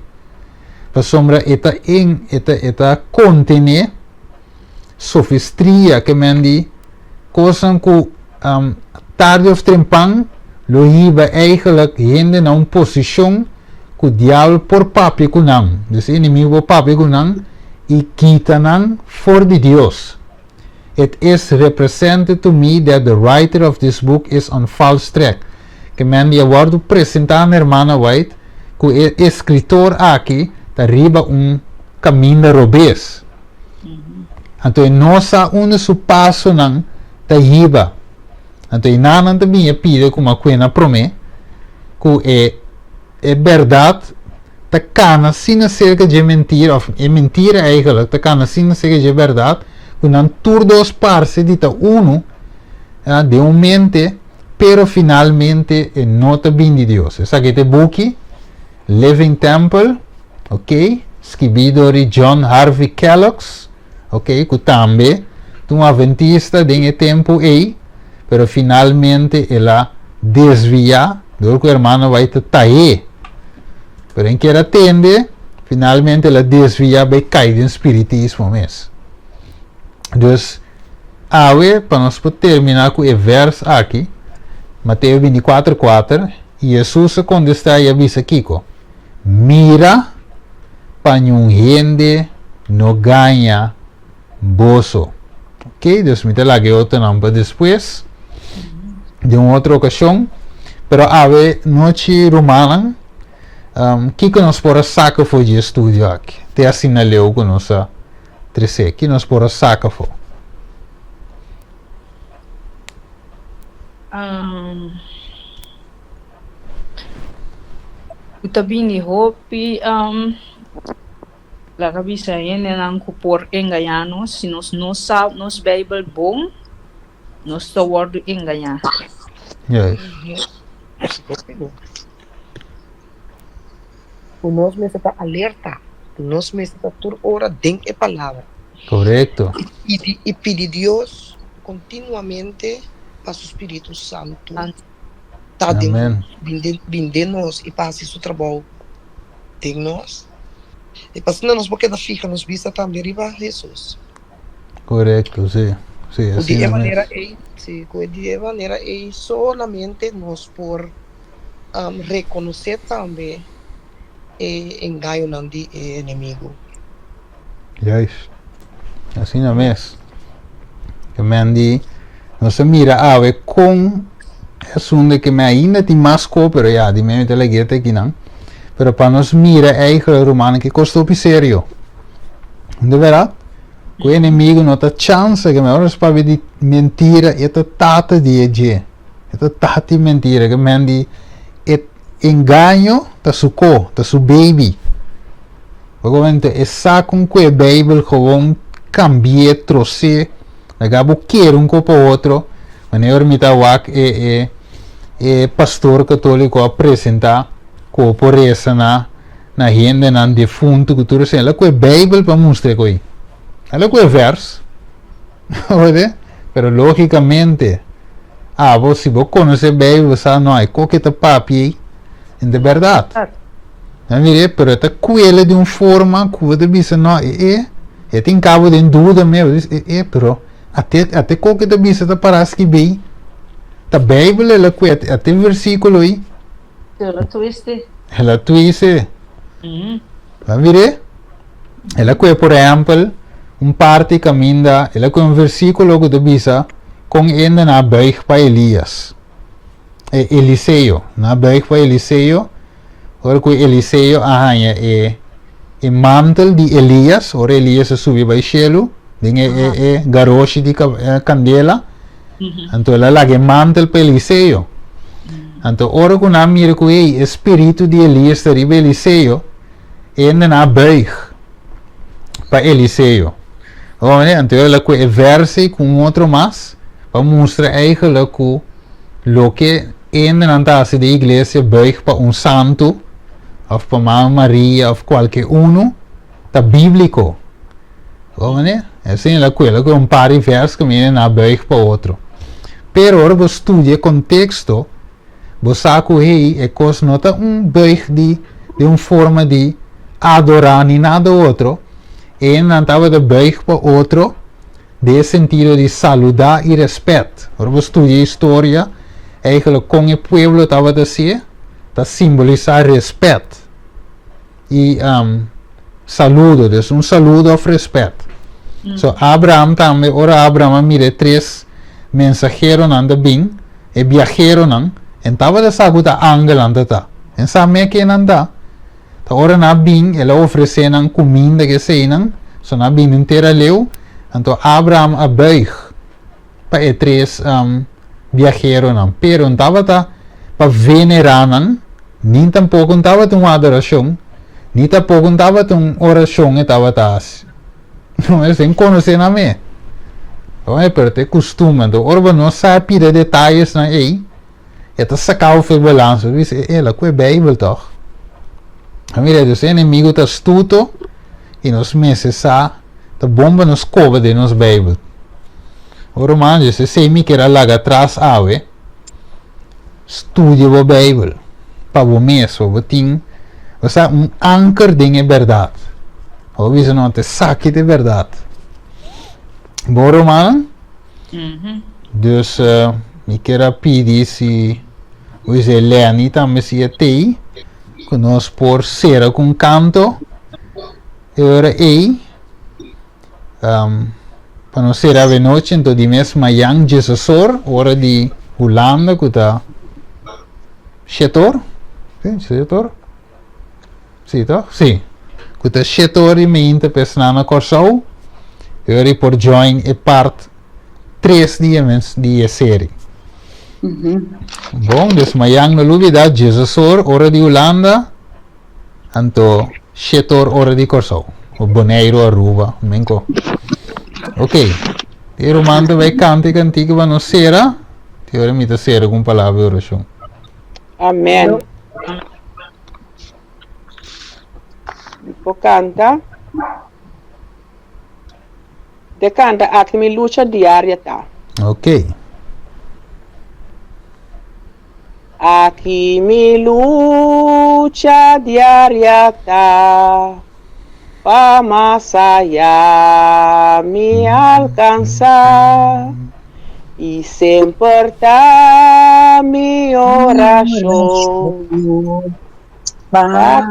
S1: pasobra e ta en, e ta, e ta kontené sofistria, ke men di kosnan ku tardi of trempan lo hiba eigenlijk hende na un posishon ku diabel por papia ku nan, dus e enemigo por papia ku nan i kita nan for di Dios. It is represented to me that the writer of this book is on false track. Ke men di a wòrdu presentá na Hermana White ku e eskritor aki ta riba un kaminda robes. Anto e no sa unda su pasonan ta hiba. Anto e nanan ta bin e pide ku makuena promé ku e e bèrdat ta kana asina serka dje mentira òf e mentira eigentlik ta kana asina serka dje bèrdat ku nan tur dos parse di ta unu den un mente pero finalmente e no ta bin di Dios. Esaki ta e buki Living Temple, ok, skibí dor di John Harvey Kellogg's, ok, ku tambe ta un aventista den e tempu ei, pero finalmente el a desviá dor ku hermano White ta tah'é. Pero en kier a tende, finalmente el a desviá bai kai den spiritismo mes. Dus, awe pa nos por terminá ku e vèrs aki, Mateo bintikuater kuater, Hesus a kontestá i a bisa kiko? Mira pa niun hende no gaña boso. Ok, dus mi ta laga e otronan pa despues, den un otro okashon. Pero awe nochi rumannan, kiko nos por a saka for di e studio aki? Te asina leu ku nos a tres'é, ki nos por a saka for?
S4: Ku ta bini hopi laga bisa hendenan ku por engañá nos si nos no sa nos Bijbel bon nos ta wòrdu engañá.
S6: Ku nos mester ta alerta, ku nos mester ta tur ora den e palabra.
S1: Korekto.
S6: I pidi Dios kontinuamente pa su Spiritu Santu ta den bin den nos i pa hasi su trabou den nos. I pa asina nos por keda fiha nos bista tambe riba Hesus.
S1: Korekto, si. Si,
S6: Ku di
S1: asina
S6: e
S1: mes.
S6: manera ei, si, ku di e manera ei solamente nos por rekonosé tambe e engañonan di e enemigu.
S1: Juist. Asina mes. Ke men di nos a mira awe kon esun de ke men ainda tin mas ko pero ya di men mi ta lag'é te kinan. Pero pa nos mira eigenlijk rumannan ke kos ta hopi serio. De verdad ku e enemigu no ta chansa ke men ora nos papia di mentira e ta tata di e dje. E ta tati mentira ke men di e engaño ta su ko, ta su baby. Obviamente e sa con cu e Bijbel gewoon cambié, trocé, laga bo kere un ko pa otro. Wanneer mi ta wak e e e pastor católico a presenta cu por reza na na hendenan defunto cu tur esei. El a cu e Bijbel pa mustra e coi. El a cu e vers. Oye, pero lógicamente abo si bo conoce Bijbel bo sa no e koke ta papia ei en de berdad. Na mire, pero e ta kuele di un forma ku bo ta bisa no e e e tin kabo den duda me bo bisa e e pero ate ate koke ta bisa ta para skibí ta Bijbel el a kue ate versíkulo ei.
S4: El a twiste.
S1: El a twiste. Bo a mire? El a kue por ehèmpel un parti kaminda el a kue un versíkulo ku ta bisa kon hende nan a buig pa Elías, e Eliseo, nan a buig pa Eliseo ora ku Eliseo a haña e e mantel di Elías, ora Elías a subi bai shelu den e e e garoshi di kandela, anto el a laga e mantel pa Eliseo. Anto ora ku nan a mira ku ei e spiritu di Elías ta riba Eliseo, Hende nan a buig pa Eliseo. Oye, anto el a kue e verse ku un otro mas pa mustra eigenlijk ku loke hende nan ta hasi den iglesia buig pa un santu of pa Mama Maria of kualke unu ta bíbliko. Oye, esei el a kue, el a kue un par di vers ku hende nan a buig pa otro. Pero ora bo studia e konteksto Bo sa ku hey e kos no ta un buig di di un forma di adorá ni nada otro, e hendenan tabata buig pa otro den e sentido di saludá i rèspèt. Ora bo studia historia, eigenlijk kon e pueblo tabata hasié ta simbolisá rèspèt i saludo, dus un saludo òf rèspèt. So Abraham tambe, ora Abraham a mira e tres mensaheronan ta bin, E biaheronan, en tabata sa ku ta angelnan ta ta. En sa me ke nan ta. Ta ora nan a bin, el a ofresé nan kuminda ku eseinan, so nan a bin den tera leu, Anto Abraham a buig pa e tres biaheronan, pero no tabata pa venerá nan, ni tampoko no tabata un adorashon, ni tampoko no tabata un orashon e tabata hasi. No, e sin konosé nan me. Pero ta e kustumber. Anto ora bo no sa pida detayesnan ei, E ta saca bo for e balansa. Bo bisa, e la cu e Bijbel toch? A mira, dus e enemigo ta astuto y nos mester sa ta bon pa nos coba den nos Bijbel. O ruman, dus esey mi kier a laga atras awe. Studia bo Bijbel pa bo mes, pa bo tin, bo sa, un anker den e berdad. Bo bisa, no, ta esaki ta e berdad. Bon, rumannan? Dus mi kier a pidi si Jose Lenny tambe si e tei ku nos por sera ku un kanto e ora ei pa nos sera avenochi anto di mes mayan djesesor ora di Hulanda ku ta shetor si shetor Si toch? Si. Ku ta shete ora i meinta pa esnan na Kòrsou, e ora i por join e part tres di e mes di e seri. Bon, dus mayan no lubida djeses or ora di Hulanda, anto shete or ora di Kòrsou, o Boneiru, Aruba, menko. Ok, e ruman ta bai kanta e kantika pa nos sera, te ora mi ta sera ku un palabra di orashon.
S8: Amen. Mi por canta. De canta aki mi lucha diaria ta.
S1: Ok.
S8: Aki mi lucha diaria ta. Pa mas aya mi alcansa. I semper ta mi orashon. Pa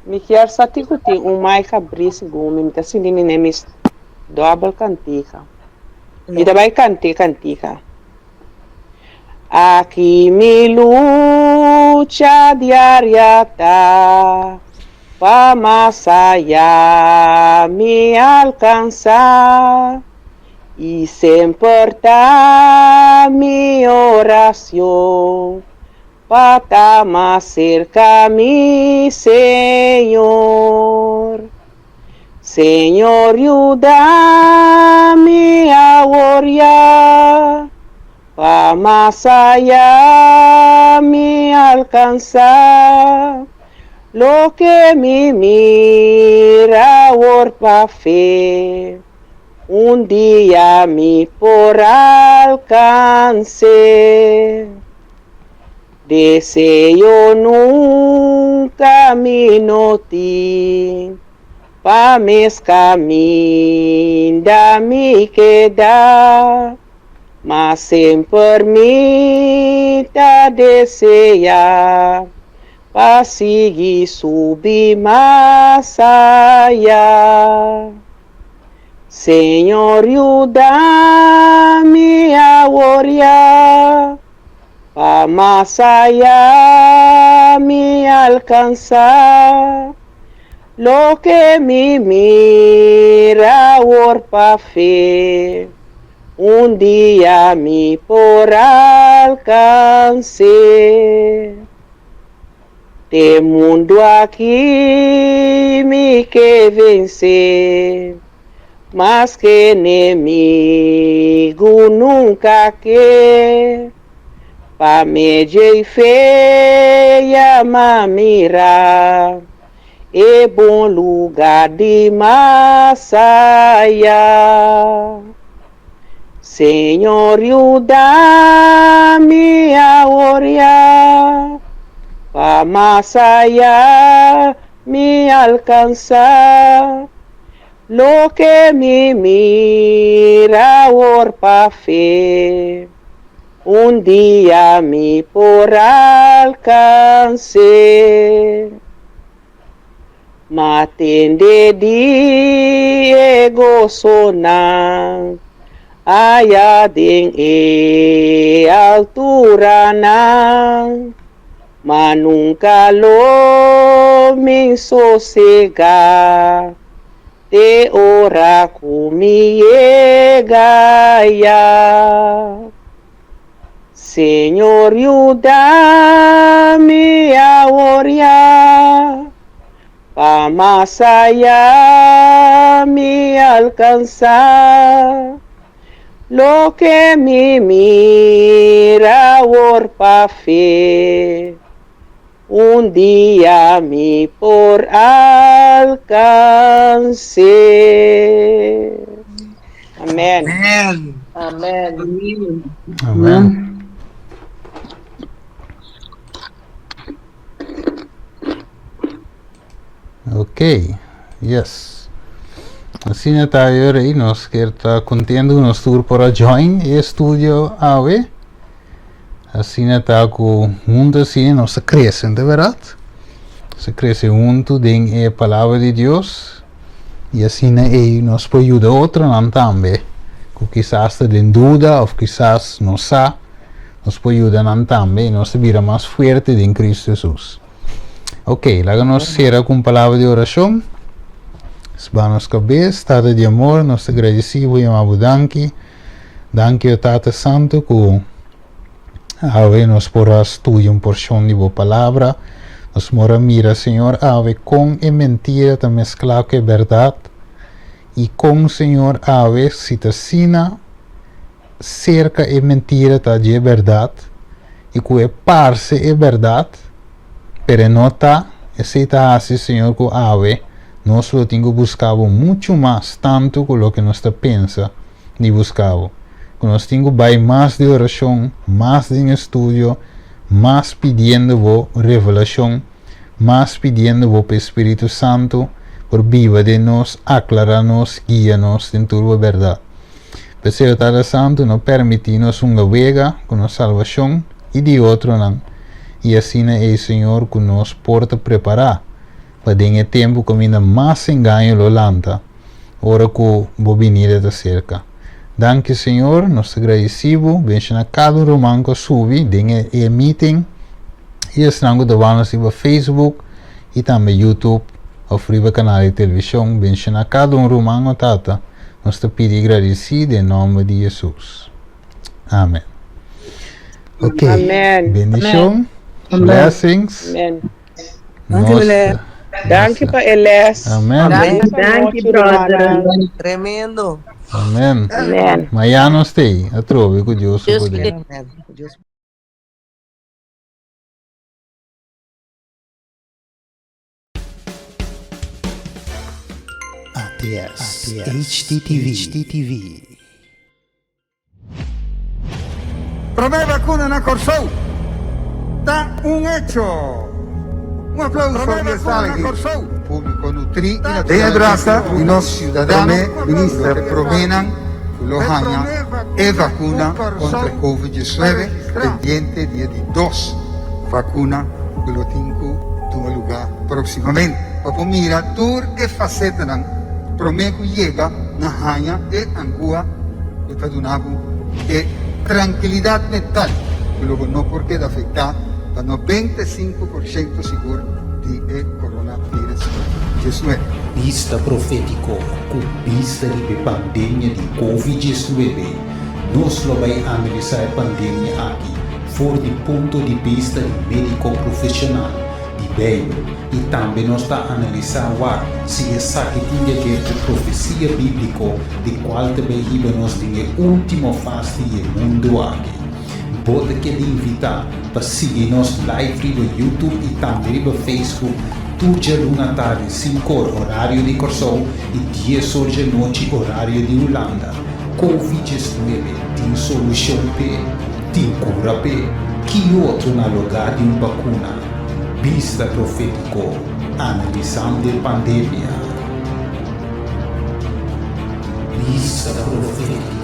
S8: Mi kier sa tin ku tin un mic abrí segun mi, mi ta sinti mi ne mis dòbel kantika. Mi ta bai kant'é kantika. Aki mi lucha diaria ta, pa mas aya mi alcansa, y semper ta mi oracion, pa ta mas cerca mi Señor. Señor yuda mi awor ya, pa mas aya mi alcansa loke mi mira awor pa fe, un dia mi por alcanse. Deseo nunca mi no tin pa mes caminda mi keda, ma semper mi ta desea pa sigui subi mas aya. Señor yuda mi awor ya. Pa mas aya mi alcansa loke mi mira awor pa fe, un dia mi por alcanse. Te mundo aki mi ke vence, maske enemigu nunca ke. Pa medio i fe yama mira e bon lugar di mas aya. Señor yuda mi awor ya, pa mas aya mi alcansa loke mi mira awor pa fe. Un dia mi por alcans'é. Ma tende di e gosonan aya den e alturanan. Ma nunka lo mi sosegá te ora ku mi yega ya. Señor yuda mi awor ya, pa mas aya mi alkansá loke mi mira awor pa fe. Un dia mi por alkans'é. Amen.
S6: Amen.
S3: Amen.
S1: Amen. Ok, yes. Asina ta yo rei, nos kier ta contento ku nos tur por a join e estudio awe. Asina ta ku huntu asina nos ta krese, no ta bèrdat? Nos ta krese huntu den e palabra di Dios i asina ei nos por yuda otronan tambe ku kisas ta den duda òf kisas no sa, nos por yuda nan tambe i nos ta bira mas fuerte den Kristu Hesus. Ok, laga nos sera ku un palabra di orashon. Sba nos kabes, Tata di amor, nos ta gradisí bo i ama bo danki. Danki o Tata Santu ku awe nos por a studia un porshon di bo palabra. Nos mor a mira, Señor, awe kon e mentira ta mesklá ku e bèrdat i kon, Señor, awe si ta asina serka e mentira ta dje bèrdat i ku e parse e bèrdat, pero e no ta, esei ta hasi, Señor, ku awe nos lo tin ku buska bo muchu mas tantu ku loke nos ta pensa di buska bo. Ku nos tin ku bai mas di orashon, mas den estudio, mas pidiendo bo revelashon, mas pidiendo bo pa e Spiritu Santu por biba den nos, aklará nos, guia nos den tur bo bèrdat. P'esei, o Tata Santu, no permití nos hunga wega ku nos salbashon i di otronan, i asina ei, Señor, ku nos por ta prepará pa den e tempu kaminda mas engaño lo lanta, ora ku Bo binida ta serka. Danki, Señor, nos ta gradisí Bo. Benshoná kada un ruman ku a subi den e meeting i esnan ku ta wak nos riba Facebook i tambe YouTube òf riba kanal di televishon. Benshoná kada un ruman, o Tata. Nos ta pidi i gradisí den nòmber di Hesus. Amen. Ok.
S8: Amen.
S1: Bendishon.
S2: Amen.
S1: Blessings.
S8: Amen.
S7: Danki,
S1: Nos
S7: meneer.
S8: Danki pa e les.
S1: Amen.
S8: Danki,
S3: Danki, brother.
S6: Tremendo.
S1: Amen.
S8: Amen.
S1: Mañana nos t'ei atrobe ku Dios su
S4: Dios
S1: poder.
S6: Amen. Dios
S9: ATS, HDTV.
S10: Promé vakuna na Kòrsou ta un echo! Un aplauso di esnan aki. Públiko nutrí i naturalmente. Den e brasa di nos Promé Minister proménan ku lo haña e vakuna kontra e Covid 19 pendiente di e di dos vakuna ku lo tin ku tuma lugá próksimamente. Pa por mira tur e fasetanan promé ku yega na haña e angua ku ta duna bo e trankilidat mental ku lo bo no por keda afektá pa 95% sigur di e coronavirus 19.
S9: Bista profétiko ku bista riba e pandemia di Covid 19, nos lo bai analisá e pandemia aki for di punto di bista di médiko profeshonal, di Beibel, i tambe nos ta analisá wak si esaki tin di aber ku profesia bíbliko di kual ta bai hiba nos den e último fase di e mundu aki. Bo ta keda invitá pa sigui nos live riba YouTube i tambe riba Facebook tur djaluna tardi sinku or horario di Kòrsou i dies or djanochi horario di Hulanda. Covid 19 tin solushon p'e? Tin kura p'e? Ki otro na lugá di un bakuna? Bista profétiko analisando e pandemia. Bista profétiko.